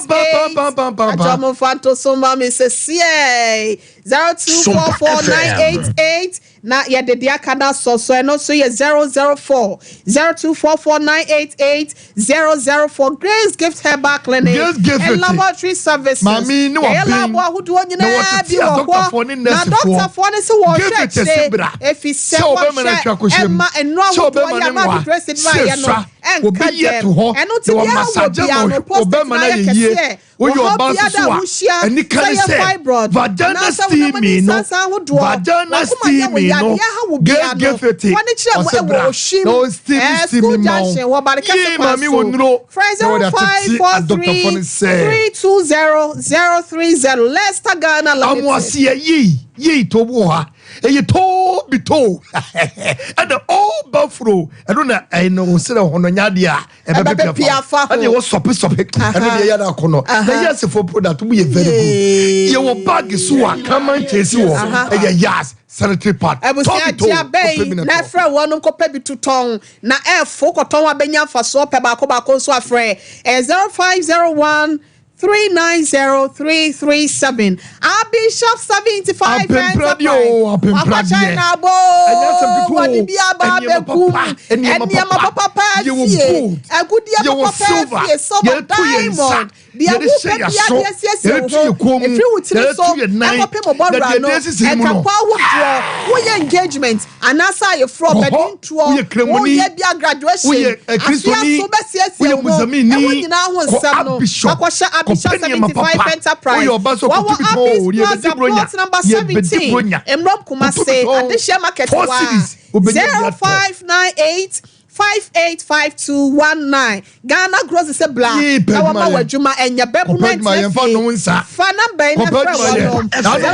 bam bam 988 bam bam bam Adwo bam. momfa nto so mma me sesiei 0244 988 Na yɛde deɛ aka no asɔ so, ɛno nso yɛ 004 0244 988 004 Grace Gift Herbal Clinic Grace Gift and Laboratory Services. Maame yi ne Yɛyɛ waben lab ahodoɔ na nyinaa wɔtete bi wɔ hɔ. adɔktafoɔ ne Na nɛɛsefoɔ. dɔktafoɔ no se wɔhwɛ Gift akyire se bra ɛfiri sɛ sɛ ɔbɛma no wɔhwɛ atwa akɔhyɛ mu, ɛma nnuro sɛ ahodoɔ ɔbɛma yɛ no ama nwa, abibire se sɛ baeɛ no sua, ɛnka obi yɛ dɛm. to hɔ Ɛno nti na deɛ ɛwɔ wɔmasagye biara ma no prostate ɔbɛma no no ayɛ ayɛ yie. kɛseɛ. Woyɛ Ɔhaw ɔbaa nso biara so a a, wohyia, anika sɛ ne ɛyɛ sɛ fibroid vagina anaasɛ honam ani steaming no, nsansan ahodoɔ, vagina w'akoma yɛ wo steaming ya, no, deɛ ɛha wo biara gay no, gay fete, fa no kyerɛ mu ɔsɛ wɔ bra Oshim, na ɔnsteam eh, steam School ma wo. Junction wɔ Bare Kɛse Yee kwan maame wɔ so. nnuro Frɛ na wɔde atete adɔktafo 0543 no sɛ. 320 030 Leicester Ghana Limited. Amoaseɛ yei yei to wɔ ha ɛyɛ too bi too ɛna ɔba furo ɛno na ɛno srɛ ho no nyɛ adeɛ a ɛbɛbɛ afa ho ɛna ɛwɔ sɔpe sɔpe ɛno deɛ yɛ akɔ no na yɛ asefo product mo yɛ very good yɛ wɔ bag so a kraman kyɛnse wɔ ɛyɛ yas sanitary pad Abusua tɔbi to gye abɛn kɔpɛ bi na na tɔ. ɛfrɛ wɔnom kɔpɛ bi totɔn na ɛfo kɔtɔn abɛnya mfasoɔ pɛ baako baako nso afrɛ ɛyɛ 0501 390 337 Abishop 75 Apempradeɛ Enterprise o, wakɔ apempradeɛ. China abo Ɛnyɛ asɛm ketewa o. wɔde bi aba Nneɛma abɛgum papa, nneɛma nneɛma papa. papa paa Yɛwɔ fie gold, agudeɛ yɛwɔ papa paa silver, fie silver yɛde to yɛn nsa, diamond deɛ yɛde wopɛ hyɛ yɛn biara aso, de asiesie yɛde wo to ho yɛn kɔn mu, ɛfiri wo tiri yɛde so to yɛn nan, ɛkɔpem wo na bɔwura deɛ no ɛde asisi mu no. ɛnkakɔ ahodoɔ woyɛ engagement anaasɛ ayeforɔ Kɔ hɔ, bɛdintoɔ woyɛ Kramoni, woyɛ bia graduation woyɛ eh, Kristoni, afei aso bɛsiesie woyɛ wo ho Muslimini, ɛho nyinaa ho kɔ nsɛm no Abishop, akɔhyɛ Abishop kɔpɛ nneɛma 75 papa. Enterprise Woyɛ ɔba so wɔwɔ kɔto bi tɔn Abis o, yɛbɛdi Plaza bronya, plot number yɛbɛdi 17 bronya. Mmrom Kɔto bi Kumase tɔn, Adehyeɛ Market four hɔ a cedis, wobɛnya bi atɔ. 0598 585219 Ghana Grocery sɛ bla Yee, pɛ na adwuma wɔma yɛ. w'adwuma ɛnyɛ bɛbu Kɔpɛ no adwuma ɛntena yɛ, mfa fie nnom nsa. fa number yi na Kɔpɛ frɛ adwuma yɛ. wɔnom Na wode nsa.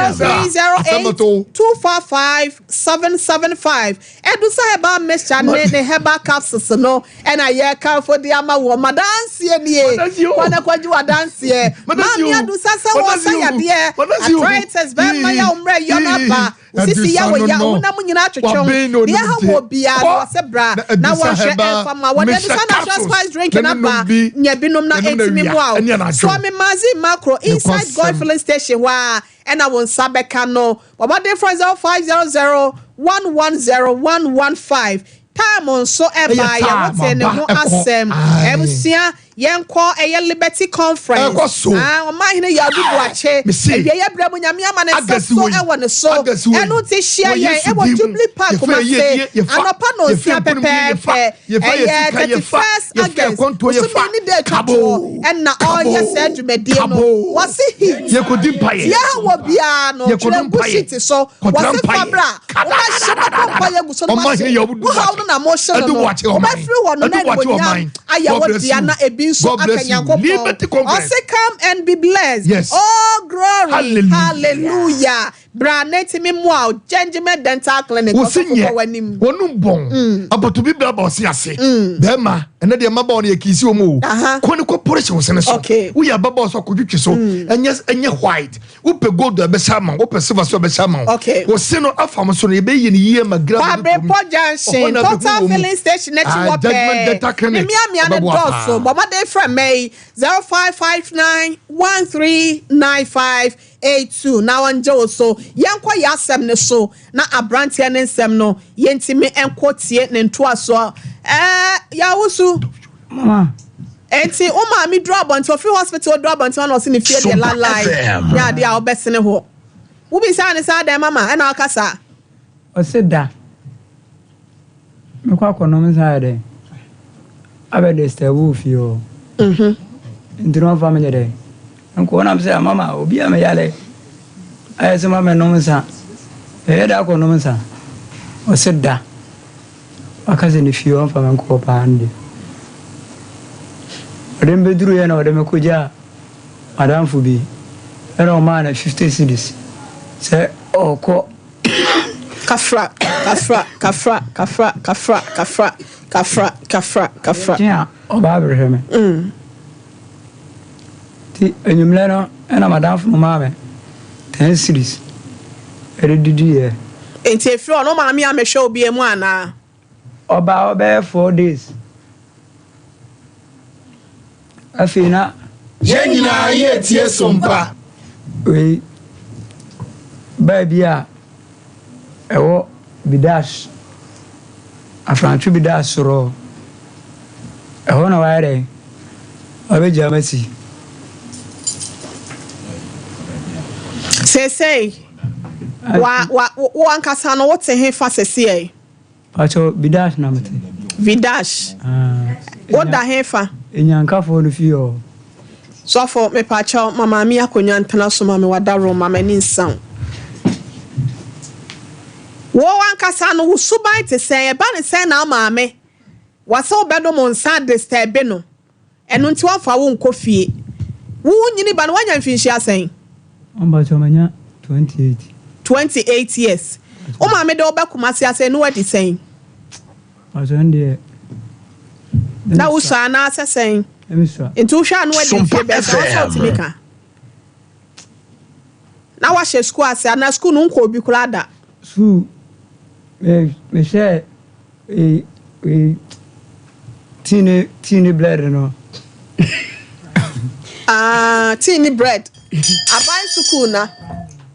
Asɛm bɛto wo. 0308 245 775 Edusa Herbal Mixture ne ne herbal capsules no ɛna yɛkamfo de ama wɔ madanseɛ nie kɔ na kɔgye w'adanseɛ Maame Adusa sɛ wɔsa yadeɛ arthritis bɛrima yɛ wo mmerɛ yɔ no aba Sisi yɛ wo ya, wo honam nyinaa twetwe wo. Deɛ ɛha wɔ biara no, wɔse bra na wɔnhwɛ ɛmfa mma wo. Wɔde Adusa Natural Spice Drink no aba, nya binom na ɛntumi mmoa wo. Soa me Mazi Makro inside Goil Filling Station hɔ ara ɛna wo nsa bɛka no. Bɔ mmɔden frɛ 0500 110 115. Time nso ɛbaa yɛ wote ne ho asɛm. Abusua Yɛnkɔ ɛyɛ Liberty Conference. Ɛkɔ so. Ah, Ɔmanhene Yaw Adu Boakye. Mese. Awieɛ berɛ mu Nyame ama ne nsa August so wei. ɛwɔ ne so. August wei. Ɛno nti hyia Wɔ yɛn Yesu ɛwɔ din mu. Jubilee Park Yɛfa Kumase. ayie, yɛfa. Anɔpa nonsia Yɛfa nkonimdie, yɛfa. pɛpɛɛpɛ. Yɛfa yɛ Ɛyɛ sika, yɛfa. 31st Yɛfa August. akwantuo, yɛfa. Bosome ne da atwa toɔ Kabo. ɛna ɔreyɛ Kabo. saa dwumadie no. Kabo. Wɔse heat. Yɛkɔdi mpaeɛ. Deɛ ɛwɔ biara no, Yɛkɔdi twerɛ gu mpaeɛ. sheet so. Kɔtra Wɔse fa mpaeɛ. bra. Wobɛhye bɛbɔ mpaeɛ agu so na Ɔman woahye. hene Yaw Adu Wo haw Boakye. no na mohyɛ no Adu no. Boakye ɔman. Wobɛfiri hɔ no Adu na Boakye animuonyam ɔman. ayɛ God wo bless dea you. na ebi nso God aka bless you. Nyankopɔn. Liberty Conference. Ɔse come and be blessed. Yes. Oh glory. Hallelujah. Hallelujah. Bra na etimi mmoa wo. Gentleman Dental Clinic. Wo se Ɔsɔfo nyɛ kɔ w'anim. wɔnum bɔn abɔto bi bra ba ɔse ase bɛrima ɛnɛ deɛ mmabaawa no yɛ kiisi wɔn o kɔ ne kɔ polish wo sene so woyɛ ababaawa so akɔtwitwi so ɛnyɛ ɛnyɛ white wopɛ gold a ɛbɛhyɛ ama wo wopɛ silver so a ɛbɛhyɛ ama wo Okay. wo se no afam so no yɛbɛyɛ no yie ma gra Kwabrepɔ Junction, Total Filling Station n'akyi hɔ Judgment pɛɛ. Dental Ne Clinic mmeammea no ɛbɛboa dɔɔso. paa Bɔ mmɔden frɛ mmɛ yi 0559 139582 na wɔngye wo so. Yɛnkɔ yɛn asɛm no so na aberanteɛ no nsɛm no yɛntumi nkɔ tie ne ntoasoɔ. Ɛɛ Yawusu. Mama. Enti wo maame duru abɔnten, ɔfiri hospital duru abɔnten na ɔse ne fie deɛ lalai nyɛ adeɛ a wobɛsene hɔ. Wobisaa no sɛ adɛn mama ɛna ɔka saa? Ɔse da mekɔ akɔnom nsa ayɛ dɛn abɛ disturb wo fie hɔ. Nti na ɔmfa menyɛ dɛn nkɔ na mesɛ mama obi a meyale ayɛ sɛ ma mɛnom nsa ɛyɛ da akɔnom nsa ɔse da. Waka sɛ ne fie ɔmfa me nkɔ hɔ paa no deɛ, ɔde me bɛduruiɛ na ɔde me kɔgyaa m'adamfo bi ɛna ɔmaa no 50 cedis sɛ ɔrekɔ. Kafra, kafra, kafra, kafra, kafra, kafra, kafra, kafra, kafra. Kye a ɔba abɛhwɛ me. Nti anwummerɛ no ɛna m'adamfo no maa me 10 cedis ɛde didiiɛ. Nti efiri hɔ no wo maame ammɛhwɛ wo biam anaa? Ɔbaa hɔ bɛyɛ 4 days. Afei na. Yɛn nyinaa yɛretie Sompa. Wei baa bi a ɛwɔ Bidash, Afrantwo Bidash soro hɔ. Ɛhɔ na wayɛ dɛn? Wabɛgya m'asi. Seesei, wa, wa, wo ankasa no wote he fa seesei? Pakyɛw, Bidash na mete. Vidash. Ah, Woda he fa? Enyankafoɔ no fie hɔ. Sɔfo, mepakyɛw, ma maame yi akonnwa ntena so ma me, wadaworo ma m'ani nsa wo. Wo ankasa no, wo suban te sɛn? Ɛba ne sɛn na wo maame wɔ sɛ wobɛnom nsa adistɛɛbe no? Ɛno nti ɔmfa wo nkɔ fie. Wo nyini ba no, woanya mfinhyia sɛn? Mpakyɛw, manya 28. 28 years. Wo maame de wo ba Kumasi ase no wadi sɛn? Mpakyɛw, ɛno deɛ. Na wosua anaasɛ sɛn? Mesua. Nti wohwɛ a na wadi mfie bɛn sɛ wɔsɛ wotumi ka? Na wahyɛ sukuu ase anaa sukuu no nkɔɔ bi koraa da? Sukuu, me mehyɛɛ ee ee tea ne tea ne bread no. Ah, tea ne bread. Aban sukuu na.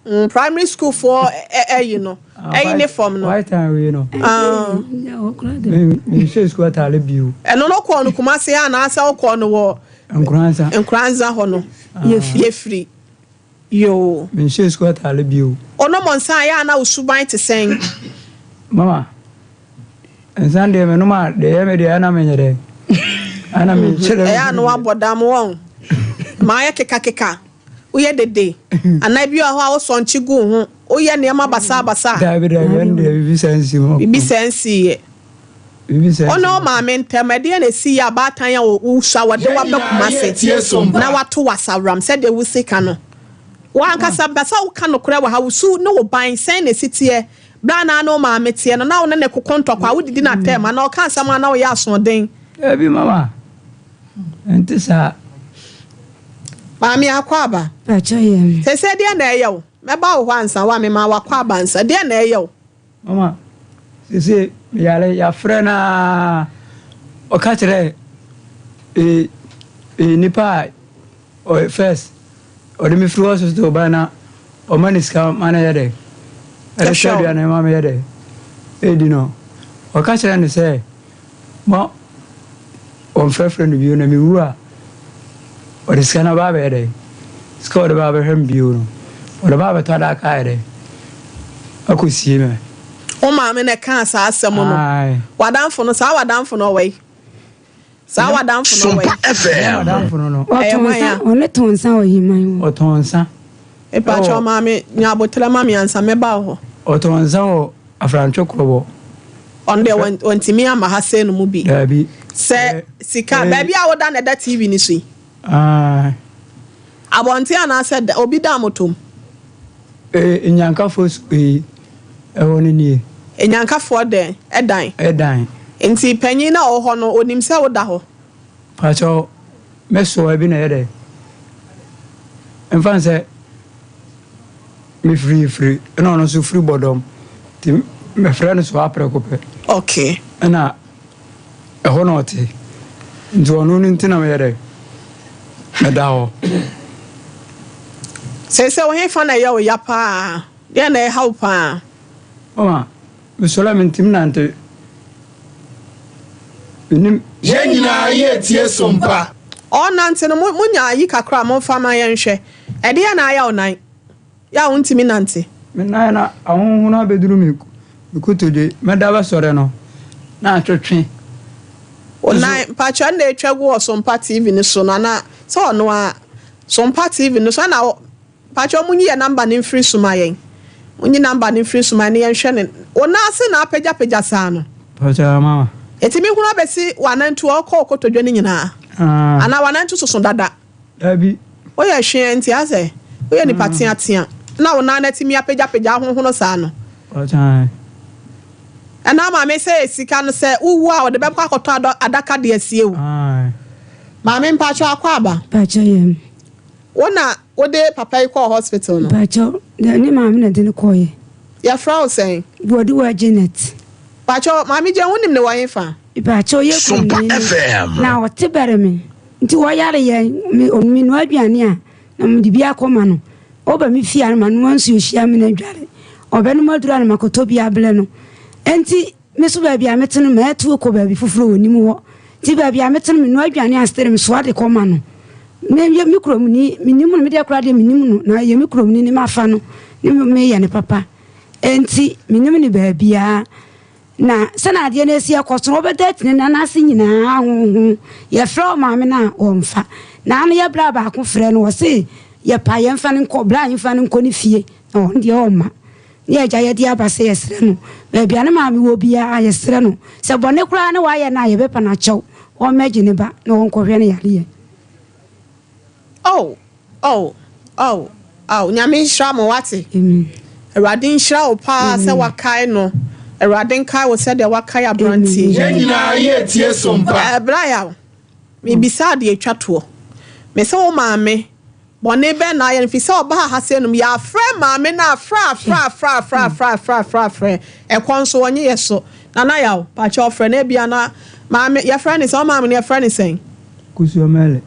Mm, primary school foɔ ɛyi no. Ɛyi ne fam no. White and wei no. Ah. Me mehyɛ sukuu ataare bio. Ɛno no kɔɔ no Kumasi anaasɛ wokɔɔ no wɔ Nkoranza. Nkoranza hɔ no. Yɛfiri. Yoo. Menhyɛɛ sukuu ataare bio. Onom nsa a, ɛyɛ a na wo suban te sɛn? Mama, nsa deɛ menom a, deɛ ɛyɛ me deɛ ɛyɛ na menyɛ dɛ. Ɛyɛ na menkyerɛ. Ɛyɛ a na woabɔ dam wɔn. Ma ayɛ kekakeka. Woyɛ dede. Anaa ebi wɔ hɔ a wosɔ nkye gu wo ho. Woyɛ nneɛma basabasa. Daabi daabi, ɛno deɛ biribi saa nsi mu. Biribi saa nsiiɛ. Biribi sɛ. Wo ne wo maame ntam, ɛdeɛn na ɛsi yɛ abaatan a wosua wɔde wo aba Kumase na wato wo asaworam sɛdeɛ wosi ka no? Wo ankasa mepɛ sɛ woka nokorɛ wɔ ha, wo su ne wo ban sɛn na ɛsi teɛ? Berɛ a na ne wo maame teɛ no, na wo ne no koko ntɔkwa, wodidi no atɛm anaa ɔka asɛm a na woyɛ asoɔden? Dabi mama, ɛnte saa. Maame Akwaaba, seesei deɛn na ɛyɛ wo? Mɛba wo hɔ ansa, wo a memaa w'akwaaba ansa, deɛn na ɛyɛ wo? Mama, seesei meyare, yɛafrɛ no ara, ɔka kyerɛɛ ee, ee, nipa a ɔyɛ first, ɔde me firi hospital bae na ɔma ne sika ma no yɛ dɛ, ɛde tɔ aduane ma me yɛ dɛ, ɛdi no, ɔka kyerɛɛ no sɛ, Ma wɔmfrɛfrɛ no bio, na mewu a, ɔde sika no aba abɛyɛ dɛn? Sika a ɔde ba abɛhwɛ me bio no, ɔde ba abɛtɔ adaka ayɛ dɛn? Akɔsie me. Wo maame na ɛkaa saa asɛm no. Ae. W'adamfo no, saa w'adamfo no ɔwɔ yi? Saa w'adamfo no ɔwɔ yi? Ɛnyɛ m'adamfo no no. Ɛyɛ Ɔtɔn hwan nsa, a? ɔne tɔn nsa wɔ Heman hɔ. Ɔtɔn nsa Mepakyɛw wɔ. maame, nya aboterɛ ma me ansa mɛba wo hɔ. Ɔtɔn nsa wɔ Afrantwe Krɔbɔ. Ɔno deɛ wantumi amma ha sei no mu bi. Daabi. Sɛ sika, baabi a woda na ɛda TV no so yi? Ae. Abɔnten anaasɛ obi da moto mu? Ee, Nyankafoɔ sukuu yi, ɛhɔ no nie. Nyankafoɔ dɛn? Ɛdan? Ɛdan. Nti panyin no a ɔwɔ hɔ no, ɔnim sɛ woda hɔ? Pakyɛw, me soa bi na ɛyɛ dɛ. Mfa no sɛ mefiri firi ɛna ɔno nso firi bɔdɔm nti mefrɛ no soa prɛko pɛ. Okay. Ɛna ɛhɔ na ɔte nti ɔno no nti na meyɛ dɛ meda hɔ. Seesei wo hefa na ɛyɛ wo ya paa? Deɛn na ɛha wo paa? Mama, mesɔre a mentumi nante. Menim. Yɛn nyinaa yɛretie som pa. Ɔrenante no, mo, monya ayi kakra a momfa ma yɛnhwɛ. Ɛdeɛn na ayɛ wo nan? Yɛ a wontumi nante. Me nan na ahonhono abɛduru me me kotodwe. Mɛda bɛsɔre no, na atwetwe. Wo nan, mpakyɛ ɛna atwa gu wɔ Sompa TV no so no anaa? Sɛ ɔno ara, Sompa TV no so ɛna wɔ. Mpakyɛw monyi yɛn number no mfiri so ma yɛn. Monyi number no mfiri so ma yɛn na yɛnhwɛ ne. Wo nan ase na apagyapagya saa no. Mpakyɛw mama. Ɛtumi hunu abɛsi w'anantu a ɔkɔ wo kotodwe no nyinaa? Ah. Anaa w'anantu soso dada? Dabi. Woyɛ hweɛ nti asɛ woyɛ nipa teatea na wo nan no atumi apagyapagya ahohono saa no. Mpakyɛw. Ɛna maame sɛ sika no sɛ wowu a ɔde bɛkɔ akɔtɔ adaka de asie wo. Aye. Maame mpakyɛw akɔ aba? Mpakyɛw yɛm. Wo na wode papa yi kɔɔ hospital no? Mpakyɛw, dɛ ne maame na ɛde no kɔɔeɛ. Yɛfrɛ wo sɛn? Boaduwa Janet. Mpakyɛw, Maame Jane wonim no wɔ hefa? Mpakyɛw, yɛ kuromni ni, na ɔte bɛre me, nti ɔyare yɛ, me menoa aduane a, na mede bi akɔma no. Ɔba me fie a na manoa nsuo hyia me na adware. Ɔbɛnom aduru a na makɔtɔ bi abrɛ no. Enti Me nso baabi a mete no, matu kɔ baabi foforɔ a ɔnnim hɔ. Nti baabi a mete no, menoa aduane a still mesoa de kɔma no. Meyɛ me kuromni, mennim no, me deɛ koraa deɛ mennim no, na ɛyɛ me kuromni ne mafa no ne meyɛ no papa. Enti mennim no baabiara. Na sɛnea adeɛ no asi akɔ so no, wɔbɛda atini nan ase nyinaa honhom. Yɛfrɛ ɔmaame no a, wɔmfa. Na ano yɛ bra baako frɛ no, ɔse yɛpa yɛmfa no nkɔ, bra yɛmfa no nkɔ ne fie, na ɔno deɛ ɔmma. Ne agya yɛde aba sɛ yɛsrɛ no, baabi a ne maame wɔ biara yɛsrɛ no, sɛ bɔne koraa ne wayɛ no a yɛbɛpa no akyɛw, ɔmmɛgye ne ba na ɔnkɔhwɛ no yareɛ. Oh oh oh oh Nyame nhyira mo wate. Amen. Awurade nhyira wo paa sɛ wakae no. Awurade nkae wo sɛdeɛ wakae abranteɛ yi. Yɛn nyinaa yɛretie som pa. Eh, bra yaw, mebisa adeɛ twa toɔ. Mese wo maame Bɔne bɛn na ayɛ no? Efisɛ ɔbaa ha sɛ nom. Yɛafrɛ maame no afrɛ afrɛ afrɛ afrɛ afrɛ afrɛ afrɛ afrɛ. Ɛkɔ nso ɔnye yɛ so. Nana Yaw, pakyɛ ɔfrɛ no ebia na maame yɛfrɛ no sɛn? Wo maame no yɛfrɛ no sɛn? Kusuo Mele.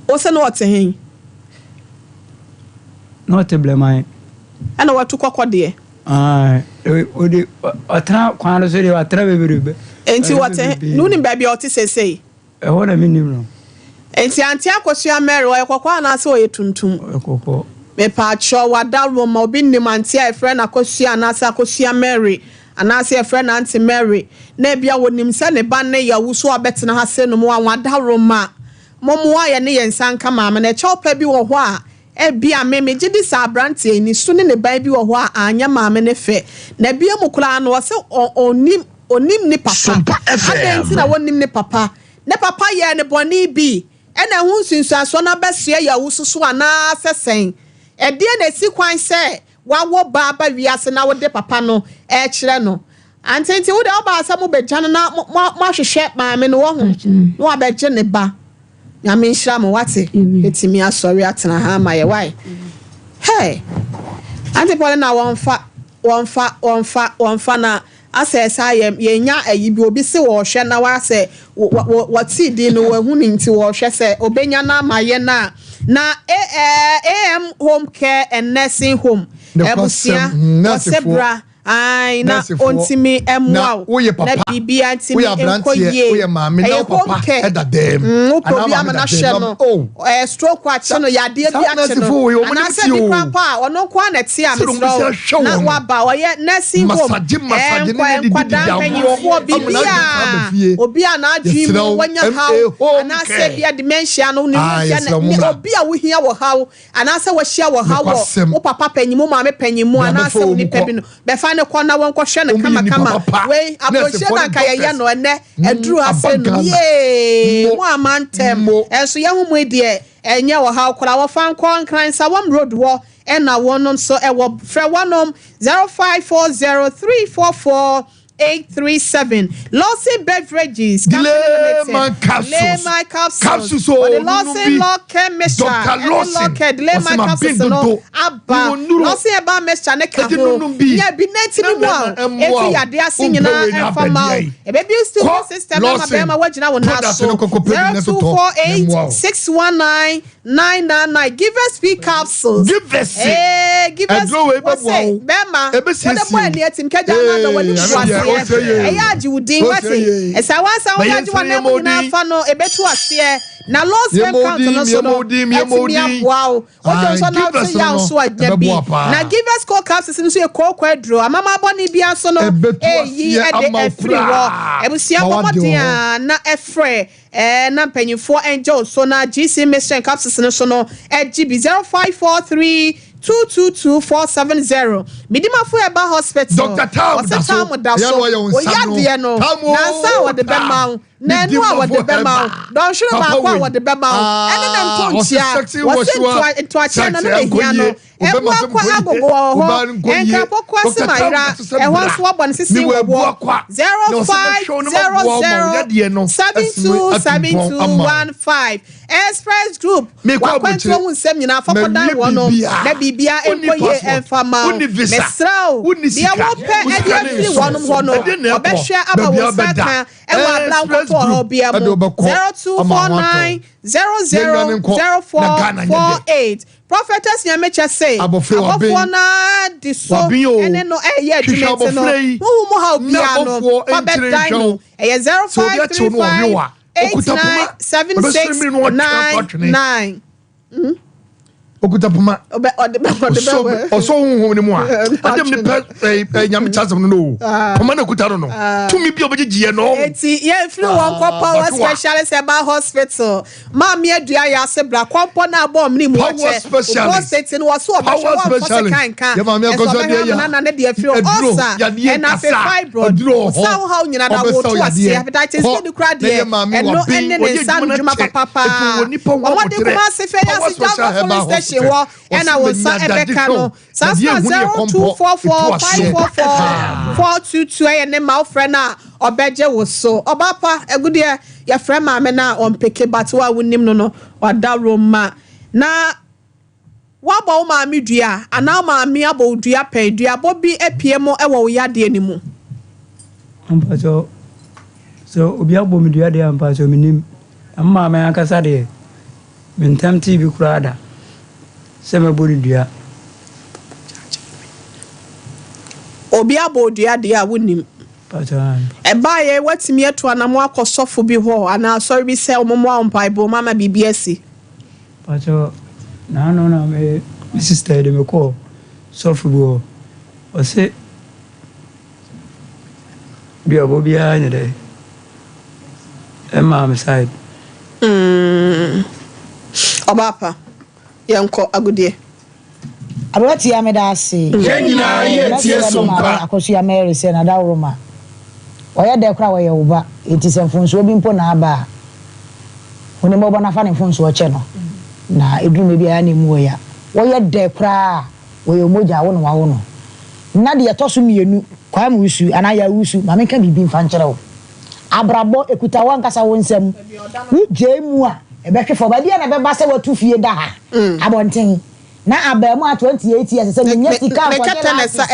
Wo se na ɔte hen? Na ɔte Bleman. Ɛna watu kɔkɔ deɛ? Ae, ɔde ɔtena kwan no so deɛ watena bebrebe. Enti ɔte hen? Wonim baabi a ɔte seesei? Ɛhɔ na mennim no. Enti Auntie Akosua Mary ɔyɛ kɔkɔɔ anaasɛ ɔyɛ tuntum? Ɔyɛ kɔkɔɔ. Mepaakyɛw w'adaworoma obi nnim Auntie a yɛfrɛ no Akosua anaasɛ Akosua Mary anaasɛ yɛfrɛ no Auntie Mary na ebia wɔnim sɛ ne ba ne Yawu so abɛtena ha sɛ nom a w'adaworoma mommoa yɛne yɛn nsa nka maame no ɛkyɛw pa bi wɔ hɔ a Ebia me, megye di sɛ aberanteɛ yi, ne su ne ne ban bi wɔ hɔ a anyɛ maame no fɛ. Na bio mu koraa no, ɔse ɔ, ɔnnim, Ɔnim ne papa. Adɛn nti na wɔnnim ne papa? Ne papa yɛɛ no bɔne bi ɛna ɛho nsunsuansoɔ no abɛsoɛ yɛ wo so so anaasɛ sɛn? Ɛdeɛn na ɛsi kwan sɛ woawo ba aba wiase na wode papa no rekyerɛ no? Ante nti wo deɛ wobaa sɛ mobɛgya no na moahwehwɛ maame no wahu na wabɛgye ne ba. Nyame nhyira mo wate. Ɛtumi asɔre atena ha ama yɛ wae. Hey! Ante Paulina wɔmfa wɔmfa wɔmfa wɔmfa na Asɛ saa yɛ yɛnya ayi bi obi se wɔɔhwɛ na wasɛ wɔte din no wahu no nti wɔɔhwɛ sɛ obenya no ama yɛn a na AM home care and nursing home abusua wɔse bra ae na ontimi mmoa wo na biribia ntimi nkɔ yie ɛyɛ home care wopɛ obi ama no ahwɛ no ɛɛ stroke akye no yadeɛ bi akye no anaasɛ bi kora mpo a ɔno nko ara na ɛte a mesrɛ wo na waba ɔyɛ nursing home ɛɛ nkwa nkwadaa mpanyinfoɔ biribi a obi a n'adwene mu wanya haw anaasɛ bi a dementia no ne ho hia ne obi a wohia wɔ haw anaasɛ wahyia wɔ haw wɔ wo papa panyin mu maame panyin mu anaasɛ wo nipa bi no bɛfa ne kɔ na wɔnkɔhwɛ no kamakama wei aburokyire na nka yɛyɛ no ɛnɛ aduru ha sɛ no yee mo ama ntɛm ɛnso yɛn ho mu deɛ ɛnyɛ ɔhaw koraa wɔfa nkɔ Nkran Nsawam road hɔ ɛna wɔnom so ɛwɔ frɛ wɔnom 0540 344 837 Lawson Beverages Company Limited Capsules Layman Capsules Capsules o wɔde nunu Lawson bi Lawcare Mixture Dr. ɛne Lawson Lawcare ɔsɛ Layman ma Capsules bin no dodo aba mewɔ nnuro Lawson Herbal Mixture ne ka ɛti ho nunu bi nya bi na na ɛtumi boa mɛma wo ɛmmoa ɛtu wo yadeɛ ase wompɛ nyinaa wei na ɛmfa ma wo abɛdeɛ yi ɛbɛ boost immune kɔ system ama Lawson bɛrima woagyina wo nan product so no kɔkɔ pɛ bi na so tɔ na ɛmmoa 0248 wo 619 999 Givers P capsules Givers Ee Givers ɛduro wei bɛboa wɔse wo bɛrima wode bɔ ɛbɛsiesie ani atim kagya no adɔ wo w'ani ee gu ɛno deɛ aseɛ ɔsɛ yie ɛyɛ agye wo din ɔsɛ wate yie ɛsɛ wansa ma wode yɛn agye sere w'anan yɛmmɔ mu wo nyinaa din fa no ɛbɛtu aseɛ na low sperm yɛmmɔ wo count din no so yɛmmɔ no wo din yɛmmɔ wo atumi din aboa wo wodwo ah nso na wote Givers no yaw no so anya bi ɛbɛboa na paa Givers co capsules no nso yɛ kooko aduro amama bɔne bia nso no ɛbɛtu ɛyi aseɛ ɛde ama wo afiri hɔ koraa abusua ma bɔ wade mmɔden wo ho a na ɛfrɛ Ɛɛ na mpanyinfoɔ ɛngye wo so na GC Mission capsules no so no ɛgye bi 0543 222 470 Medimafo Herbal Hospital Doctor Tam wɔse da so Tam da ɛyɛ so na ɔyɛ wo wo nsa no yadeɛ no Tam nansa a oo wɔde bɛma Tam wo na ɛno a Medimafo wɔde bɛma wo Herbal dɔnhwere papa baako a wei wɔde bɛma wo ɛne ne ah ɔse ntonkyea sexy wɔse wɔhyewa ntoa ntoakyea no sexy no na ɛnkɔ ɛhia no yie Wo bɛma Ɛboa sɛm kwa nkɔ yie agogo wɔ wo hɔ, baa no nkɔ yie Nkrapɔkɔ ase Doctor ma Tam yera, da so sɛ ɛhɔ bra nso wɔabɔ no sisi mewɔ wɔ abua hɔ. kwa na ɔsɛ mɛhwɛ wo na maboa wo ma wo yadeɛ no asumi atu mpɔn ama wo. 0500727215 Express Group, Mekɔ w'akwantuo aburokyire ho nsɛm nyinaa fa kɔdan mawie wɔnom biribiara na biribiara wonni nkɔ yie passport ɛmfa mma wo. wonni visa Mesrɛ wo, wonni deɛ sika wopɛ wo de sika ne afiri nso wɔnom hɔ no, ɛdeɛ na ɛkɔ wɔbɛhwɛ ama baabi wo a nsa wobɛda aka ɛwɔ abla Express nkɔtɔ ɔhaw Group biara ɛde mu. wobɛkɔ ama ho atɔ wo yɛnnwane nkɔ na Ghana nyɛ dɛ. 0249000448 Prophetess Nyamekyɛ se Abɔfra yi abɔfoɔ waben no ara di so waben o ne no reyɛ hwehwɛ adwuma nti no abɔfra yi honhom mu haw na biara no abɔfoɔ fa nkyere bɛdan nhwɛ no wo ɛyɛ sɛ obi akyew no ɔwe wo a okuta poma ɔbɛsɔre mmiri no ɔtwe ato atwene 0535897699 okuta poma Ɔbɛ ɔde bɛ ɔde bɛ ɔsɔ ɔsɔ honhom no mu a ɛdɛm ne pɛ ɛɛ ɛɛ nyame kyasɛm no no o poma na okuta no no tumi bi a ɔbɛgyegye yɛ no Eti yɛmfiri wɔn kɔ Power batoa Specialist Herbal Hospital. Maame Adua yɛ ase bra kɔmpɔ na abɔ ɔmene mu Power ɔkyɛ. Specialist Prostate no wɔso ɔbɛhwɛ Power wɔmfa Specialist sekan nka. yɛ maame Ɛsɛ akɔsɔ ɔbɛhwɛ adeɛ yɛ amena na ne deɛ afiri hɔ. aduro Ulcer yadeɛ ɛna afei kasa fibroid. aduro wɔ Ɔsa hɔ wo haw nyina na ɔbɛsa wo wɔtu aseɛ. yadeɛ Hepatitis kɔ B no kora na yɛ deɛ maame ɛno waben ɛne ne wɔyɛ nsa adwuma ano no dwuma kyɛ papapaa. ɛtu wɔ nipa ho Wɔmmɔden aboterɛ Kumasi fɛ Power yɛ ase Special Java Herbal Police Station Hospital hɔ ɛna ɔsi wo nsa menya adagye ɛbɛka hwɛ no. wo Saa nso yadeɛ na ehu ne yɛ kɔmpɔ etu aseɛ 0244544422 ɛyɛ ne ma wofrɛ no a ɔbɛgye wo so. Ɔbaa pa agudeɛ yɛfrɛ maame no a ɔmpeke but wo a wonim no no wadaworo ma na woabɔ wo maame dua anaa wo maame abɔ wo dua pɛn duabɔ bi apue mo wɔ wo yadeɛ no mu. Mpakyɛw, sɛ obi abɔ me dua deɛ a mpakyɛw mennim. Na me maame ankasa deɛ, me ntam tee bi koraa da sɛ mɛbɔ no dua. Obi abɔ wo dua deɛ a wonnim. Ɛbaeɛ woatumi atu anamɔ akɔ sɔfo bi hɔ anaa asɔre bi sɛ wɔmmoa wo mpaebɔ mu ama biribi asi? Mpakyɛw, naano na me me sister yi de me kɔɔ sɔfo bi hɔ. Ɔse duabɔ biara nyɛ dɛ ɛmaa me side. Mm, ɔbaa pa, yɛnkɔ agodie. Aberanteɛ meda ase. Yɛn nyinaa yɛ tie Mɛsrɛ me so maame mpa. Akosua Mary sɛ n'adaworoma. Ɔyɛ dɛ koraa a ɔyɛ wo ba, enti sɛ mfomsoɔ bi mpo na aba a, hu no mmɔbɔ na fa ne mfomsoɔ kyɛ no. Na ɛduru mmerɛ bi a, ɛyɛ a na ɛmu wɔ ya. Ɔyɛ dɛ koraa a, ɔyɛ wo mogya a, wo na wawo no. Na deɛ ɛtɔ so mmienu, Kwame Wusu anaa Yaw Wusu, ma menka biribi mfa nkyerɛ wo. Abrabɔ, ɛkuta w'ankasa wo nsam. Wogyae mu a, ɛbɛhwe fam. Ɛdeɛn na ɛbɛba sɛ woatu fie da ha, abɔnten? Na abaamuwa 28 years sɛ menya sika nkɔgye license.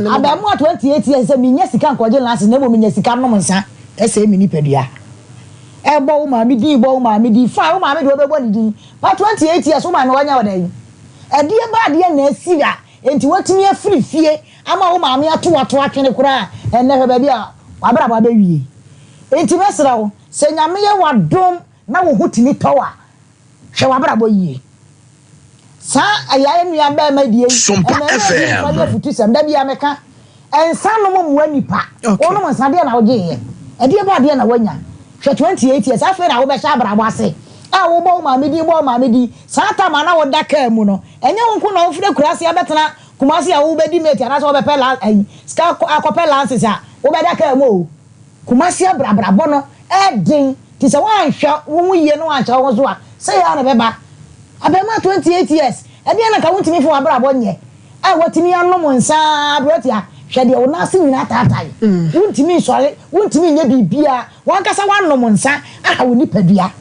Abaamuwa 28 years sɛ menya sika nkɔgye license na mmom menya sika nom nsa ɛsɛe me nipadua. Ɛbɔ wo maame din bɔ wo maame din fine wo maame deɛ wobɛbɔ ne din but 28 years wo maame wanya wo dɛn? Ɛdeɛ ba adeɛ na asi a enti watumi afiri fie ama wo maame ato wo ato atwene koraa ɛnnɛ hwɛ baabi a w'abrabɔ abɛwie. Enti mɛsrɛ wo sɛ Nyame yɛ w'adom na wo ho tumi tɔ wo a Hwɛ w'abrabɔ yie. Saa ɛyɛ nua bɛɛma die yi Sompa ɛmɛɛma di FM. nfa nyɛ afutusɛm da biaa meka nsa nom mmoa nipa wonom nsa deɛ na wogyeeɛ ɛdeɛ ba adeɛ na wanya hwɛ 28 years afei na wobɛhyɛ abrabɔ ase a wobɔ wo maame din bɔ wo maame din saa tam a na woda kaa mu no ɛnyɛ wo nko na wofiri akuraase abɛtena Kumasi a wobɛdi mate anaasɛ wobɛpɛ la ayi sika akɔpɛ lances a wobɛda kaa mu o. Kumasi abrabrabɔ no yɛ den nti sɛ woanhwɛ wo ho yie na woanhyɛ wo ho so a, sei ara na ɛbɛba. Abarimaa 28 years, ɛdeɛn na nka wontumi mfa w'abrabɔ nyɛ a woatumi anom nsa ara aberanteɛ? Hwɛ deɛ wo nan ase nyinaa ataatae, wontumi nsɔre, wontumi nyɛ biribiara, w'ankasa woanom nsa aha wo nipadua.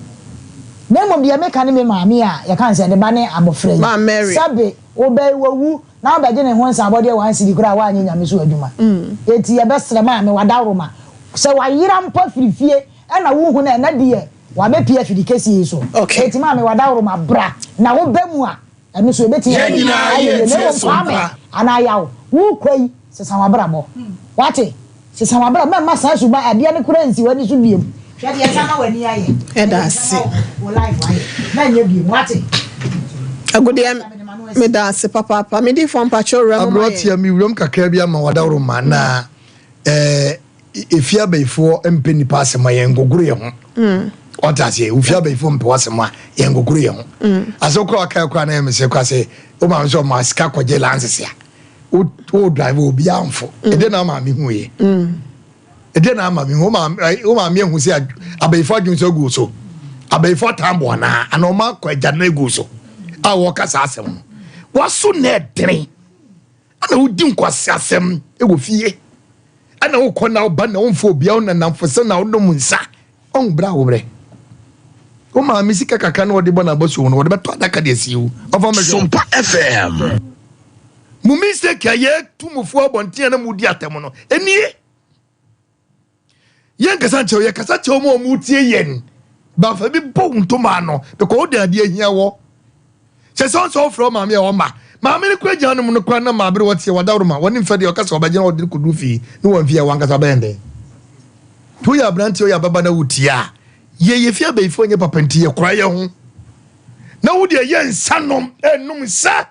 Na mmom deɛ meka ne me maame a yɛka no sɛ ne ba ne abɔfra yi, sɛbe wobɛyi wawu, Na wobɛgye ne ho nsabɔdeɛ one cedi koraa a woanyɛ Nyame so adwuma. Enti yɛbɛsrɛ maame wadaworoma sɛ wayera mpo afiri fie ɛna wohu no a ɛnɛ deɛ wabɛpie afidi kɛsie yi so. Enti maame wadaworoma bra na woba mu a ɛno so ɛbɛtumi Yɛn ayɛ nyinaa ayɛ yie. Na yɛtie mmom so Kwame mpa. anaa Yaw wokɔ yi sesa wabrabɔ wate sesa wabrabɔ mɛmma saa suban adeɛ no koraa nsi w'ani so biom. Hwɛ deɛ ɛsan ma w'ani ayɛ. Ɛda ase. Wo life ayɛ mɛnyɛ biom wate. Agudeɛ meda ase papaapa. Me difoɔ mpakyɛw wura mu ma yɛn. Aberanteɛ me wuram kakra bi ama wadaworo ma na eh, efie abayifoɔ mpɛ nipa asɛm a yɛn gogoro yɛn ho. Ɔte aseɛ ofie abayifoɔ mpɛ w'asɛm a yɛn gogoro yɛn ho. Asɛ wokora waka kora na yɛ mesɛ kora sɛ wo maame sɛ ɔma sika kɔgye lances a wo wo drive obi amfo. Ɛdeɛ na maame hu yɛ. Ɛdeɛ na ama mehu wo maame ahu sɛ abayifo adwene sɛ agu so abayifo atambo anaa anaa ɔma akɔ agya no agu so a wɔka saa asɛm no waso na ɛdene ɛna wodi nkwasi asɛm wɔ fie ɛna wokɔ na woba na womfa obia wo nanamfo sɛ na wonom nsa ɔhu berɛ a wobrɛ wo maame sika kakra na wɔde bɔ n'abɔsuo no wɔde bɛtɔ adaka de asie wo ɔfa mɛhwɛ Sompa FM. Mo mistake a yɛtu mo fo abɔnten a na modi atɛm no nie. Yɛn kasa nkyɛw yɛ kasa kyɛw mu a wɔn tie yɛn. Bafa bi bɔ wo ntoma ano because wo de adeɛ ahia wɔ. Sɛ sɛ ɔsɛ ɔfrɛ maame a ɔma. Maame no kura gyina nom no kora na maame no wɔteɛ wadaworo ma wɔne mfɛ deɛ ɔka sɛ ɔbɛgyina ɔde no kɔduru fie ne wɔn fie a wankasa bɛyɛ dɛn. Nti woyɛ aberanteɛ woyɛ ababa na wotie a yɛ yɛ fie abayifoɔ nyɛ papa nti yɛ kora yɛ ho. Na wo deɛ yɛ nsa nom ɛnum nsa.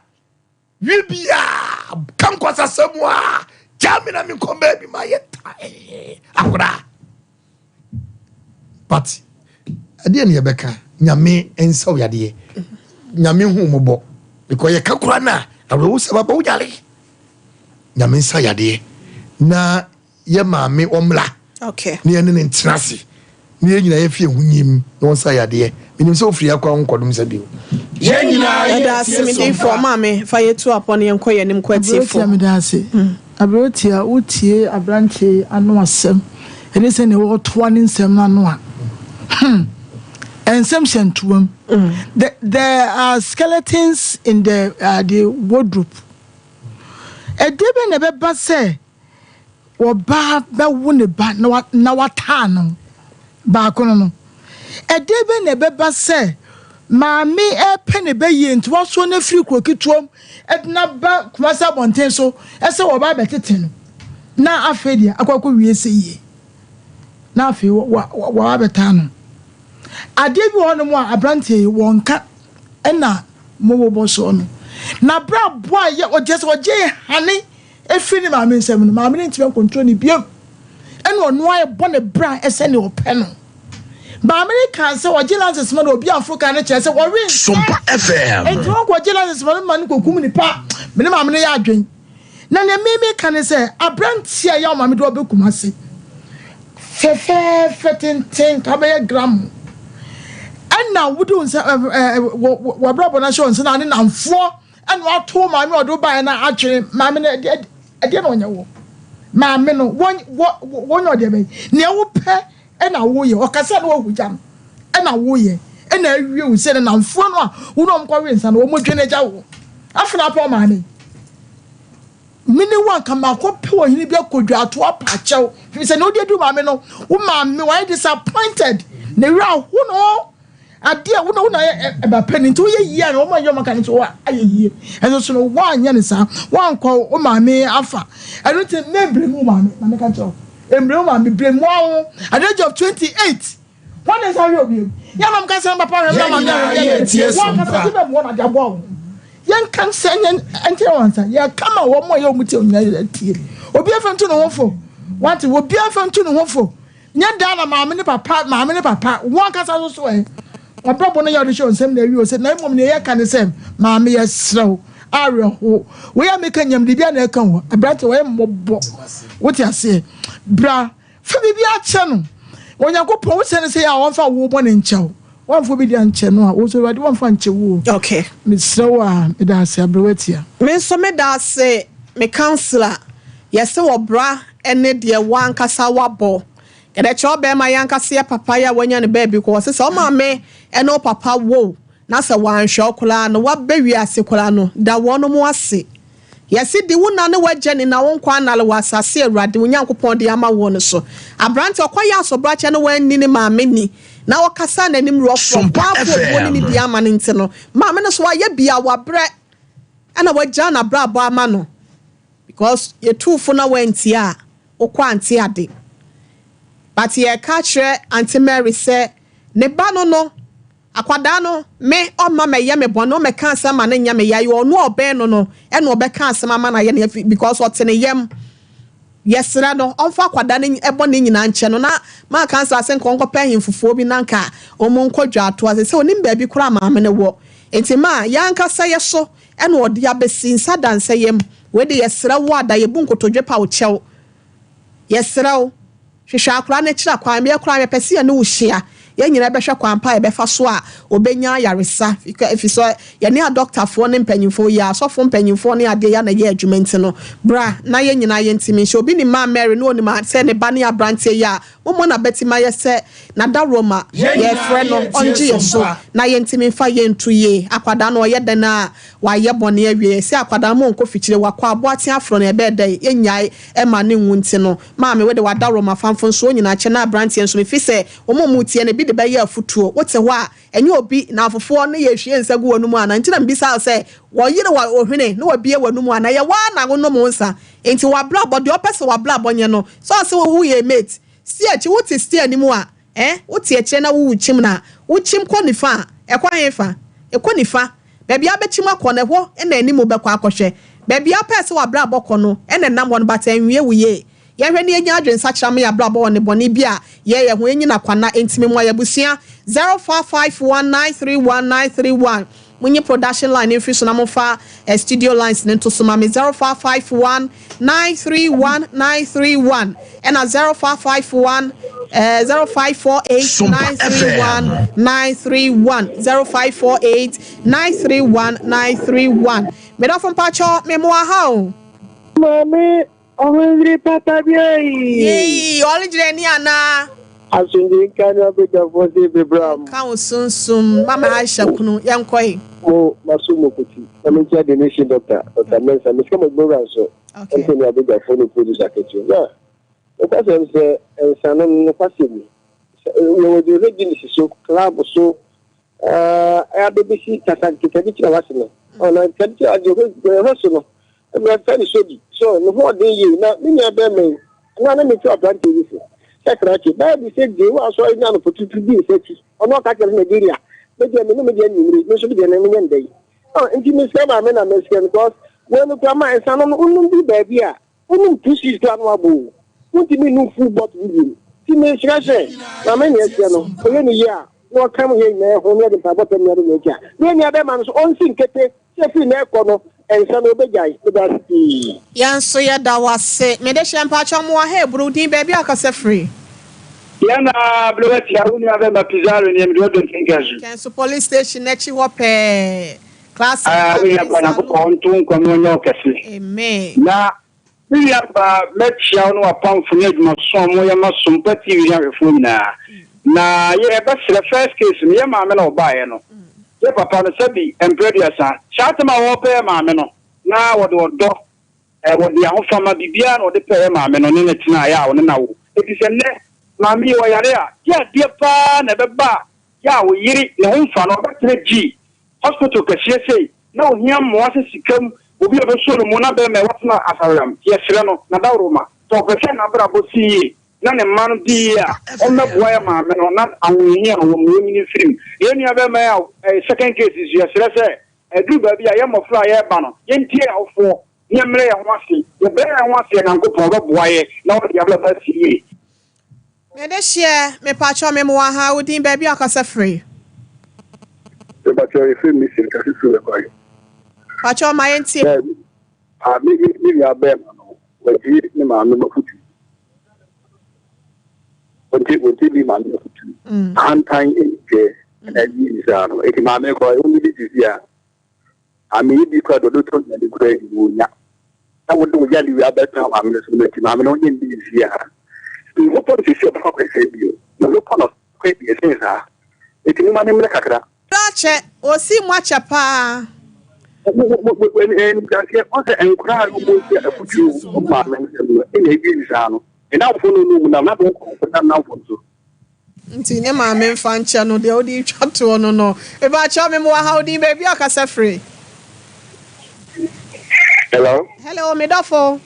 Wie biaa ka nkwasasɛm a gyaa me na menkɔ baabi ma yɛ tae akora but ɛdeɛ ne yɛbɛka nyame nsa wo yadeɛ nyame hu mɔbɔ because yɛka kora no a awerɛwo sɛ baba wo yare nyame nsa yadeɛ na yɛ maame ɔmmra na yɛne no ntena ase na yɛn nyinaa yɛmfa yɛn ho nyim na ɔnsa yadeɛ. Menim sɛ wofiri akɔ a wonkɔdom nsa bio. Yɛn nyinaa yɛ Yɛda ase tie me so difoɔ mpa. maame fa yɛ tu apɔ na yɛnkɔ yɛn anim kɔ Aberetia atiefoɔ. meda ase. Aberetia wotie aberanteɛ yi ano asɛm ɛne sɛnea ɔretoa ne nsɛm no ano a hmm nsɛm hyɛ ntoa mu. The, there are skeletons in the, uh, the wardrobe. Ɛdeɛ bɛn na ɛbɛba sɛ Ɔbaa bɛwo ne ba na wataa no baako no no, ɛdeɛ bɛn na ɛbɛba sɛ maame repɛ ne ba yie nti wasoa no afiri kuro ketewa mu de no aba Kumasi abɔnten so sɛ wɔba abɛtete no na afei deɛ akɔ akɔwie sɛ yie na afei wɔaba abɛtaa no. Adeɛ bi wɔ hɔnom a aberanteɛ yi wɔnka ɛna mobobɔ soɔ no. N'abrabɔ a yɛ ɔgyɛ sɛ ɔgye hane Ɛfiri ne maame nsam no, maame no ntumi nkontrol no biom. Ɛna ɔno ara bɔ ne bra sɛ nea ɔpɛ no. Maame no kaa sɛ ɔgye license ma no obi amforo kaa no kyerɛ sɛ wɔwe nsa. Sompa FM. Enti wɔnkɔgye license ma no ma no kɔkum nipa. Me ne maame no yɛ adwen. Na nea me meka ne sɛ, aberanteɛ a ɛyɛ wo maame de ɔbɛ Kumasi. Fɛfɛɛfɛ tenten ka bɛyɛ gram. Ɛna wode wo nsa w'abrabɔ no ahyɛ wo nsa na ne namfoɔ ɛna wato wo maame a ɔde wo baeɛ no atwene. Maame no ɛdeɛ ɛdeɛ na ɔnyɛ wo. Maame no wɔn wɔ wɔnyɛ ɔdeɛ bɛyɛ. Nea wopɛ ɛna woyɛ. Ɔkasa na wahu gya no ɛna woyɛ. Ɛna awie wo sɛ ne namfoɔ no a wo ne wɔn kɔwe nsa no wɔn dwene gya wo. Afei na apɛ maame. Me ne wo anka makɔpɛ ɔhene bi akɔdwa ato apa akyɛw. Firi sɛ nea wode adu maame no, wo maame wayɛ disappointed. Ne werɛ aho no. Adeɛ wo na wo na yɛ ɛba pɛ no nti woyɛ yie a na wɔn ayɛ wɔn aka no nso ayɛ yie. Ɛno so no woanyɛ no saa. Woankɔ wo maame afa. Ɛno nti membrɛ mu wo maame. Maame ka kyerɛ wo. Mbrɛ wo maame brɛ mu awo. At the age of 28. Wɔn ne nsa hwɛ obi. Yɛn nam kasa papa hwɛ na maame ahwɛ yɛ. Wɔn kasa ti bɛ mu wɔn ade aboa wo. Yɛn ka sɛ nyɛ nkyɛn wɔn nsa. Yɛ kama wɔn a yɛ wɔn ti nyinaa yɛ tie. Obi afa nto ne ho fo. Wate obi afa nto ne ho fo. Nyɛ daa na maame ne papa maame ne papa wɔn kasa so so ɛ. Ɔbrɛbɔ no yɛ ɔde hyɛ wɔn nsam na awie sɛ na mmom nea yɛka ne sɛ maame yɛ serɛw awerɛho. Wei a meka nyam de bi a na ɛka ho. Aberante wɔyɛ mmɔbɔ. Wote aseɛ. Bra fa biribi akyɛ no. Onyankopɔn wo sɛ ne sɛ yɛ a wɔmfa wo bɔ ne nkyɛw. Wɔmfa bi de ankyɛ no a wo so Awurade wɔmfa nkyɛ wo. Okay. Mesrɛ wo a meda ase aberewa tia. Me nso meda ase me counselor. Yɛse wɔ bra ne deɛ wankasa wabɔ. Yɛde kyerɛ ɔbɛrima yɛn ankasa yɛ papa yɛ a wanya ne baabi kɔ. Wɔse sɛ ɔmaame ne wo papa wo na sɛ wanhwɛ wo koraa no wabɛ wiase koraa no da wɔn ase. Yɛse di wo na ne w'agya ni na wo nkwa anale wɔ asase Awurade wo Nyankopɔn de ama wo no so. Aberante ɔkɔyɛ asobrakyɛ no wanni ne maame ni na ɔkasa n'anim rɔforɔ kwaafo obuo ne ne di ama no nti no maame no so wayɛ bia wabrɛ ɛna wagya n'abrabɔ ama no because yɛtuufo na wantie a wokɔ ante ade. But yɛka kyerɛ Auntie Mary sɛ ne ba no no akwadaa no me ɔma mɛyɛ me bɔne ɔmɛka asɛm ma ne nyɛ me yɛ ɔno ɔbɛn no no ɛna ɔbɛka asɛm ama no ayɛ ne afi because ɔte ne yam. Yɛsrɛ no ɔmfa akwadaa no ɛbɔ ne nyinaa nkyɛn no na maa kansa ase nkɔ nkɔpɛ ahemfufuo bi nanka ɔmo nkɔ dwa ato ase sɛ onim baabi koraa maame no wɔ. Nti maa yɛankasa yɛ so ɛna ɔde abɛsi nsa dansa yam. Wei de yɛsrɛ wo ada yɛbu nkotodwe pa wo kyɛw. Yɛsrɛ wo hwehwɛ akwadaa no akyiri akwan yɛ koraa yɛpɛ sɛ yɛne wo hyia. Yɛn nyinaa bɛhwɛ kwan pa a yɛbɛfa so a obɛnya ayaresa ɛfiri sɛ yɛne adɔktafoɔ ne mpanyimfoɔ yi asɔfo mpanyimfoɔ ne adeɛ yɛ na yɛ adwuma nti no bra na yɛn nyinaa yɛntimi nhyɛ obi ne maa Mary ne onim sɛ ne ba ne aberanteɛ yi a mommɔ n'abɛtim ayɛ sɛ n'adaworoma yɛfrɛ no ɔngye yɛ so na yɛntimi mfa yɛnto yie. Akwadaa no ɔyɛ dɛn a wayɛ bɔne awie sɛ akwadaa mo nkɔ fikyire wakɔ aboate aforo no ɛbɛɛ dɛn yɛnyae ɛma ne nwu nti no maame wode wadaworoma famfo nso nyinaa kyɛ na aberanteɛ nso mefi sɛ wɔn a mu tie no bi de bɛyɛ afutuo wote hɔ a ɛnyɛ obi na afofoɔ ne yɛhwie nsa gu wɔn mu ana nti na mbisa sɛ wɔyere wɔ ohwene na wɔbie wɔn mu ana yɛ waa na wonom nsa nti wabrabɔ deɛ ɔpɛ sɛ wabrabɔ nyɛ no sɛ ɔsɛ wo yɛ mate si akyi wote si anim a wote akyire na wowu kyim na wokyim kɔ nifa a ɛkɔ hefa ɛkɔ nifa baabi abɛkyim akɔ no ɛhɔ ɛna anim bɛkɔ akɔhwɛ baabi apɛ sɛ wabrabɔ kɔ no ɛna nam hɔ no bata nwie wo yie. Yɛhwɛ ne yɛnya adwensakyera ma yɛabrabɔ wɔ ne bɔne bi a yɛyɛ ho yɛnyina kwana ntimi mu ayɛbusua 0551931931 munyi production line mfiri so na momfa studio lines ne nto so ma me 0551931931 ɛna 0551 0548931931 0548931931 medɔfo mpakyɛ memoa ha o. Maame ɔhwere papa bi eyi. Yee, ɔregyina ni anaa? Asomdwe nka ne abadwafoɔ sɛ bebram. Ka wo sunsum, mama Aisha kunu, yɛnkɔ yi. Mo maso mo kuti. Na me nkyia the nation doctor, Dr. Mensa, mesika mo adwuma wura nso. Okay. Ɛnti ne abadwafoɔ ne producer ketewa. Na, nokwasɛm sɛ nsa no nokwasɛm ni. Yɛwɔ de ɔhwɛ Guinness so, club so, abɛbɛsi kasa nkekadi kyerɛ wase no. Ɔna nkekadi kyerɛ ade ɔhwɛ so no. Mmerɛ ne so di. So, ne ho ɔden yie na me nua bɛrima yi, na ne metu aberante yi so. Sɛ krakye, bɛyɛ de sɛ gye wo asɔre ne anɔpɔtutu di nsa akyi. Ɔno ɔka kyerɛ Nigeria, me deɛ me ne me deɛ nwumire, me nso me deɛ ne menyɛ nda yi. Nti mesrɛ maame na mesrɛ because wɔn no kura ma nsa no no wonum bi baabi a wonum 2 cedis kura no abo o. Wontumi num full bottle bi bio. Nti mesrɛ sɛ maame ne ɛsrɛ no, ɔyɛ ne yie a na ɔka mu yɛ nyinaa ho ne yɛde mpaebɔ tɛm ne yɛde n'akyi a. Ne nua bɛrima no so ɔnsi nkete sɛ firi na ɛkɔ no nsa no obɛgyae meda ase pii. Yɛn nso yɛda wo ase. Mede hyɛ mpakyɛ mo wɔ ha eburu din baabi a akasa firi. Yɛn na bere watia wo nua bɛma Pizarro ne mede ɔdɔ nkenka so. Kɛnso police station n'akyi hɔ pɛɛ. Classic Ah, me nua Family ba Salon. Nyankopɔn nto nkwa mu ɔnyɛ wo kɛse. Amen. Na me nua ba mɛkyia wo ne w'apamfo ne adwumaso a moyɛ ma Sompa TV ne ahwɛfoɔ nyinaa. Na yɛ yɛbɛsrɛ first case no yɛ maame na ɔbaeɛ no yɛ papa no sɛbi mprɛ aduasa saa asɛm a wɔpɛ yɛ maame no na wɔde ɔdɔ Wɔde ahofama, biribiara na wɔde pɛɛ maame no ne no tenaeɛ a ɔne no awo. Enti sɛ nnɛ maame yi ɔyare a, yɛ adeɛ pa ara na ɛbɛba a yɛ a wo yere ne ho mfa no, ɔbɛtena G. Hospital kɛseɛ sei na ɔhia mmoa sɛ sika mu, obi a ɔbɛsɔ no mu na bɛrima yi watena asaweram. Nti yɛsrɛ no, n'adaworoma, sɛ ɔpɛ sɛ n'abrabɔ si yie na ne mma no di yie a, ɔmmɛboa yɛ maame no na ahohiahia a ɔwɔ mu no ɔnyini mfiri mu. Yɛn nua bɛrima yi a second case nso yɛsrɛ sɛ Ɛduru baabi a, yɛn mmofra a yɛreba no, yentie awofoɔ na yɛmmrɛ yɛn ho ase. Yɛbrɛ yɛn ho ase a, Nyankopɔn bɛboa yɛn na ɔde yɛn abrabɔ asi yie. Me dehyeɛ, mepakyɛw me moa ha, wo din, baabi a ɔkasa firi. Mepakyɛw yɛfrɛ me Missy mekasa firi Wɛkɔe. Pakyɛw ma yɛntie. Daabi, ah, me me me nua bɛrima no watie ne maame mafotu. Wɔntie wɔntie ne maame mafotu. Ahantan ɛni twɛ ɛna awie ne saa no. Eti maame kɔ wɔn bi sisi a maame yi bi kura dodo to nea ne kura yi wɔnya. Na wɔde wɔn yale wi abɛtena maame no so no eti maame no wɔnyɛ ne sisi a. Nkopɔ no sisi ɔbɛkɔ akɔsɛ bio. Na nkopɔ no kɔ bi ɛsɛn saa. Eti mo ma ne mmerɛ kakra. Akyɛ, ɔsii mu akyɛ paa. Nteaseɛ ɔsɛ nkwadaa a wɔn nhyia afutuo wɔn maame nsɛm no ɛna ewie ne saa no nnamfo no no mu nam na wɔn kɔ nam nnamfo no so. Nti ne maame mfa nkyɛ no deɛ wode retwa toɔ no no. Mepakyɛw me mewɔ ha wo din baabi a ɔkasa firi. Hello. Hello me dɔfo.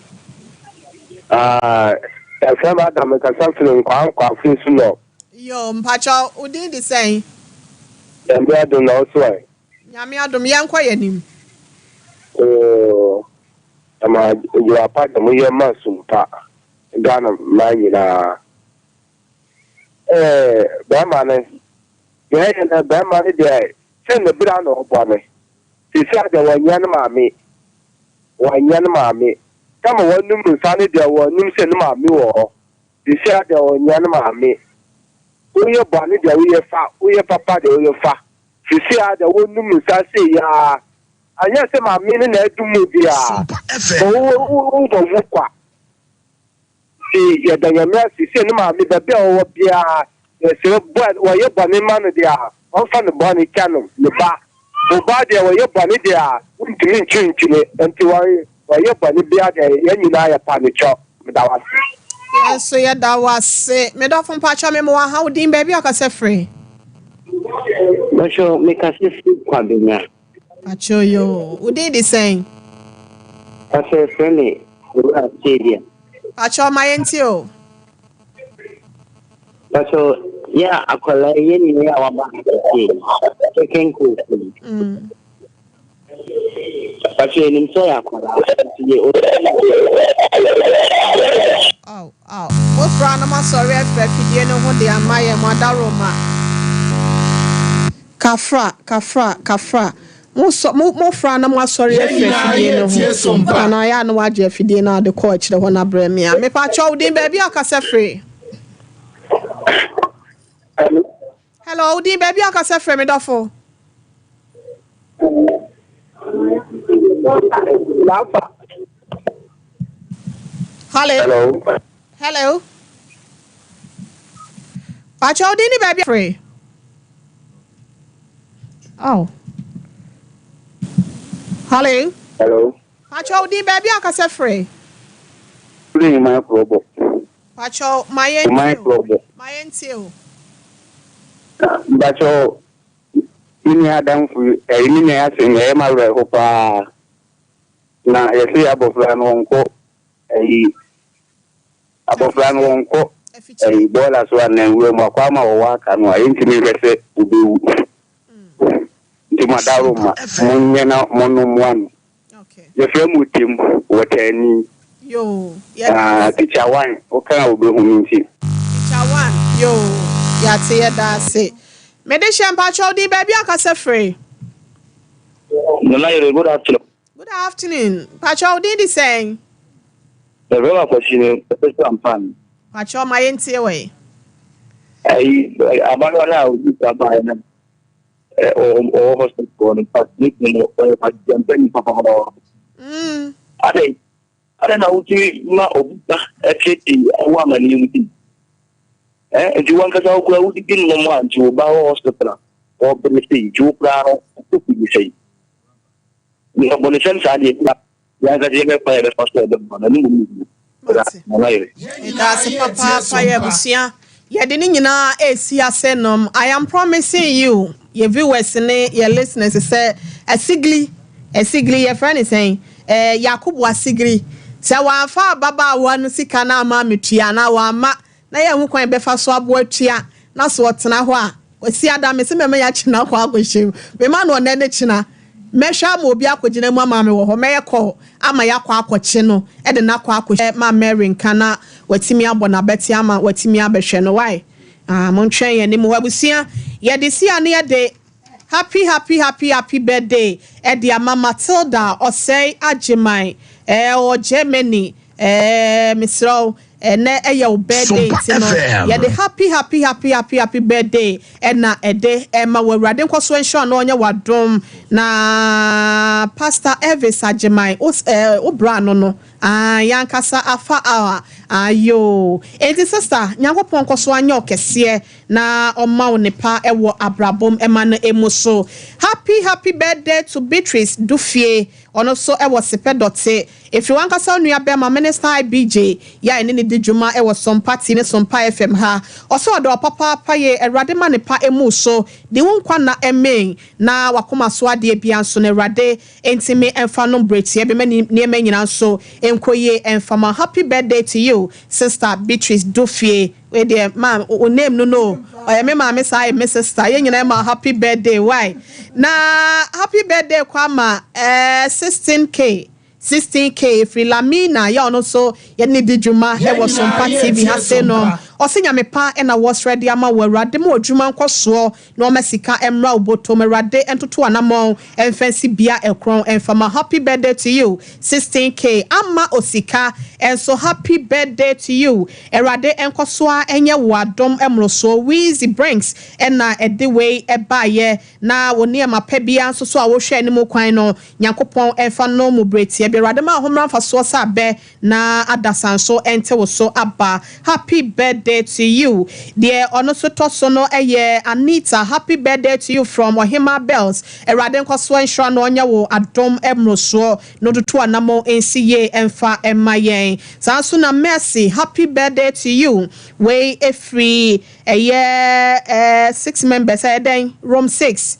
Ah, yɛfrɛ me Adam mekasa firi Nkwankwa Afinsu North. Yoo mpakyɛw wo din de sɛn? Nyame adom na wo so ɛ? Nyame adom yɛnkɔ yɛnim. Ooh ɛma adwuma pa de moyɛ ma sumpa Ghana man nyinaa eh bɛɛma no deɛ ɛyɛ no bɛɛma no deɛ sɛ ne bra na ɔbɔ no sisi a deɛ wɔnyɛ no maame wɔnyɛ no maame kama wɔnum nsa no deɛ wɔnum sɛ ne maame wɔ hɔ Sisia deɛ ɔnyɛ ne maame. Woyɛ bɔne deɛ woyɛ fa, woyɛ papa deɛ woyɛ fa. Sisia deɛ wonum nsa sei aa, anyɛ sɛ maame no na adum wo deɛ a, bɔ wo wo bɔ wo kwa. Nti yɛda Nyame ase sɛ ne maame baabi a ɔwɔ biara yɛsrɛ bɔ wɔyɛ bɔne ma no deɛ a ɔmfa ne bɔne kyɛ no ne ba. Wo ba deɛ wɔyɛ bɔne deɛ a wontumi nkyere ntwene nti wɔyɛ bɔne biara deɛ yɛn nyinaa yɛpa no kyɛw. Meda wo ase. Yɛn nso yɛda wo ase. Me dɔfo mpakyɛw me mewɔ ha wo din baabi a ɔkasa firi. Mpakyɛw me kasa firi Kwabenya. Mpakyɛw yoo wo din de sɛn. Mpakyɛw yɛfrɛ me Owura Saviour. Mpakyɛw ma yɛn tie o. Mpakyɛw yɛ akwadaa yi yɛ nua yi a waba ha sɛsɛɛ yi second course yi. Mpakyɛw yɛnim sɛ ɔyɛ akwadaa nti yɛ Aw aw mo fra no mo asɔre afiri afidie no ho de ama yɛn mo adaworoma. Kafra kafra kafra mo sɔ mo mo fra na mo asɔre Yɛn afiri nyinaa afidie no yɛretie ho Sompa. anaa yɛ a na wagye afidie no a de kɔ akyire hɔ na brɛ me a mepakyɛw wo din baabi a ɔkasa firi. Hello, wo din baabi a ɔkasa firi me dɔfo. Hello. Hello. Hello. Pakyɛ wo din ne baabi a firi. Oh. Hello. Hello. Pakyɛ wo din baabi a ɔkasa firi. Firi Human Krɔbɔ. Pakyɛw ma yɛn Human tie o. Krɔbɔ. Ma yɛn tie o. Mpakyɛw me nua adamfo yi ɛyi me nua asɛm ɛyɛ m'awerɛho paa na yɛse abɔfra no ɔnkɔ ɛyi abɔfra no ɔnkɔ ɛyi bɔɔla so anaa nwura mu akɔ ama wɔwɔ aka no a yɛntumi nhwɛ sɛ obewu nti mo adaworoma monyɛ na monommoa no. Yɛfrɛ me Otem, Wɔtaani. Yoo, yɛda Ah, ase. teacher one, woka a wobehu me nti. Teacher one, yoo, yɛate, yɛda ase. Mede hyɛ mpakyɛw din baabi a kasa firi. Nana Yere, good afternoon. Good afternoon, mpakyɛw wo din de sɛn? Yɛfrɛ me Akwasi, me kasa firi Ampan. Mpakyɛw ma yɛntie wɔ yi. Ayi abayewa no a odi ka baeɛ no ɔwɔ hospital hɔ no but ne kunu no ɔyɛ kwagyampa nipa papa. Adɛn adɛn na wotumi ma obi ba ɛtete wɔ amanneɛ mu ti? Nti wankasa wo koraa wodidi nnom a nti wo ba wɔ hospital a ɔbrɛ sei nti wo koraa no wokɔ bi sɛi. Na bɔnesɛm saa deɛ yɛn ankasa yɛbɛkwan a yɛbɛfa so a yɛbɛboa no, ɛno mmom na ɛhia. Nana yere. Medase papaapa yɛ abusua yɛde ne nyinaa ɛresi ase nom I am promising you yɛ viewers ne yɛ listeners sɛ asigli asigli yɛfrɛ ne sɛn ɛɛ Yakubu asigli sɛ wamfa ababaawa no sika no ama ametua anaa wamma na yɛnhu kwan yɛbɛfa so aboa atua na so ɔtena hɔ a Kwasiada mese mɛma yɛakye no akɔ akɔhyɛ mu. Mema no ɔnnɛ ne kyena. Mɛhwɛ ama obi akɔgyina mu ama me wɔ hɔ. Mɛyɛ call ama yɛakɔ akɔkye no de no akɔ akɔhyɛ ma Mary nka na watumi abɔ n'abɛte ama watumi abɛhwɛ no. Wai? Ah, montwɛn yɛn anim hɔ. Abusua, yɛde si a na yɛde Happy happy happy happy birthday de ama Matilda Osei Agyeman ɛɛ ɔwɔ Germany ɛɛ mesrɛ wo ɛnɛ ɛyɛ wo birthday Sompa nti no FM. yɛde happy happy happy happy happy birthday ɛna ɛde ɛma wo Awurade nkɔ so nhyira wo na ɔnyɛ w'adom na Pastor Elvis Agyeman wo ɛɛ wo bra no no aah yɛn ankasa afa a ayoo enti sister Nyankopɔn nkɔ so anyɛ wo kɛseɛ Na ɔma wo nepa wɔ abrabom ma no emu so. Happy happy birthday to Beatrice Dufie ɔno nso wɔ Sepɛ Dɔte. Ɛfiri w'ankasa wo nua bɛɛma Minister IBJ yɛ a yɛne no di dwuma wɔ Sompa TV ne Sompa FM ha. Ɔsɛ ɔdɔ wo papaapa yie Awurade ma nepa emu so di wo nkwa nna mmee na w'akoma so adeɛ biara nso no Awurade ntumi mfa no mbrɛtia bi ma nneɛma nyinaa nso nkɔ yie mfa ma wo. Happy birthday to you sister Beatrice Dufie. Wei deɛ ma wo name no no ɔyɛ me maame saa yɛ me sister yɛn nyinaa ma happy birthday why na happy birthday kɔ ama ɛɛ 16k 16k efiri Lamina yɛ ɔno nso yɛne ne di dwuma ɛwɔ Sompa TV ha se no ɔse nyame pa ɛna wɔsrɛ de ama wɔ awurade ma odwuma nkɔ soɔ Na ɔma sika mmra wo bɔtɔm Awurade ntoto anamɔn mfa nsi bea ɛkorɔn mfa ma Happy birthday to you 16K ama osika nso Happy birthday to you Awurade nkɔso ara nyɛ wo adom mmorosoɔ Weezy Brinks na ɛde wei baeɛ Na wo nneɛma pa biara nso so a wohwɛ anim kwan no Nyankopɔn mfa no mu berɛ tia bi Awurade ma wo ho mmra mfasoɔ sɛ abɛ Na adasa nso nte wo so aba happy birthday to you Deɛ ɔno nso tɔ so no yɛ Anita happy birthday to you from Ɔhemaa Bells Awurade nkɔsoɔ nhyira no ɔnyɛ wo adom mmorosoɔ na ɔntutu anamɔn nsi yie mfa mma yɛn Saa nso na Mercy happy birthday to you Wei ɛfiri ɛyɛ 6 members ɛyɛ dɛn room 6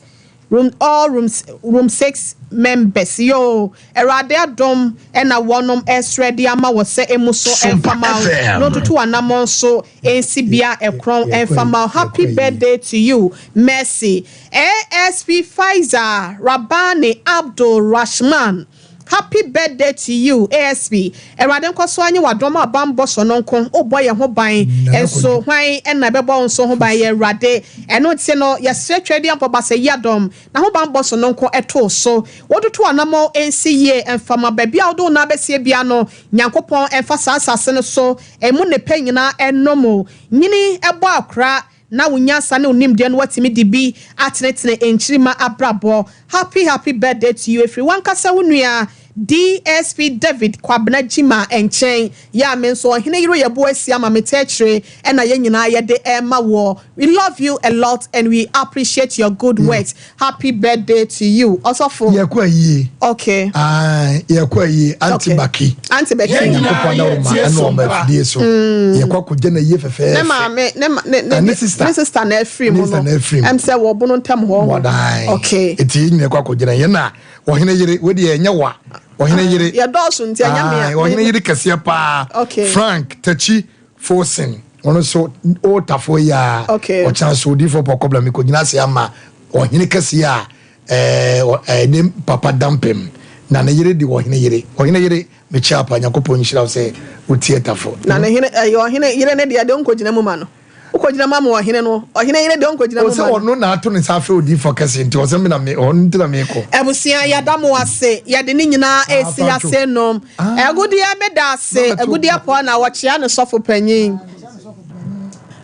Room all rooms room 6 members yoo Awurade adom na wɔnom ɛresrɛ de ama wɔ sɛ emu so Sompa ɛmfa ma wo FM. na ɔntutu w'anamɔn so ɛnsi bea ɛkorɔn ɛmfa ma wo happy birthday to you Mercy ASP Faizal Rabani Abdul Rashman Happy birthday to you ASP Awurade nkɔso anye w'adom a banbɔ sɔ no nko wobɔ yɛn ho ban nso hwan na ɛbɛbɔ wo nso ho ban yɛ Awurade ɛno nti no yɛsrɛ Tweaduampɔ Basa yi adom na ho banbɔ so no nko ɛto so wototo anamɔn nsi yie mfa ma baabi a wode wo nan bɛsie bia no Nyankopɔn mfa saa asase no so ɛmu nnepa nyinaa ɛnom wo nyini ɛbɔ akora Na wo nyansa ne wo nimdeɛ no watumi de bi atenetene nkyirimma abrabɔ. Happy happy birthday to you ɛfiri wankasa wo nua DSP David Kwabena Gyimah nkyɛn. Yɛ a me nso ɔhene yere yɛ bo asi ama me tɛkyire ɛna yɛn nyinaa yɛde ɛrema woɔ. We love you a lot and we appreciate your good works. Happy birthday to you ɔsɔfo. Yɛkɔ ayie. Okay. Ae yɛkɔ ayie aunty Okay. Baki. Aunty Baki. Nyankopɔn adaworo ma ɛna ɔma afidie so. Yɛkɔ akɔgya no ayie fɛfɛɛfɛ. Ne maame ne ma ne ne Ne sister. ne sister na afiri mu Ne sister no. na afiri mu. Ɛm sɛ wɔ bono ntam hɔ. Wɔdan. Okay. Eti yɛn nyinaa kɔ akɔgya no yɛn na ɔhene yere wei deɛ ɛnyɛ wa ɔhene yere. Yɛdɔɔso nti ɛnyɛ mea. Ae ɔhene yere kɛseɛ paa. Okay. Frank Takyi Forson ɔno nso ɔɔtafoɔ yi a Okay. ɔkyena so odiifoɔ pɔkɔbla mi kɔgyina ase ama ɔhene kɛseɛ a ɛɛ ɛɛ ne papa dampem na ne yere de ɔhene yere ɔhene yere mekyia apa Nyankopɔn nhyira wo sɛ wotie tafo. Na ne hene ɛyɛ ɔhene yere ne deɛ deɛ ɔnkɔgyina mu ma no. Wokɔgyina mu ama ɔhene no, ɔhene yere deɛ ɔnkɔgyina mu Ɔsɛ ma no. ɔno na ato ne nsa afrɛ odiyifoɔ kɛse nti ɔsɛ me na me ɔno nti na mekɔ. Abusua yɛda mo ase yɛde ne nyinaa resi ase nom Agudeɛ meda ase Agudeɛ pɔɔ na wɔkyea ne sɔfo panyin.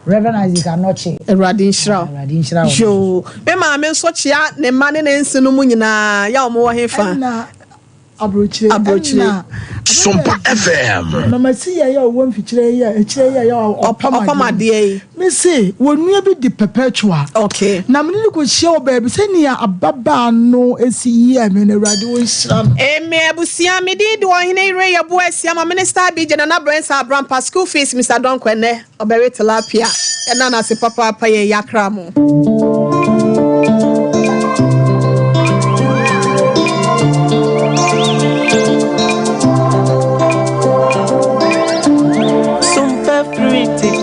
Reverend Isaac Anokye. Awurade nhyira wo. Awurade nhyira wo. Yoo. Me maame nso kyea ne mma ne ne nse no mu nyinaa. Yɛ a wɔn wɔ he fa? Ɛna Aburokyire. Aburokyire. Ɛna Sompa FM. Mama si yɛ yɛ ɔwɔ mfikyire yi a akyire yi a yɛ ɔpam Ɔpam adeɛ yi. Me se wɔn nua bi di perpetua. Okay. Na me ne no kɔ hyia wɔ baabi sɛnea ababaa no si yɛɛ me no Awurade ɔnhyira no. Amen abusua me din de ɔhene yere yɛboa asia ma minister BJ Nana Brensa Abrampa school fees Mister Donkor ɛnɛ ɔbɛwe tilapia yɛda no ase papaapa yɛn yakra mo.